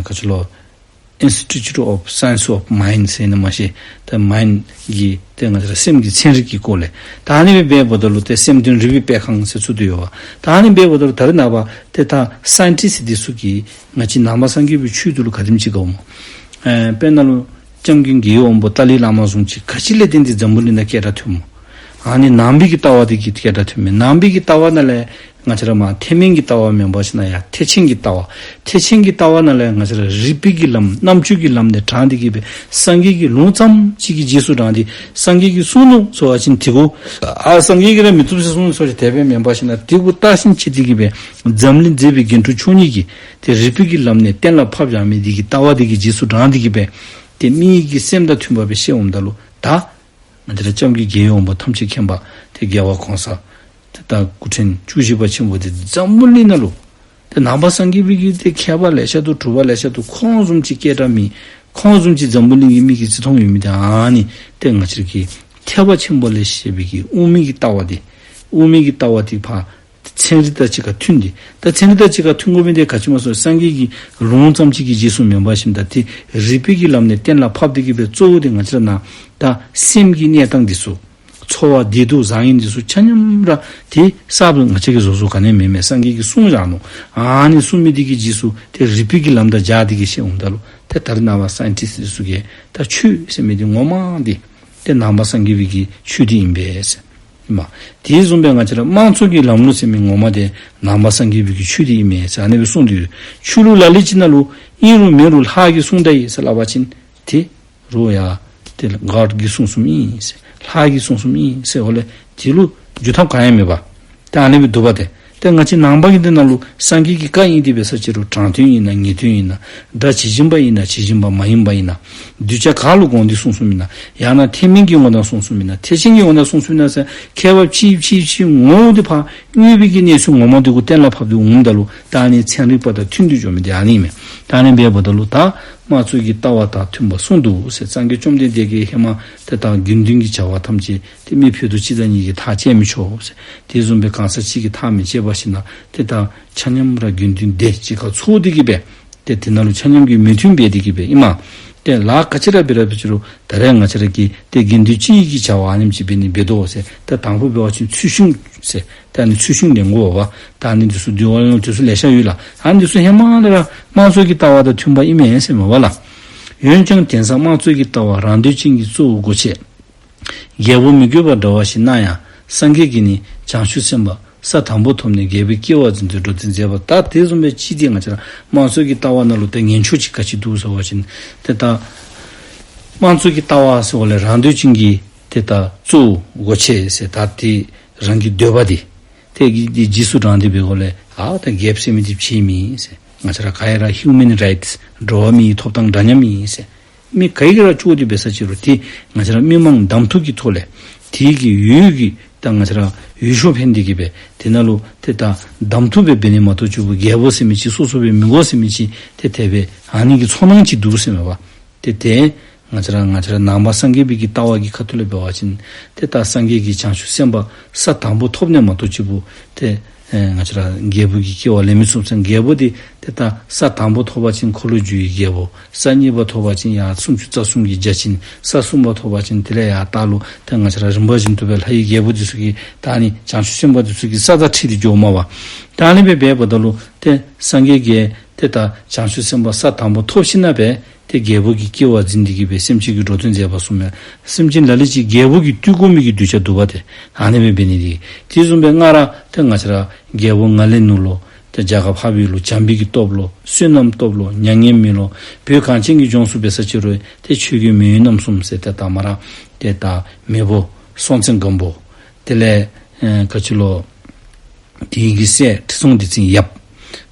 ག་ཅི་ལོ་Institute of Science of Mind ཟེར་ནི་མ་ཤེས། ད་མའིནཌ་གི་ཏེ་ང་བཅས་ར་སེམས་ཀྱི་ཚན་རིག་གི་སྐོར་ལས་ད་ཨ་ནི་སྦེ་འབདཝ་ད་ལུ་ཏེ་སེམས་དོན་རིག་པའི་སྤེལ་ཁང་ཟེར་བཙུགས་ཏེ་ཡོདཔ། ད་ཨ་ནི་འབདཝ་ད་ལུ་ད་རེས་ནངས་པ་ཏེ་ད་སཱའིན་ཊིསཊ་འདི་ཚུ་གིས་ང་བཅས་ནང་པ་སངས་རྒྱས་པའི་ཆོས་འདི་ལུ་ག་དེམ་ཅིག་དགའཝ་སྨོ། ཨེ་དཔེར་ན་ལུ་སྐྱབས་མགོན་རྒྱལ་བའི་དབང་པོ་ཏཱ་ལའི་བླ་མ་བཟུམ་ཅིག་ག་ཅི་ལས་བརྟེན་ཏེ་འཛམ་བུ་གླིང་ནང་སྐད་གྲགས་ཐོནམ་སྨོ། ཨ་ནི་ནང་པའི་གི་ལྟ་བ་འདི་གིས་སྐད་གྲགས་ཐོནམ་མས། ནང་པའི་གི་ལྟ་བ་ནང་ལས་ང་བཅས་ར་མ་ཐེག་དམན་གྱི་ལྟ་བ་མེན་པར་ཞིན་ན་ཡང་ཐེག་ཆེན་གྱི་ལྟ་བ། ཐེག་ཆེན་གྱི་ལྟ་བ་ནང་ལས་ང་བཅས་ར་རིག་པའི་གི་ལམ་རྣམ་དཔྱོད་ཀྱི་ལམ་ནས་དྲངས་ཏེ་གིས་སྦེ་སངས་རྒྱས་ཀྱིས་ལུང་ཙམ་ཅིག་གི་རྗེས་སུ་འབྲངས་ཏེ་སངས་རྒྱས་ཀྱིས་གསུངས་ནུག་ཟེར་བ་ཅིན་དེ་གུ་ཨ་སངས་རྒྱས་ཀྱིས་ར་མི་བཏུབ་ཟེར་གསུངས་ནུག་ཟེར་བ་ཅིན་དེ་སྦེ་མེན་པར་ཞིན་ན་དེ་གུ་བལྟ་ཞིནམ་ཅིག་སྟེ་གིས་སྦེ་འཛམ་གླིང་མཛེས་པའི་རྒྱན་དྲུག་མཆོག་གཉིས་ཀྱིས་ཏེ་རིག་པའི་གི་ལམ་ནས་གཏན་ལ་ཕབ་བཞག་མི་འདི་གི་ལྟ་བ་འདི་གི་རྗེས་སུ་འབྲངས་ཏེ་གིས་སྦེ་ཏེ་མི་གི་སེམས་དང་མཐུན་པ་སྦེ་བཤད་འོངམ་ད་ལུ་ད་ང་བཅས་ར་སྐྱབས་མགོན་རྒྱལ་བའི་དབང་པོ་ཐམས་ཅད་མཁྱེན་པ་ཏེ་རྒྱལ་བ་གོང་ས་ཏེ་ད་སྐུ་ཕྲེང་བཅུ་བཞི་པ་ཆེན་པོ་འདི་འཛམ་བུ་གླིང་ནང་ལུ་ཏེ་ནང་པ་སངས་རྒྱས་པའི་གི་ཏེ་མཁས་པ་ལེ་ཤ་འདུག། གྲུབ་པ་ལེ་ཤ་འདུག། ཁོང་བཟུམ་ཅིག་སྐད་གྲགས་མེད། ཁོང་བཟུམ་ཅིག་འཛམ་བུ་གླིང་གི་མིག་གིས་ཅིག་མཐོང་ཡོད་མི་འདི་ཨ་ནི་ཏེ་ང་བཅས་ར་གི་ཐེག་པ་ཆེན་པོ་ལས་བཤད་པའི་གི་དབུ་མའི་གི་ལྟ་བ་འདི། དབུ་མའི་གི་ལྟ་བ་འདི་ཕར་ཚན་རིག་དང་གཅིག་ཁར་མཐུན་ཏེ། ད་ཚན་རིག་དང་གཅིག་ཁར་མཐུན་དགོ་མི་འདི་ག་ཅི་སྨོ་ཟེར་སངས་རྒྱས་ཀྱིས་ལུང་ཙམ་ཅིག་གི་རྗེས་སུ་མེན་པར་ཞིན་ན་ད་ཏེ་རིག་པའི་གི་ལམ་ནས་གཏན་ལ་ཕབ་སྟེ་གིས་སྦེ་གཙོ་བོ་འདི་ང་བཅས་ར་ནང་ད་སེམས་ཀྱི་གནས་སྟངས་འདི་ཚུ། ཚོར་བ་བདེ་སྡུག་བཟང་ངན་འདི་ཚུ་ཆ་མཉམ་ར་ཏེ་གསརཔ་ང་བཅས་ཀྱིས་བཟོ་བཟོཝ་ག་ནི་མེད་མས། སངས་རྒྱས་ཀྱིས་གསུངས་བཞག་ནུག། ཨ་ནི་གསུངས་མི་འདི་གི་རྗེས་སུ་ཏེ་རིག་པའི་གི་ལམ་དང་སྦྱར་ཏེ་གིས་བཤད་འོངམ་ད་ལུ་ཏེ་ད་རེས་ནངས་པ་སཱའིན་ཊིསཊ་འདི་ཚུ་གིས་ད་ཆོས་ཟེར་མི་འདི་ངོ་མ་འདི་ཏེ་ནང་པ་སངས་རྒྱས་པའི་གི་ཆོས་འདི་ཨིན་པས་ཟེར། ཨིན་མས། དེ་བཟུམ་སྦེ་ང་བཅས་ར་དམངས་གཙོ་གི་ལམ་ལུགས་ཟེར་མི་ངོ་མ་འདི་ནང་པ་སངས་རྒྱས་པའི་གི་ཆོས་འདི་ཨིན་མས་ཟེར་ཨ་ནི་སྦེ་གསུངས་ཏེ་ཡོད། ཆོས་ལུགས་ལ་ལུ་ཅིག་ནང་ལུ་ཨིན་རུང་མེན་རུང་ལྷ་གིས་གསུངས་ད་ཡི་ཟེར་སླབ་པ་ཅིན་ཏེ་རུང་ཡང་ཏེ་གོཌ་གིས་གསུངས་གསུངསམ་ཨིན་ཟེར། ལྷ་གིས་གསུངས་གསུངསམ་ཨིན་ཟེར། འོ་ལས་དེ་ལུ་འགྱུར་ཐབས་གང་ཡང་མེད་པ། ཏེ་ཨ་ནི་སྦེ་འདུག་པ་ཏེ། ཏེ་ང་བཅས་ནང་པ་གི་འདི་ནང་ལུ་སངས་རྒྱས་ཀྱི་བཀའ་ཨིན་ཏེ་འབད་ས་ཅིག་རུང་དྲང་དོན་ཨིན་ན་ངེས་དོན་ཨིན་ན། སྒྲ་ཇི་བཞིན་པ་ཨིན་ན་ཇི་བཞིན་པ་མ་ཡིན་པ་ཨིན་ན། གདུལ་བྱ་ག་ལུ་དགོངས་ཏེ་གསུངས་གསུངསམ་ཨིན་ན། ཡང་ན་ཐེག་དམན་གྱི་ངོ་ནས་གསུངས་གསུངསམ་ཨིན་ན། ཐེག་ཆེན་གྱི་ངོ་ནས་གསུངས་གསུངསམ་ཨིན་ན་ཟེར་མཁས་པ་ཕྱེ་ཕྱེ་ཕྱེ་ངོ་བོ་འདི་ཕར་དངོས་པོའི་གི་གནས་ཚུལ་ངོ་མ་འདི་གུ་གཏན་ལ་ཕབ་སྟེ་འོངམ་ད་ལུ་ད་ཨ་ནི་ཚན་རིག་པ་དང་མཐུན་ཏེ་འགྱོ་མི་འདི་ཨ་ནི་ཨིན་མས། ད་ཨ་ནི་འབདཝ་ད་ལུ་ད་དམངས་གཙོ་གི་ལྟ་བ་དང་མཐུན་པར་གསུངས་འདུག་ཟེར། སངས་རྒྱས་བཅོམ་ལྡན་འདས་ཀྱིས་ཧེ་མ་ཏེ་ད་དགེ་འདུན་གྱི་བྱ་བ་ཐམས་ཅད་ཏེ་མི་ཕུད་རྡོག་གཅིག་དང་གཉིས་ཀྱིས་ཐག་བཅད་མི་ཆོག་ཟེར། དེ་བཟུམ་སྦེ་གང་ཟག་གཅིག་གིས་ཐག་མི་བཅད་པར་ཞིན་ན་ཏེ་ད་ཆ་མཉམ་ར་དགེ་འདུན་སྡེ་གཅིག་ཁར་ཚོགས་ཏེ་གིས་སྦེ་ཏེ་དེ་ནང་ལུ་ཆ་མཉམ་གྱིས་མོས་མཐུན་འབད་དེ་གིས་སྦེ་ཨིན་མས། ཏེ་ལཱ་ག་ཅི་ར་འབད་ར་འབད་ཅི་རུང་ད་རེས་ང་བཅས་ར་གིས་ཏེ་དགེ་འདུན་སྤྱི་ཡི་གི་བྱ་བ་ཨ་ནེམ་ཅིག་འབད་ནི་འབད་དོ་ཟེར། ད་དང་པོ་འབད་བ་ཅིན་ཚུལ་ཤིང་ཟེར། ད་ཨ་ནི་ཚུལ་ཤིང་ལེན་དགོ་པ། ད་ཨ་ནི་འདི་ཚུ་འདུལ་བ་ལེན་དུས་ཚོད་ལེ་ཤ་ཡོད་ལགས། ཨ་ནི་འདི་ཚུ་ཧེ་མ་ལས་ར་དམངས་གཙོ་གི་ལྟ་བ་དང་མཐུན་པ་ཨིན་མས་ཟེར་མས་པ་ལགས། འོན་ཀྱང་དེང་སང་དམངས་གཙོ་གི་ལྟ་བ་རང་འདོད་ཅན་གྱི་གཙོ་བོ་སྒོ་ཕྱེ། རྒྱལ་པོ་མི་དགོས་པ་འདྲ་བ་ཞིག་སྣང་ཡང་སངས་རྒྱས་ཀྱིས་ནི་བྱང་ཆུབ་སེམས་དཔའ་ས་དང་པོ་ཐོབ་ནས་རྒྱལ་པོའི་སྐྱེ་བ་འཛིན་དུ་འགྲོ་སྟེ་མཛད་པ། ད་དེ་བཟུམ་སྦེ་ཅིག་ཏེ་ང་བཅས་ར་དམངས་གཙོ་གི་ལྟ་བ་ནང་ལུ་ཏེ་ངན་ཕྱོགས་ཅིག་ག་ཅི་འདུག་ཟེར་བ་ཅིན་ཏེ་ད་དམངས་གཙོ་གི་ལྟ་བ་ཟེརཝ་ལས་རང་འདོད་ཅན་གྱི་ཏེ་ད་གཙོ་བོ་སྒོ་ཕྱེ་ཟེར། ད་ཏེ་རང་གི་འདོད་པ་འདི་ཏེ་གི་འདི་རྗེས་སུ་འབྲངས་ཏེ་འབད་དགོ་ལས་ཨ་ད་རྒྱལཔོ་ཟེར་མི་འདི་བྱིན་མི་ཟེར། ང་བཅས་ར་ག་ར་ཧིའུ་མེན་རའིཊསི་འགྲོ་བ་མིའི་ཐོབ་ཐང་འདྲ་མཉམ་ཨིན་ཟེར། མི་ག་གིས་ར་བཅོལ་ཏེ་འབད་ས་ཅིག་རུང་ཏེ་ང་བཅས་ར་མི་མང་གདམ་འཐུ་གི་ཐོག་ལས་དེ་གི་འོས་ཀྱི་ད་ང་བཅས་ར་འོས་ཤོག་འཕེན་ཏེ་གིས་སྦེ་དེ་ནང་ལུ་ཏེ་ད་གདམ་འཐུ་སྦེ་འབད་ནི་མ་གཏོགས་ཅིག་པོ་རྒྱལ་པོ་ཟེར་མི་ཅིག་སོ་སོ་སྦེ་མི་དགོ་ཟེར་མི་ཅིག་ཏེ་དེ་སྦེ་ཨ་ནི་གི་ཚོར་སྣང་ཅིག་འདུག་ཟེར་མས་པ། ཏེ་དེ་ང་བཅས་ར་ང་བཅས་ར་ནང་པ་སངས་རྒྱས་པའི་གི་ལྟ་བ་གི་ཁ་ཐུག་ལས་འབད་བ་ཅིན་ཏེ་ད་སངས་རྒྱས་ཀྱིས་བྱང་ཆུབ་སེམས་དཔའ་ས་དང་པོ་ཐོབ་ནི་མ་གཏོགས་ཅིག་པོ་ཏེ་ཨེ་ང་བཅས་ར་རྒྱལ་པོ་གི་སྐྱེ་བ་ལེན་མི་ཚུགས་ཟེར། རྒྱལ་པོ་འདི་ཏེ་ད་ས་དང་པོ་ཐོབ་པ་ཅིན་འཁོར་ལོས་སྒྱུར་བའི་རྒྱལ་པོ། ས་གཉིས་པ་ཐོབ་པ་ཅིན་ཡང་སུམ་ཅུ་རྩ་གསུམ་གྱི་བརྒྱ་བྱིན། ས་གསུམ་པ་ཐོབ་པ་ཅིན་དེ་ལས་ཡར་ལྟག་ལུ་ཏེ་ང་བཅས་ར་རིམ་པ་བཞིན་དུ་སྦེ་ལྷ་ཡི་རྒྱལ་པོ་འདི་ཚུ་གིས་ད་ཨ་ནི་བྱང་ཆུབ་སེམས་དཔའ་འདི་ཚུ་གི་ས་དང་འཁྲིལ་ཏེ་འགྱོཝ་མས་པ། ད་ཨ་ནི་སྦེ་འབདཝ་ད་ལུ་ཏེ་སངས་རྒྱས་ཀྱིས་ ཏེ་ད་བྱང་ཆུབ་སེམས་དཔའ་ས་དང་པོ་ཐོབ་ཞིནམ་ལས་ཏེ་རྒྱལ་པོ་གི་སྐྱེ་བ་འཛིན་ཏེ་གི་སྦེ་སེམས་ཅན་གྱི་འགྲོ་དོན་མཛད་པ་གསུངས་མས། སེམས་ཅན་ལ་ལུ་ཅིག་རྒྱལ་པོ་གིས་བཏུལ་དགོ་མི་གི་གདུལ་བྱ་འདུག་པ་ཏེ། ཨ་ནི་སྦེ་འབད་ནི་དེ། དེ་བཟུམ་སྦེ་སྔར་ཏེ་ང་བཅས་ར་རྒྱལ་པོ་ང་ལས་ནུ་ལུ་ཏེ་རྒྱ་གར་འཕགས་པའི་ལུ་བྱམས་པའི་གི་སྟོབས་ལུ་བསོད་ནམས་སྟོབས་ལུ་མྱ་ངན་མེད་ལུ་བོད་གངས་ཅན་གྱི་ལྗོངས་སུ་འབད་ས་ཅིག་རུང་ཏེ་ཆོས་རྒྱལ་མེས་དབོན་རྣམ་གསུམ་ཟེར་ཏེ་ད་མ་ར་ཏེ་ད་མེས་པོ་སྲོང་བཙན་སྒམ་པོ། དེ་ལས་ཨེ་ག་ཅི་ལོ། དེ་གི་སྲས་ཁྲི་སྲོང་ལྡེ་བཙན་ཡབ།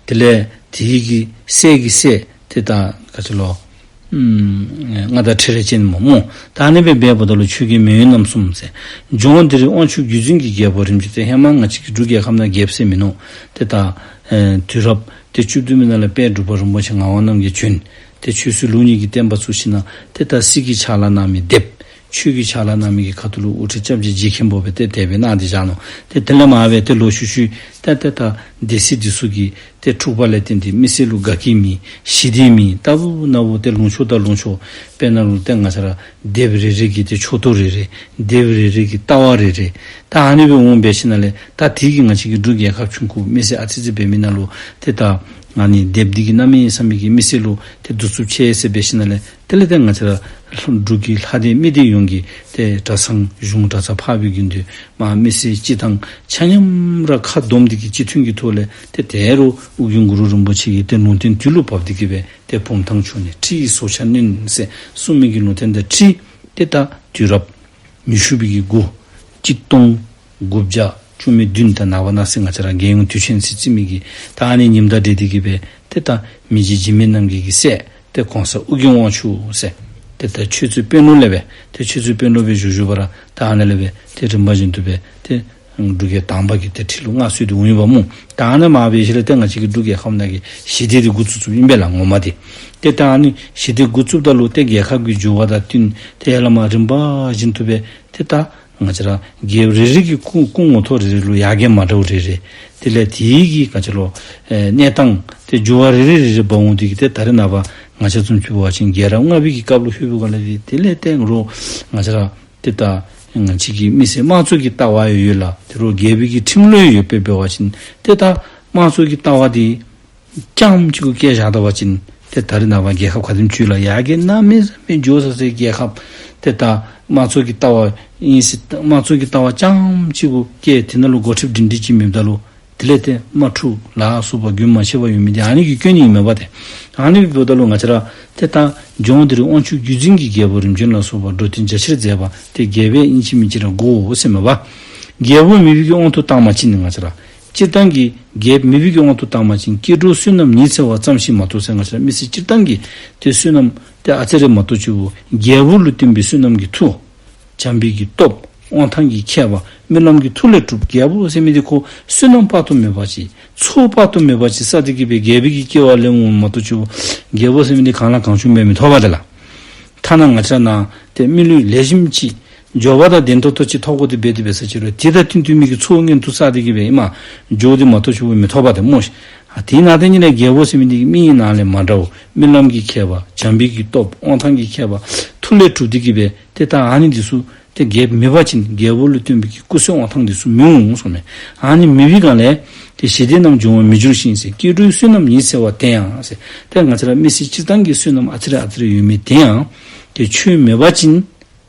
དེ་ལས་དེ་གི་སྲས་ཀྱི་སྲས་ཏེ་ད་ག་ཅི་ལོ། ཨུམ་མངའ་བདག་ཁྲི་རལ་ཅན་མོ་སྨོ། ད་ཨ་ནི་སྦེ་འབདཝ་ད་ལུ་ཆོས་རྒྱལ་མེས་དབོན་རྣམ་གསུམ་ཟེར། ལྗོངས་འདིར་དབང་ཕྱུག་བརྒྱུད་འཛིན་གྱི་རྒྱལ་པོ་རིམ་བྱོན་ཏེ་ཧེ་མ་ང་བཅས་ཀྱི་འབྲུག་རྒྱལ་ཁབ་ནང་རྒྱལཔོ་ཟེར་མིན་ནུག། ཏེ་ད་ཨེ་དུས་རབས་ཏེ་བཅུ་བདུན་པའི་ནང་ལས་དཔལ་འབྲུག་པ་རིན་པོ་ཆེ་ངག་དབང་རྣམ་རྒྱལ་བྱོན། ཏེ་ཆོས་སྲིད་ལུགས་གཉིས་ཀྱི་བསྟན་པ་བཙུགས་ཞིནམ་ལས་ཏེ་ད་སྲིད་ཀྱི་ཕྱག་ལཱ་གནང་མི་སྡེཔ། ཆོས་ཀྱི་ཕྱག་ལཱ་གནང་མི་གི་ཁ་ཐུག་ལུ་དབུ་ཁྲིད་སྐྱབས་རྗེ་རྗེ་མཁན་པོ་སྦེ་ཏེ་དེ་སྦེ་གནང་སྟེ་བཞག་ནུག། ཏེ་དེ་ལས་མར་སྦེ་ཏེ་ལོག་ཤུལ་ཤུལ་ཏེ་ཏེ་ད་སྡེ་སྲིད་འདི་ཚུ་གིས་ཏེ་འཁྲུག་པ་ལས་བརྟེན་ཏེ་མི་སེར་ལུ་དགའ་སྐྱིད་མེད། ཞི་བདེ་མེད། ལྟ་བུ་ན་བུ་ཏེ་ལུང་ཕྱོགས་དང་ལུང་ཕྱོགས་དཔེར་ན་ལུ་ཏེ་ང་བཅས་ར་སྡེཔ་རེ་རེ་གི་ཏེ་ཕྱོགས་གཏོགས་རེ་རེ། སྡེཔ་རེ་རེ་གི་ལྟ་བ་རེ་རེ། ད་ཨ་ནི་སྦེ་འོང་འབད་ཞིནམ་ལས་ད་དེ་གིས་ང་བཅས་ཀྱི་འབྲུག་རྒྱལ་ཁབ་ཆུང་ཀུ་མི་སེར་ཨ་ཙི་ཙི་འབད་མི་ནང་ལུ་ཏེ་ད་ཨ་ནི་སྡེཔ་འདི་གིས་གནམ་མེད་ས་མེད་ཀྱི་མི་སེར་ལུ་ཏེ་གདུག་རྩུབ་ཆེ་ཟེར་འབད་ཞིནམ་ལས་དེ་ལས་ཏེ་ང་བཅས་ར་འབྲུག་གི་ལྷ་སྡེ་མི་སྡེ་ཡོངས་ཀྱིས་ཏེ་གྲྭ་ཚང་གཞུང་གྲྭ་ཚང་འཕགས་པའི་དགེ་འདུན་མ་མི་སེར་སྤྱི་དང་ཆ་མཉམ་ར་ཁ་བསྡོམས་ཏེ་གི་སྤྱི་མཐུན་གྱི་ཐོག་ལས་ཏེ་དེ་རུ་ཨོ་རྒྱན་གུ་རུ་རིན་པོ་ཆེ་གི་ཏེ་ལུང་བསྟན་དུས་ལུ་བབས་ཏེ་གི་སྦེ་ཏེ་བུམ་ཐང་ཕྱོགས་ནས་ཁྲི་ཡི་སྲོག་ཆགས་གནོན་ཟེར་གསུངས་མི་གི་ལུང་བསྟན་དང་འཁྲིལ་ཏེ་ད་དུས་རབས་ཉི་ཤུ་པའི་གི་འགོ་གཅིག་སྟོང་དགུ་བརྒྱ་བཅུ་མེད་བདུན་དང་ནངས་པ་གནངས་ཚེ་ང་བཅས་ར་རྒྱལ་ཡོངས་དུས་ཆེན་ཟེར་བརྩི་མི་གི་ད་ཨ་ནི་ཉིནམ་དང་འབྲེལ་ཏེ་གི་སྦེ་ཏེ་ད་མི་རྗེ་འཇིགས་མེད་རྣམ་རྒྱལ་གྱི་སྲས་ཏེ་གོང་ས་ཨོ་རྒྱན་དབང་ཕྱུག་ཟེར་ཏེ་ད་ཆོས་རྩེ་དཔོན་སློབ་ལས་སྦེ་ཏེ་ཆོས་རྩེ་དཔོན་སློབ་སྦེ་བཞུགས་བཞུགས་པ་ར་ད་ཨ་ནི་ལས་སྦེ་ཏེ་རིམ་པ་བཞིན་དུ་སྦེ་ཏེ་འབྲུག་རྒྱལ་དང་པ་གི་ཏེ་ཁྲི་ལུ་མངའ་གསོལ་ཏེ་འོང་ཡོདཔ་སྨོ། ད་ཨ་ནི་མར་འབད་ཞིནམ་ལས་ཏེ་ང་བཅས་ཀྱི་འབྲུག་རྒྱལ་ཁབ་ནང་གི་ཞི་བདེ་འདི་འགོ་བཙུགས་བཙུགསཔ་ཨིན་པས་ལགས་ངོ་མ་འདི། ཏེ་ད་ཨ་ནི་ཞི་བདེ་འགོ་བཙུགསཔ་ད་ལུ་ཏེ་རྒྱལ་ཁབ་ཀྱི་འགྱུར་བ་དང་བསྟུན་ཏེ་ཡར་ལས་མར་རིམ་པ་བཞིན་དུ་སྦེ་ཏེ་ད་ང་བཅས་ར་རྒྱལཔོ་རེ་རེ་གི་སྐུ་སྐུ་ངོ་ཐོག་རེ་རེ་ལུ་ཡར་རྒྱས་མ་འདྲཝ་རེ་རེ། དེ་ལས་དེ་གི་ག་ཅི་ལོ་ཨེ་གནས་སྟངས་ཏེ་འགྱུར་བ་རེ་རེ་རེ་རེ་འབག་འོང་སྟེ་གི་ཏེ་ད་རེས་ནངས་པ་ང་བཅས་བཟུམ་ཅིག་འབད་བ་ཅིན་རྒྱལ་རབས་ལྔ་པའི་གི་སྐབས་ལུ་ལྷོད་པའི་སྒང་ལས་དེ་ལས་ཏེ་རོགས་ང་བཅས་ར་ཏེ་ད་ང་བཅས་ཀྱི་མི་སེར་དམངས་གཙོ་གི་ལྟ་བ་ཡོད་ལགས། དེ་རོགས་རྒྱལ་པོའི་གི་ཁྲིམས་ལུགས་ཡོད་པའི་འབད་བ་ཅིན་ཏེ་ད་དམངས་གཙོ་གི་ལྟ་བ་འདི་རྐྱངམ་གཅིག་གུ་བཀལ་བཞག་ད་པ་ཅིན་ཏེ་ད་རེས་ནངས་པ་རྒྱལ་ཁབ་ག་དེམ་ཅིག་ལགས་ཡར་རྒྱས་གནམ་མེད་ས་མེད་འགྱོ་ས་སའི་རྒྱལ་ཁབ་ཏེ་ད་དམངས་གཙོ་གི་ལྟ་བ་ཨིན་ཟེར་དམངས་གཙོ་གི་ལྟ་བ་རྐྱངམ་གཅིག་གུ་བཀལ་དེ་ནང་ལུ་འགོ་ཁྲིདཔ་སྒྲིང་སྒྲི་ཅིག་མེདཔ་ད་ལུ་དེ་ལས་ཏེ་དམག་འཁྲུག་ལ་སོགས་པ་རྒྱུན་མ་ཆད་པར་ཡོད་མི་འདི་ཨ་ནི་གི་སྐྱོན་ཨིན་མས་པ་ཏེ། ཨ་ནི་འབདཝ་ད་ལུ་ང་བཅས་ར་ཏེ་ད་ལྗོངས་འདིར་དབང་ཕྱུག་བརྒྱུད་འཛིན་གྱི་རྒྱལ་པོ་རིམ་བྱོན་ལ་སོགས་པ་འགྲོ་དོན་རྒྱ་ཆེར་མཛད་པ་ཏེ་རྒྱལ་པོ་ཨིན་ཅི་མིན་ཅི་ར་དགོ་ཟེར་མས་པ། རྒྱལ་པོ་མེས་པོའི་གི་དབང་དུ་བཏང་བ་ཅིན་ང་བཅས་ར་སྤྱིར་བཏང་གི་རྒྱལཔོ་མེས་པོའི་གི་དབང་དུ་བཏང་བ་ཅིན་སྐྱེ་འགྲོ་བསོད་ནམས་ཉི་ཚེ་བ་ཙམ་ཞིག་མ་གཏོགས་ཟེར་ང་བཅས་ར་མི་སེར་སྤྱིར་བཏང་གི་ཏེ་བསོད་ནམས་ཏེ་ཨ་ཙི་རེ་མ་གཏོགས་ཅིག་པོ་རྒྱལ་པོ་ལུ་བསྟེན་པའི་བསོད་ནམས་ཀྱི་མཐུ། བྱམས་པའི་གི་སྟོབས། དབང་ཐང་གི་ཁྱད་པར། སྨོན་ལམ་གྱི་མཐུ་ལས་གྲུབ་རྒྱལ་པོ་ཟེར་མི་འདི་ཁོ་བསོད་ནམས་དཔག་ཏུ་མེད་པ་ཅིག་ཚོགས་དཔག་ཏུ་མེད་པ་ཅིག་བསགས་ཏེ་གི་སྦེ་རྒྱལ་པོའི་གི་སྐྱེ་བ་ལེན་འོང་མ་གཏོགས་ཅིག་པོ་རྒྱལ་པོ་ཟེར་མི་འདི་གང་ལ་གང་བྱུང་སྦེ་མི་ཐོབ་པ་ཏེ་ལགས། ཐ་ན་ང་བཅས་ནང་ཏེ་མི་ལུས་ལེགས་ཤོམ་ཅིག་འབྱོར་པ་དང་ལྡན་ཏོག་ཏོ་ཅིག་ཐོབ་དགོ་དེ་འབད་དེ་འབད་ས་ཅིག་རུང་དེ་དང་བསྟུན་བསྟུན་མི་གི་ཚོགས་དངོས་མཐུ་བསགས་ཏེ་གི་སྦེ་ཨིནམ་འགྱོ་དེ་མ་གཏོགས་ཅིག་པོ་མི་ཐོབ་པ་ཏེ་སྨོ་ཤིག། ཨ་དེ་ནང་དེ་ཉིད་ལས་རྒྱལ་པོ་ཟེར་མི་འདི་གི་མི་ཡི་ནང་ལས་མ་འདྲཝ་སྨོན་ལམ་གྱི་ཁྱད་པར། བྱམས་པའི་གི་སྟོབས། དབང་ཐང་གི་ཁྱད་པར། མཐུ་ལས་གྲུབ་སྟེ་གི་སྦེ་ཏེ་ད་ཨ་ནི་འདི་ཚུ་ཏེ་རྒྱལཔོ་མེད་པ་ཅིན་རྒྱལ་པོ་ལུ་བསྟེན་པའི་གི་སྐུ་བསོད་དབང་ཐང་འདི་ཚུ་མི་འོང་གསུངས་མས། ཨ་ནི་མེད་པའི་སྒང་ལས་ཏེ་ཞི་བདེ་རྣམས་འབྱུང་བར་མི་འགྱུར་ཞིང་ཟེར། སྐྱེ་འགྲོའི་བསོད་ནམས་ཉི་ཚེ་བ་དེ་ཡང་ཟེར། ཏེ་ང་བཅས་ར་མི་སེར་སྤྱིར་བཏང་གི་བསོད་ནམས་ཨ་ཙི་རེ་ཨ་ཙི་རེ་ཡོད་མི་དེ་ཡང་ཏེ་ཆོས་མེད་པ་ཅིན་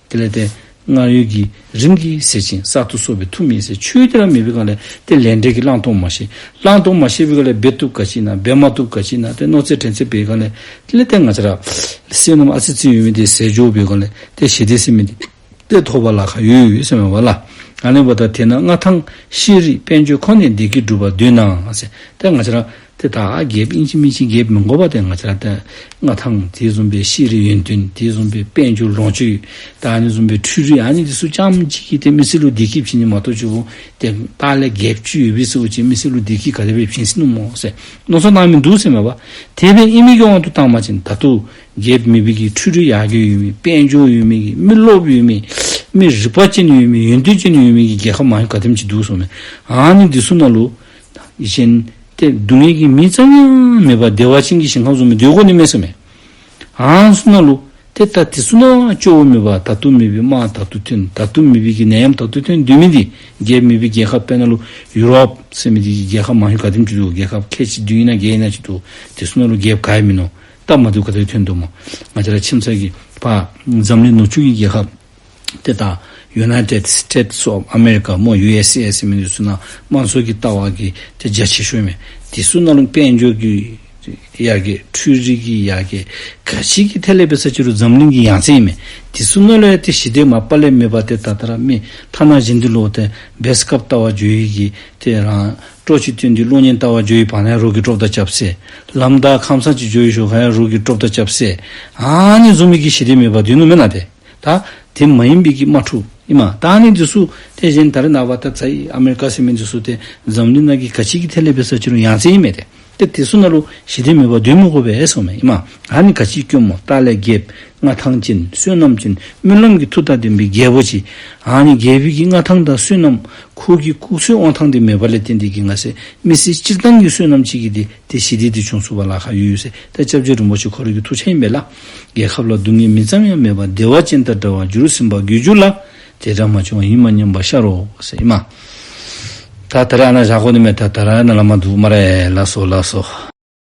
དེ་ལས་ཏེ་སྔར་ཡོད་ཀྱི་རིམ་གྱིས་ཟད་ཅིང་གསར་དུ་གསོ་བའི་མཐུ་མེད་ཟེར། ཆོས་དེ་ར་མེད་པའི་སྒང་ལས་ཏེ་ལས་འབྲས་ཀྱི་བླང་དོར་མ་ཤེས། བླང་དོར་མ་ཤེས་པའི་སྒང་ལས་འབད་བཏུབ་ག་ཅི་ཨིན་ན་འབད་མ་བཏུབ་ག་ཅི་ཨིན་ན་ཏེ་མནོ་ཚད་དྲན་ཚད་འབད་སྒང་ལས་དེ་ལས་ཏེ་ང་བཅས་ར་བསོད་ནམས་ཨ་ཙི་ཙི་ཡོད་མི་དེ་ཟད་འགྱོ་བའི་སྒང་ལས་ཏེ་ཞི་བདེ་ཟེར་མི་དེ་ཏེ་ཐོབ་པར་ལཱ་ཁག་ཡོད་ཡོད་ཟེར་མས་པ་ལགས། ཨ་ནི་འབདཝ་ད་དེས་ན་མངའ་ཐང་ཤེས་རིག་དཔལ་འབྱོར་ཁོ་ནས་བདེ་སྐྱིད་སྒྲུབ་པར་འདོད་ན་ཟེར། ཏེ་ང་བཅས་ར་ཏེ་ད་རྒྱལཔོ་ཨིན་ཅི་མིན་ཅི་རྒྱལཔོ་མི་དགོ་པ་ཏེ་ང་བཅས་ར་ཏེ་མངའ་ཐང་དེ་བཟུམ་སྦེ་ཤེས་རིག་ཡོན་ཏན་དེ་བཟུམ་སྦེ་དཔལ་འབྱོར་ལོངས་སྤྱོད་ད་ཨ་ནི་བཟུམ་སྦེ་འཕྲུལ་རིག་ཨ་ནི་དེ་ཚུ་རྐྱངམ་ཅིག་གིས་ཏེ་མི་སེར་ལུ་བདེ་སྐྱིད་བྱིན་ནི་མ་གཏོགས་ཅིག་པོ་ཏེ་ད་ལས་རྒྱལཔོ་ཅིག་ཡོད་པའི་ཟེར་བ་ཅིན་མི་སེར་ལུ་བདེ་སྐྱིད་ག་དེ་སྦེ་བྱིན་སྲིད་ནུག་སྨོ་ཟེར་མནོ་བསམ་གནང་མི་འདུག་ཟེར་མས་པ། དེ་སྦེ་ཨིན་མི་གི་དབང་དུ་བཏང་བ་ཅིན་ད་ལྟོ་རྒྱལཔོ་མེད་པའི་གི་འཕྲུལ་རིག་ཡར་རྒྱས་ཡོད་མི་དཔལ་འབྱོར་ཡོད་མི་གི་མི་རློབས་ཡོད་མི་མི་རིག་པ་ཅན་ཡོད་མི་ཡོན་ཏན་ཅན་ཡོད་མི་གི་རྒྱལ་ཁབ་མང་ག་དེམ་ཅིག་འདུག་གསུངས་མས། ཨ་ནི་དེ་ཚུ་ནང་ལུ་གཞན་ཏེ་སྡུག་བསྔལ་གྱི་མིང་ཙམ་ཡང་མེད་པར་བདེ་བ་ཅན་གྱི་ཞིང་ཁམས་བཟུམ་སྦེ་སྡོད་དགོ་ནི་མས་ཟེར་མས། ཨ་ནི་ཚུ་ནང་ལུ་ ཏེ་ད་དེ་ཚུ་ནང་སྐྱོ་བོ་མེད་པར་ད་ལྟོ་མེད་པའི་དམག་ད་ལྟོ་ཐོན། ད་ལྟོ་མེད་པའི་གི་ནད་ཡམས་ད་ལྟོ་ཐོན་སྡོད་མི་འདི་རྒྱལཔོ་མེད་པའི་རྒྱལ་ཁབ་དཔེར་ན་ལུ་ཡུ་རོབ་ཟེར་མི་འདི་གི་རྒྱལ་ཁབ་མང་ཤོས་ག་དེམ་ཅིག་འདུག། རྒྱལ་ཁབ་ཁལ་གཅིག་བདུན་ཨིན་ན་བརྒྱད་ཨིན་ན་ཅིག་འདུག། དེ་ཚུ་ནང་ལུ་རྒྱལཔོ་ག་ཡང་མིན་ནུག། སྟབས་མ་བདེཝ་ག་དེ་ཐོན་འདུག་སྨོ། ང་བཅས་ར་ཁྱིམ་ཚང་གི་ཕར་འཛམ་གླིང་ནུབ་ཕྱོགས་ཀྱི་རྒྱལ་ཁབ་ཏེ་ད་United States of America སྨོ། ཡུ་ཨེསི་ཨེ་ཟེར་མི་འདི་ཚུ་ནང་དམངས་གཙོ་གི་ལྟ་བ་གི་ཏེ་རྒྱ་ཆེ་ཤོས་མས། དེ་ཚུ་ནང་ལུ་དཔལ་འབྱོར་གྱི་ཡར་རྒྱས་འཕྲུལ་རིག་གི་ཡར་རྒྱས་ག་ཅི་གི་ཐད་ལས་འབད་ས་ཅིག་རུང་འཛམ་གླིང་གི་ཡང་རྩེ་ཨིན་མས། དེ་ཚུ་ནང་ལུ་ཡང་ཏེ་ཞི་བདེ་མ་པ་ལས་མེད་པར་ཏེ་ད་ལྟོ་ར་མི་ཐ་ན་གཞན་འདི་ལུ་ཏེ་བེས་ཀབ་ལྟ་བ་འགྱོ་ཡི་གི་ཏེ་རང་སྤྲོ་ཅིག་བཏོན་ཏེ་གློག་བརྙན་ལྟ་བ་འགྱོ་ཡི་བར་ན་ཡང་རོགས་ཀྱིས་དཀྲོག་ད་རྐྱབ་ཟེར། ལམ་བདའ་ཁམས་སངས་ཅིག་འགྱོ་ཡི་ཤོ་ཁ་ཡང་རོགས་ཀྱིས་དཀྲོག་ད་རྐྱབ་ཟེར། ཨ་ནི་བཟུམ་མའི་གི་ཞི་བདེ་མེད་པར་སྡོད་ནུག་མེན་ན་ཏེ། ད་དེ་མ་ཡིན་པའི་གི་དམག་འཁྲུག་ཨིན་མས། ད་ཨ་ནི་འདི་ཚུ་ཏེ་གཞན་ད་རེས་ནངས་པ་ད་ཚ་ཡི་ཨ་མེ་རི་ཀ་ཟེར་མི་འདི་ཚུ་ཏེ་འཛམ་གླིང་ནང་གི་ག་ཅི་གི་ཐད་ལས་འབད་ས་ཅིག་རུང་ཡང་རྩེ་ཨིན་མས་ཏེ། ཏེ་དེ་ཚུ་ནང་ལུ་ཞི་བདེ་མེད་པར་སྡོད་མི་དགོ་པས་གསུངམ་མས་ཨིན་མས། ཨ་ནི་ག་ཅི་སྐྱོནམ་སྨོ། ལྟག་ལས་རྒྱལཔོ་མངའ་ཐང་ཅན་བསོད་ནམས་ཅན་སྨོན་ལམ་གྱི་མཐུ་དང་ལྡན་པའི་རྒྱལ་པོ་ཅིག། ཨ་ནི་རྒྱལ་པོའི་གི་མངའ་ཐང་དང་བསོད་ནམས་ཁོ་གི་སྐུ་ཚེ་དབང་ཐང་འདི་མེདཔ་ལས་བརྟེན་ཏེ་གི་ང་བཅས་མི་སེར་སྤྱིར་བཏང་གི་བསོད་ནམས་ཅིག་གིས་ཏེ་ཏེ་ཞི་བདེ་འདི་བྱུང་ཚུགསཔ་ལཱ་ཁག་ཡོད་ཡོད་ཟེར། ཏེ་སྐྱབས་རྗེ་རིན་པོ་ཆེ་ཁོ་རའི་གི་ཐུགས་འཆར་ཨིན་པས་ལགས། རྒྱལ་ཁབ་ལ་སྡུག་བསྔལ་མིང་ཙམ་ཡང་མེད་པར། བདེ་བ་ཅན་དང་འདྲ་བར་འགྱུར་ཟིན་པ་གི་རྒྱུ་ལ། དེ་འདྲ་མ་བྱུང་བ་ཡིད་མ་ཉམས་པར་ཤར་རོ་ཟེར་ཨིན་མས། ད་ད་རེས་ཨ་ནཱ་བཞག་དགོ་ནི་མས། ད་ད་རེས་ཨ་ནཱ་ལས་མར་འདུག་སྨ་རེ། ལགས་སོ་ལགས་སོ།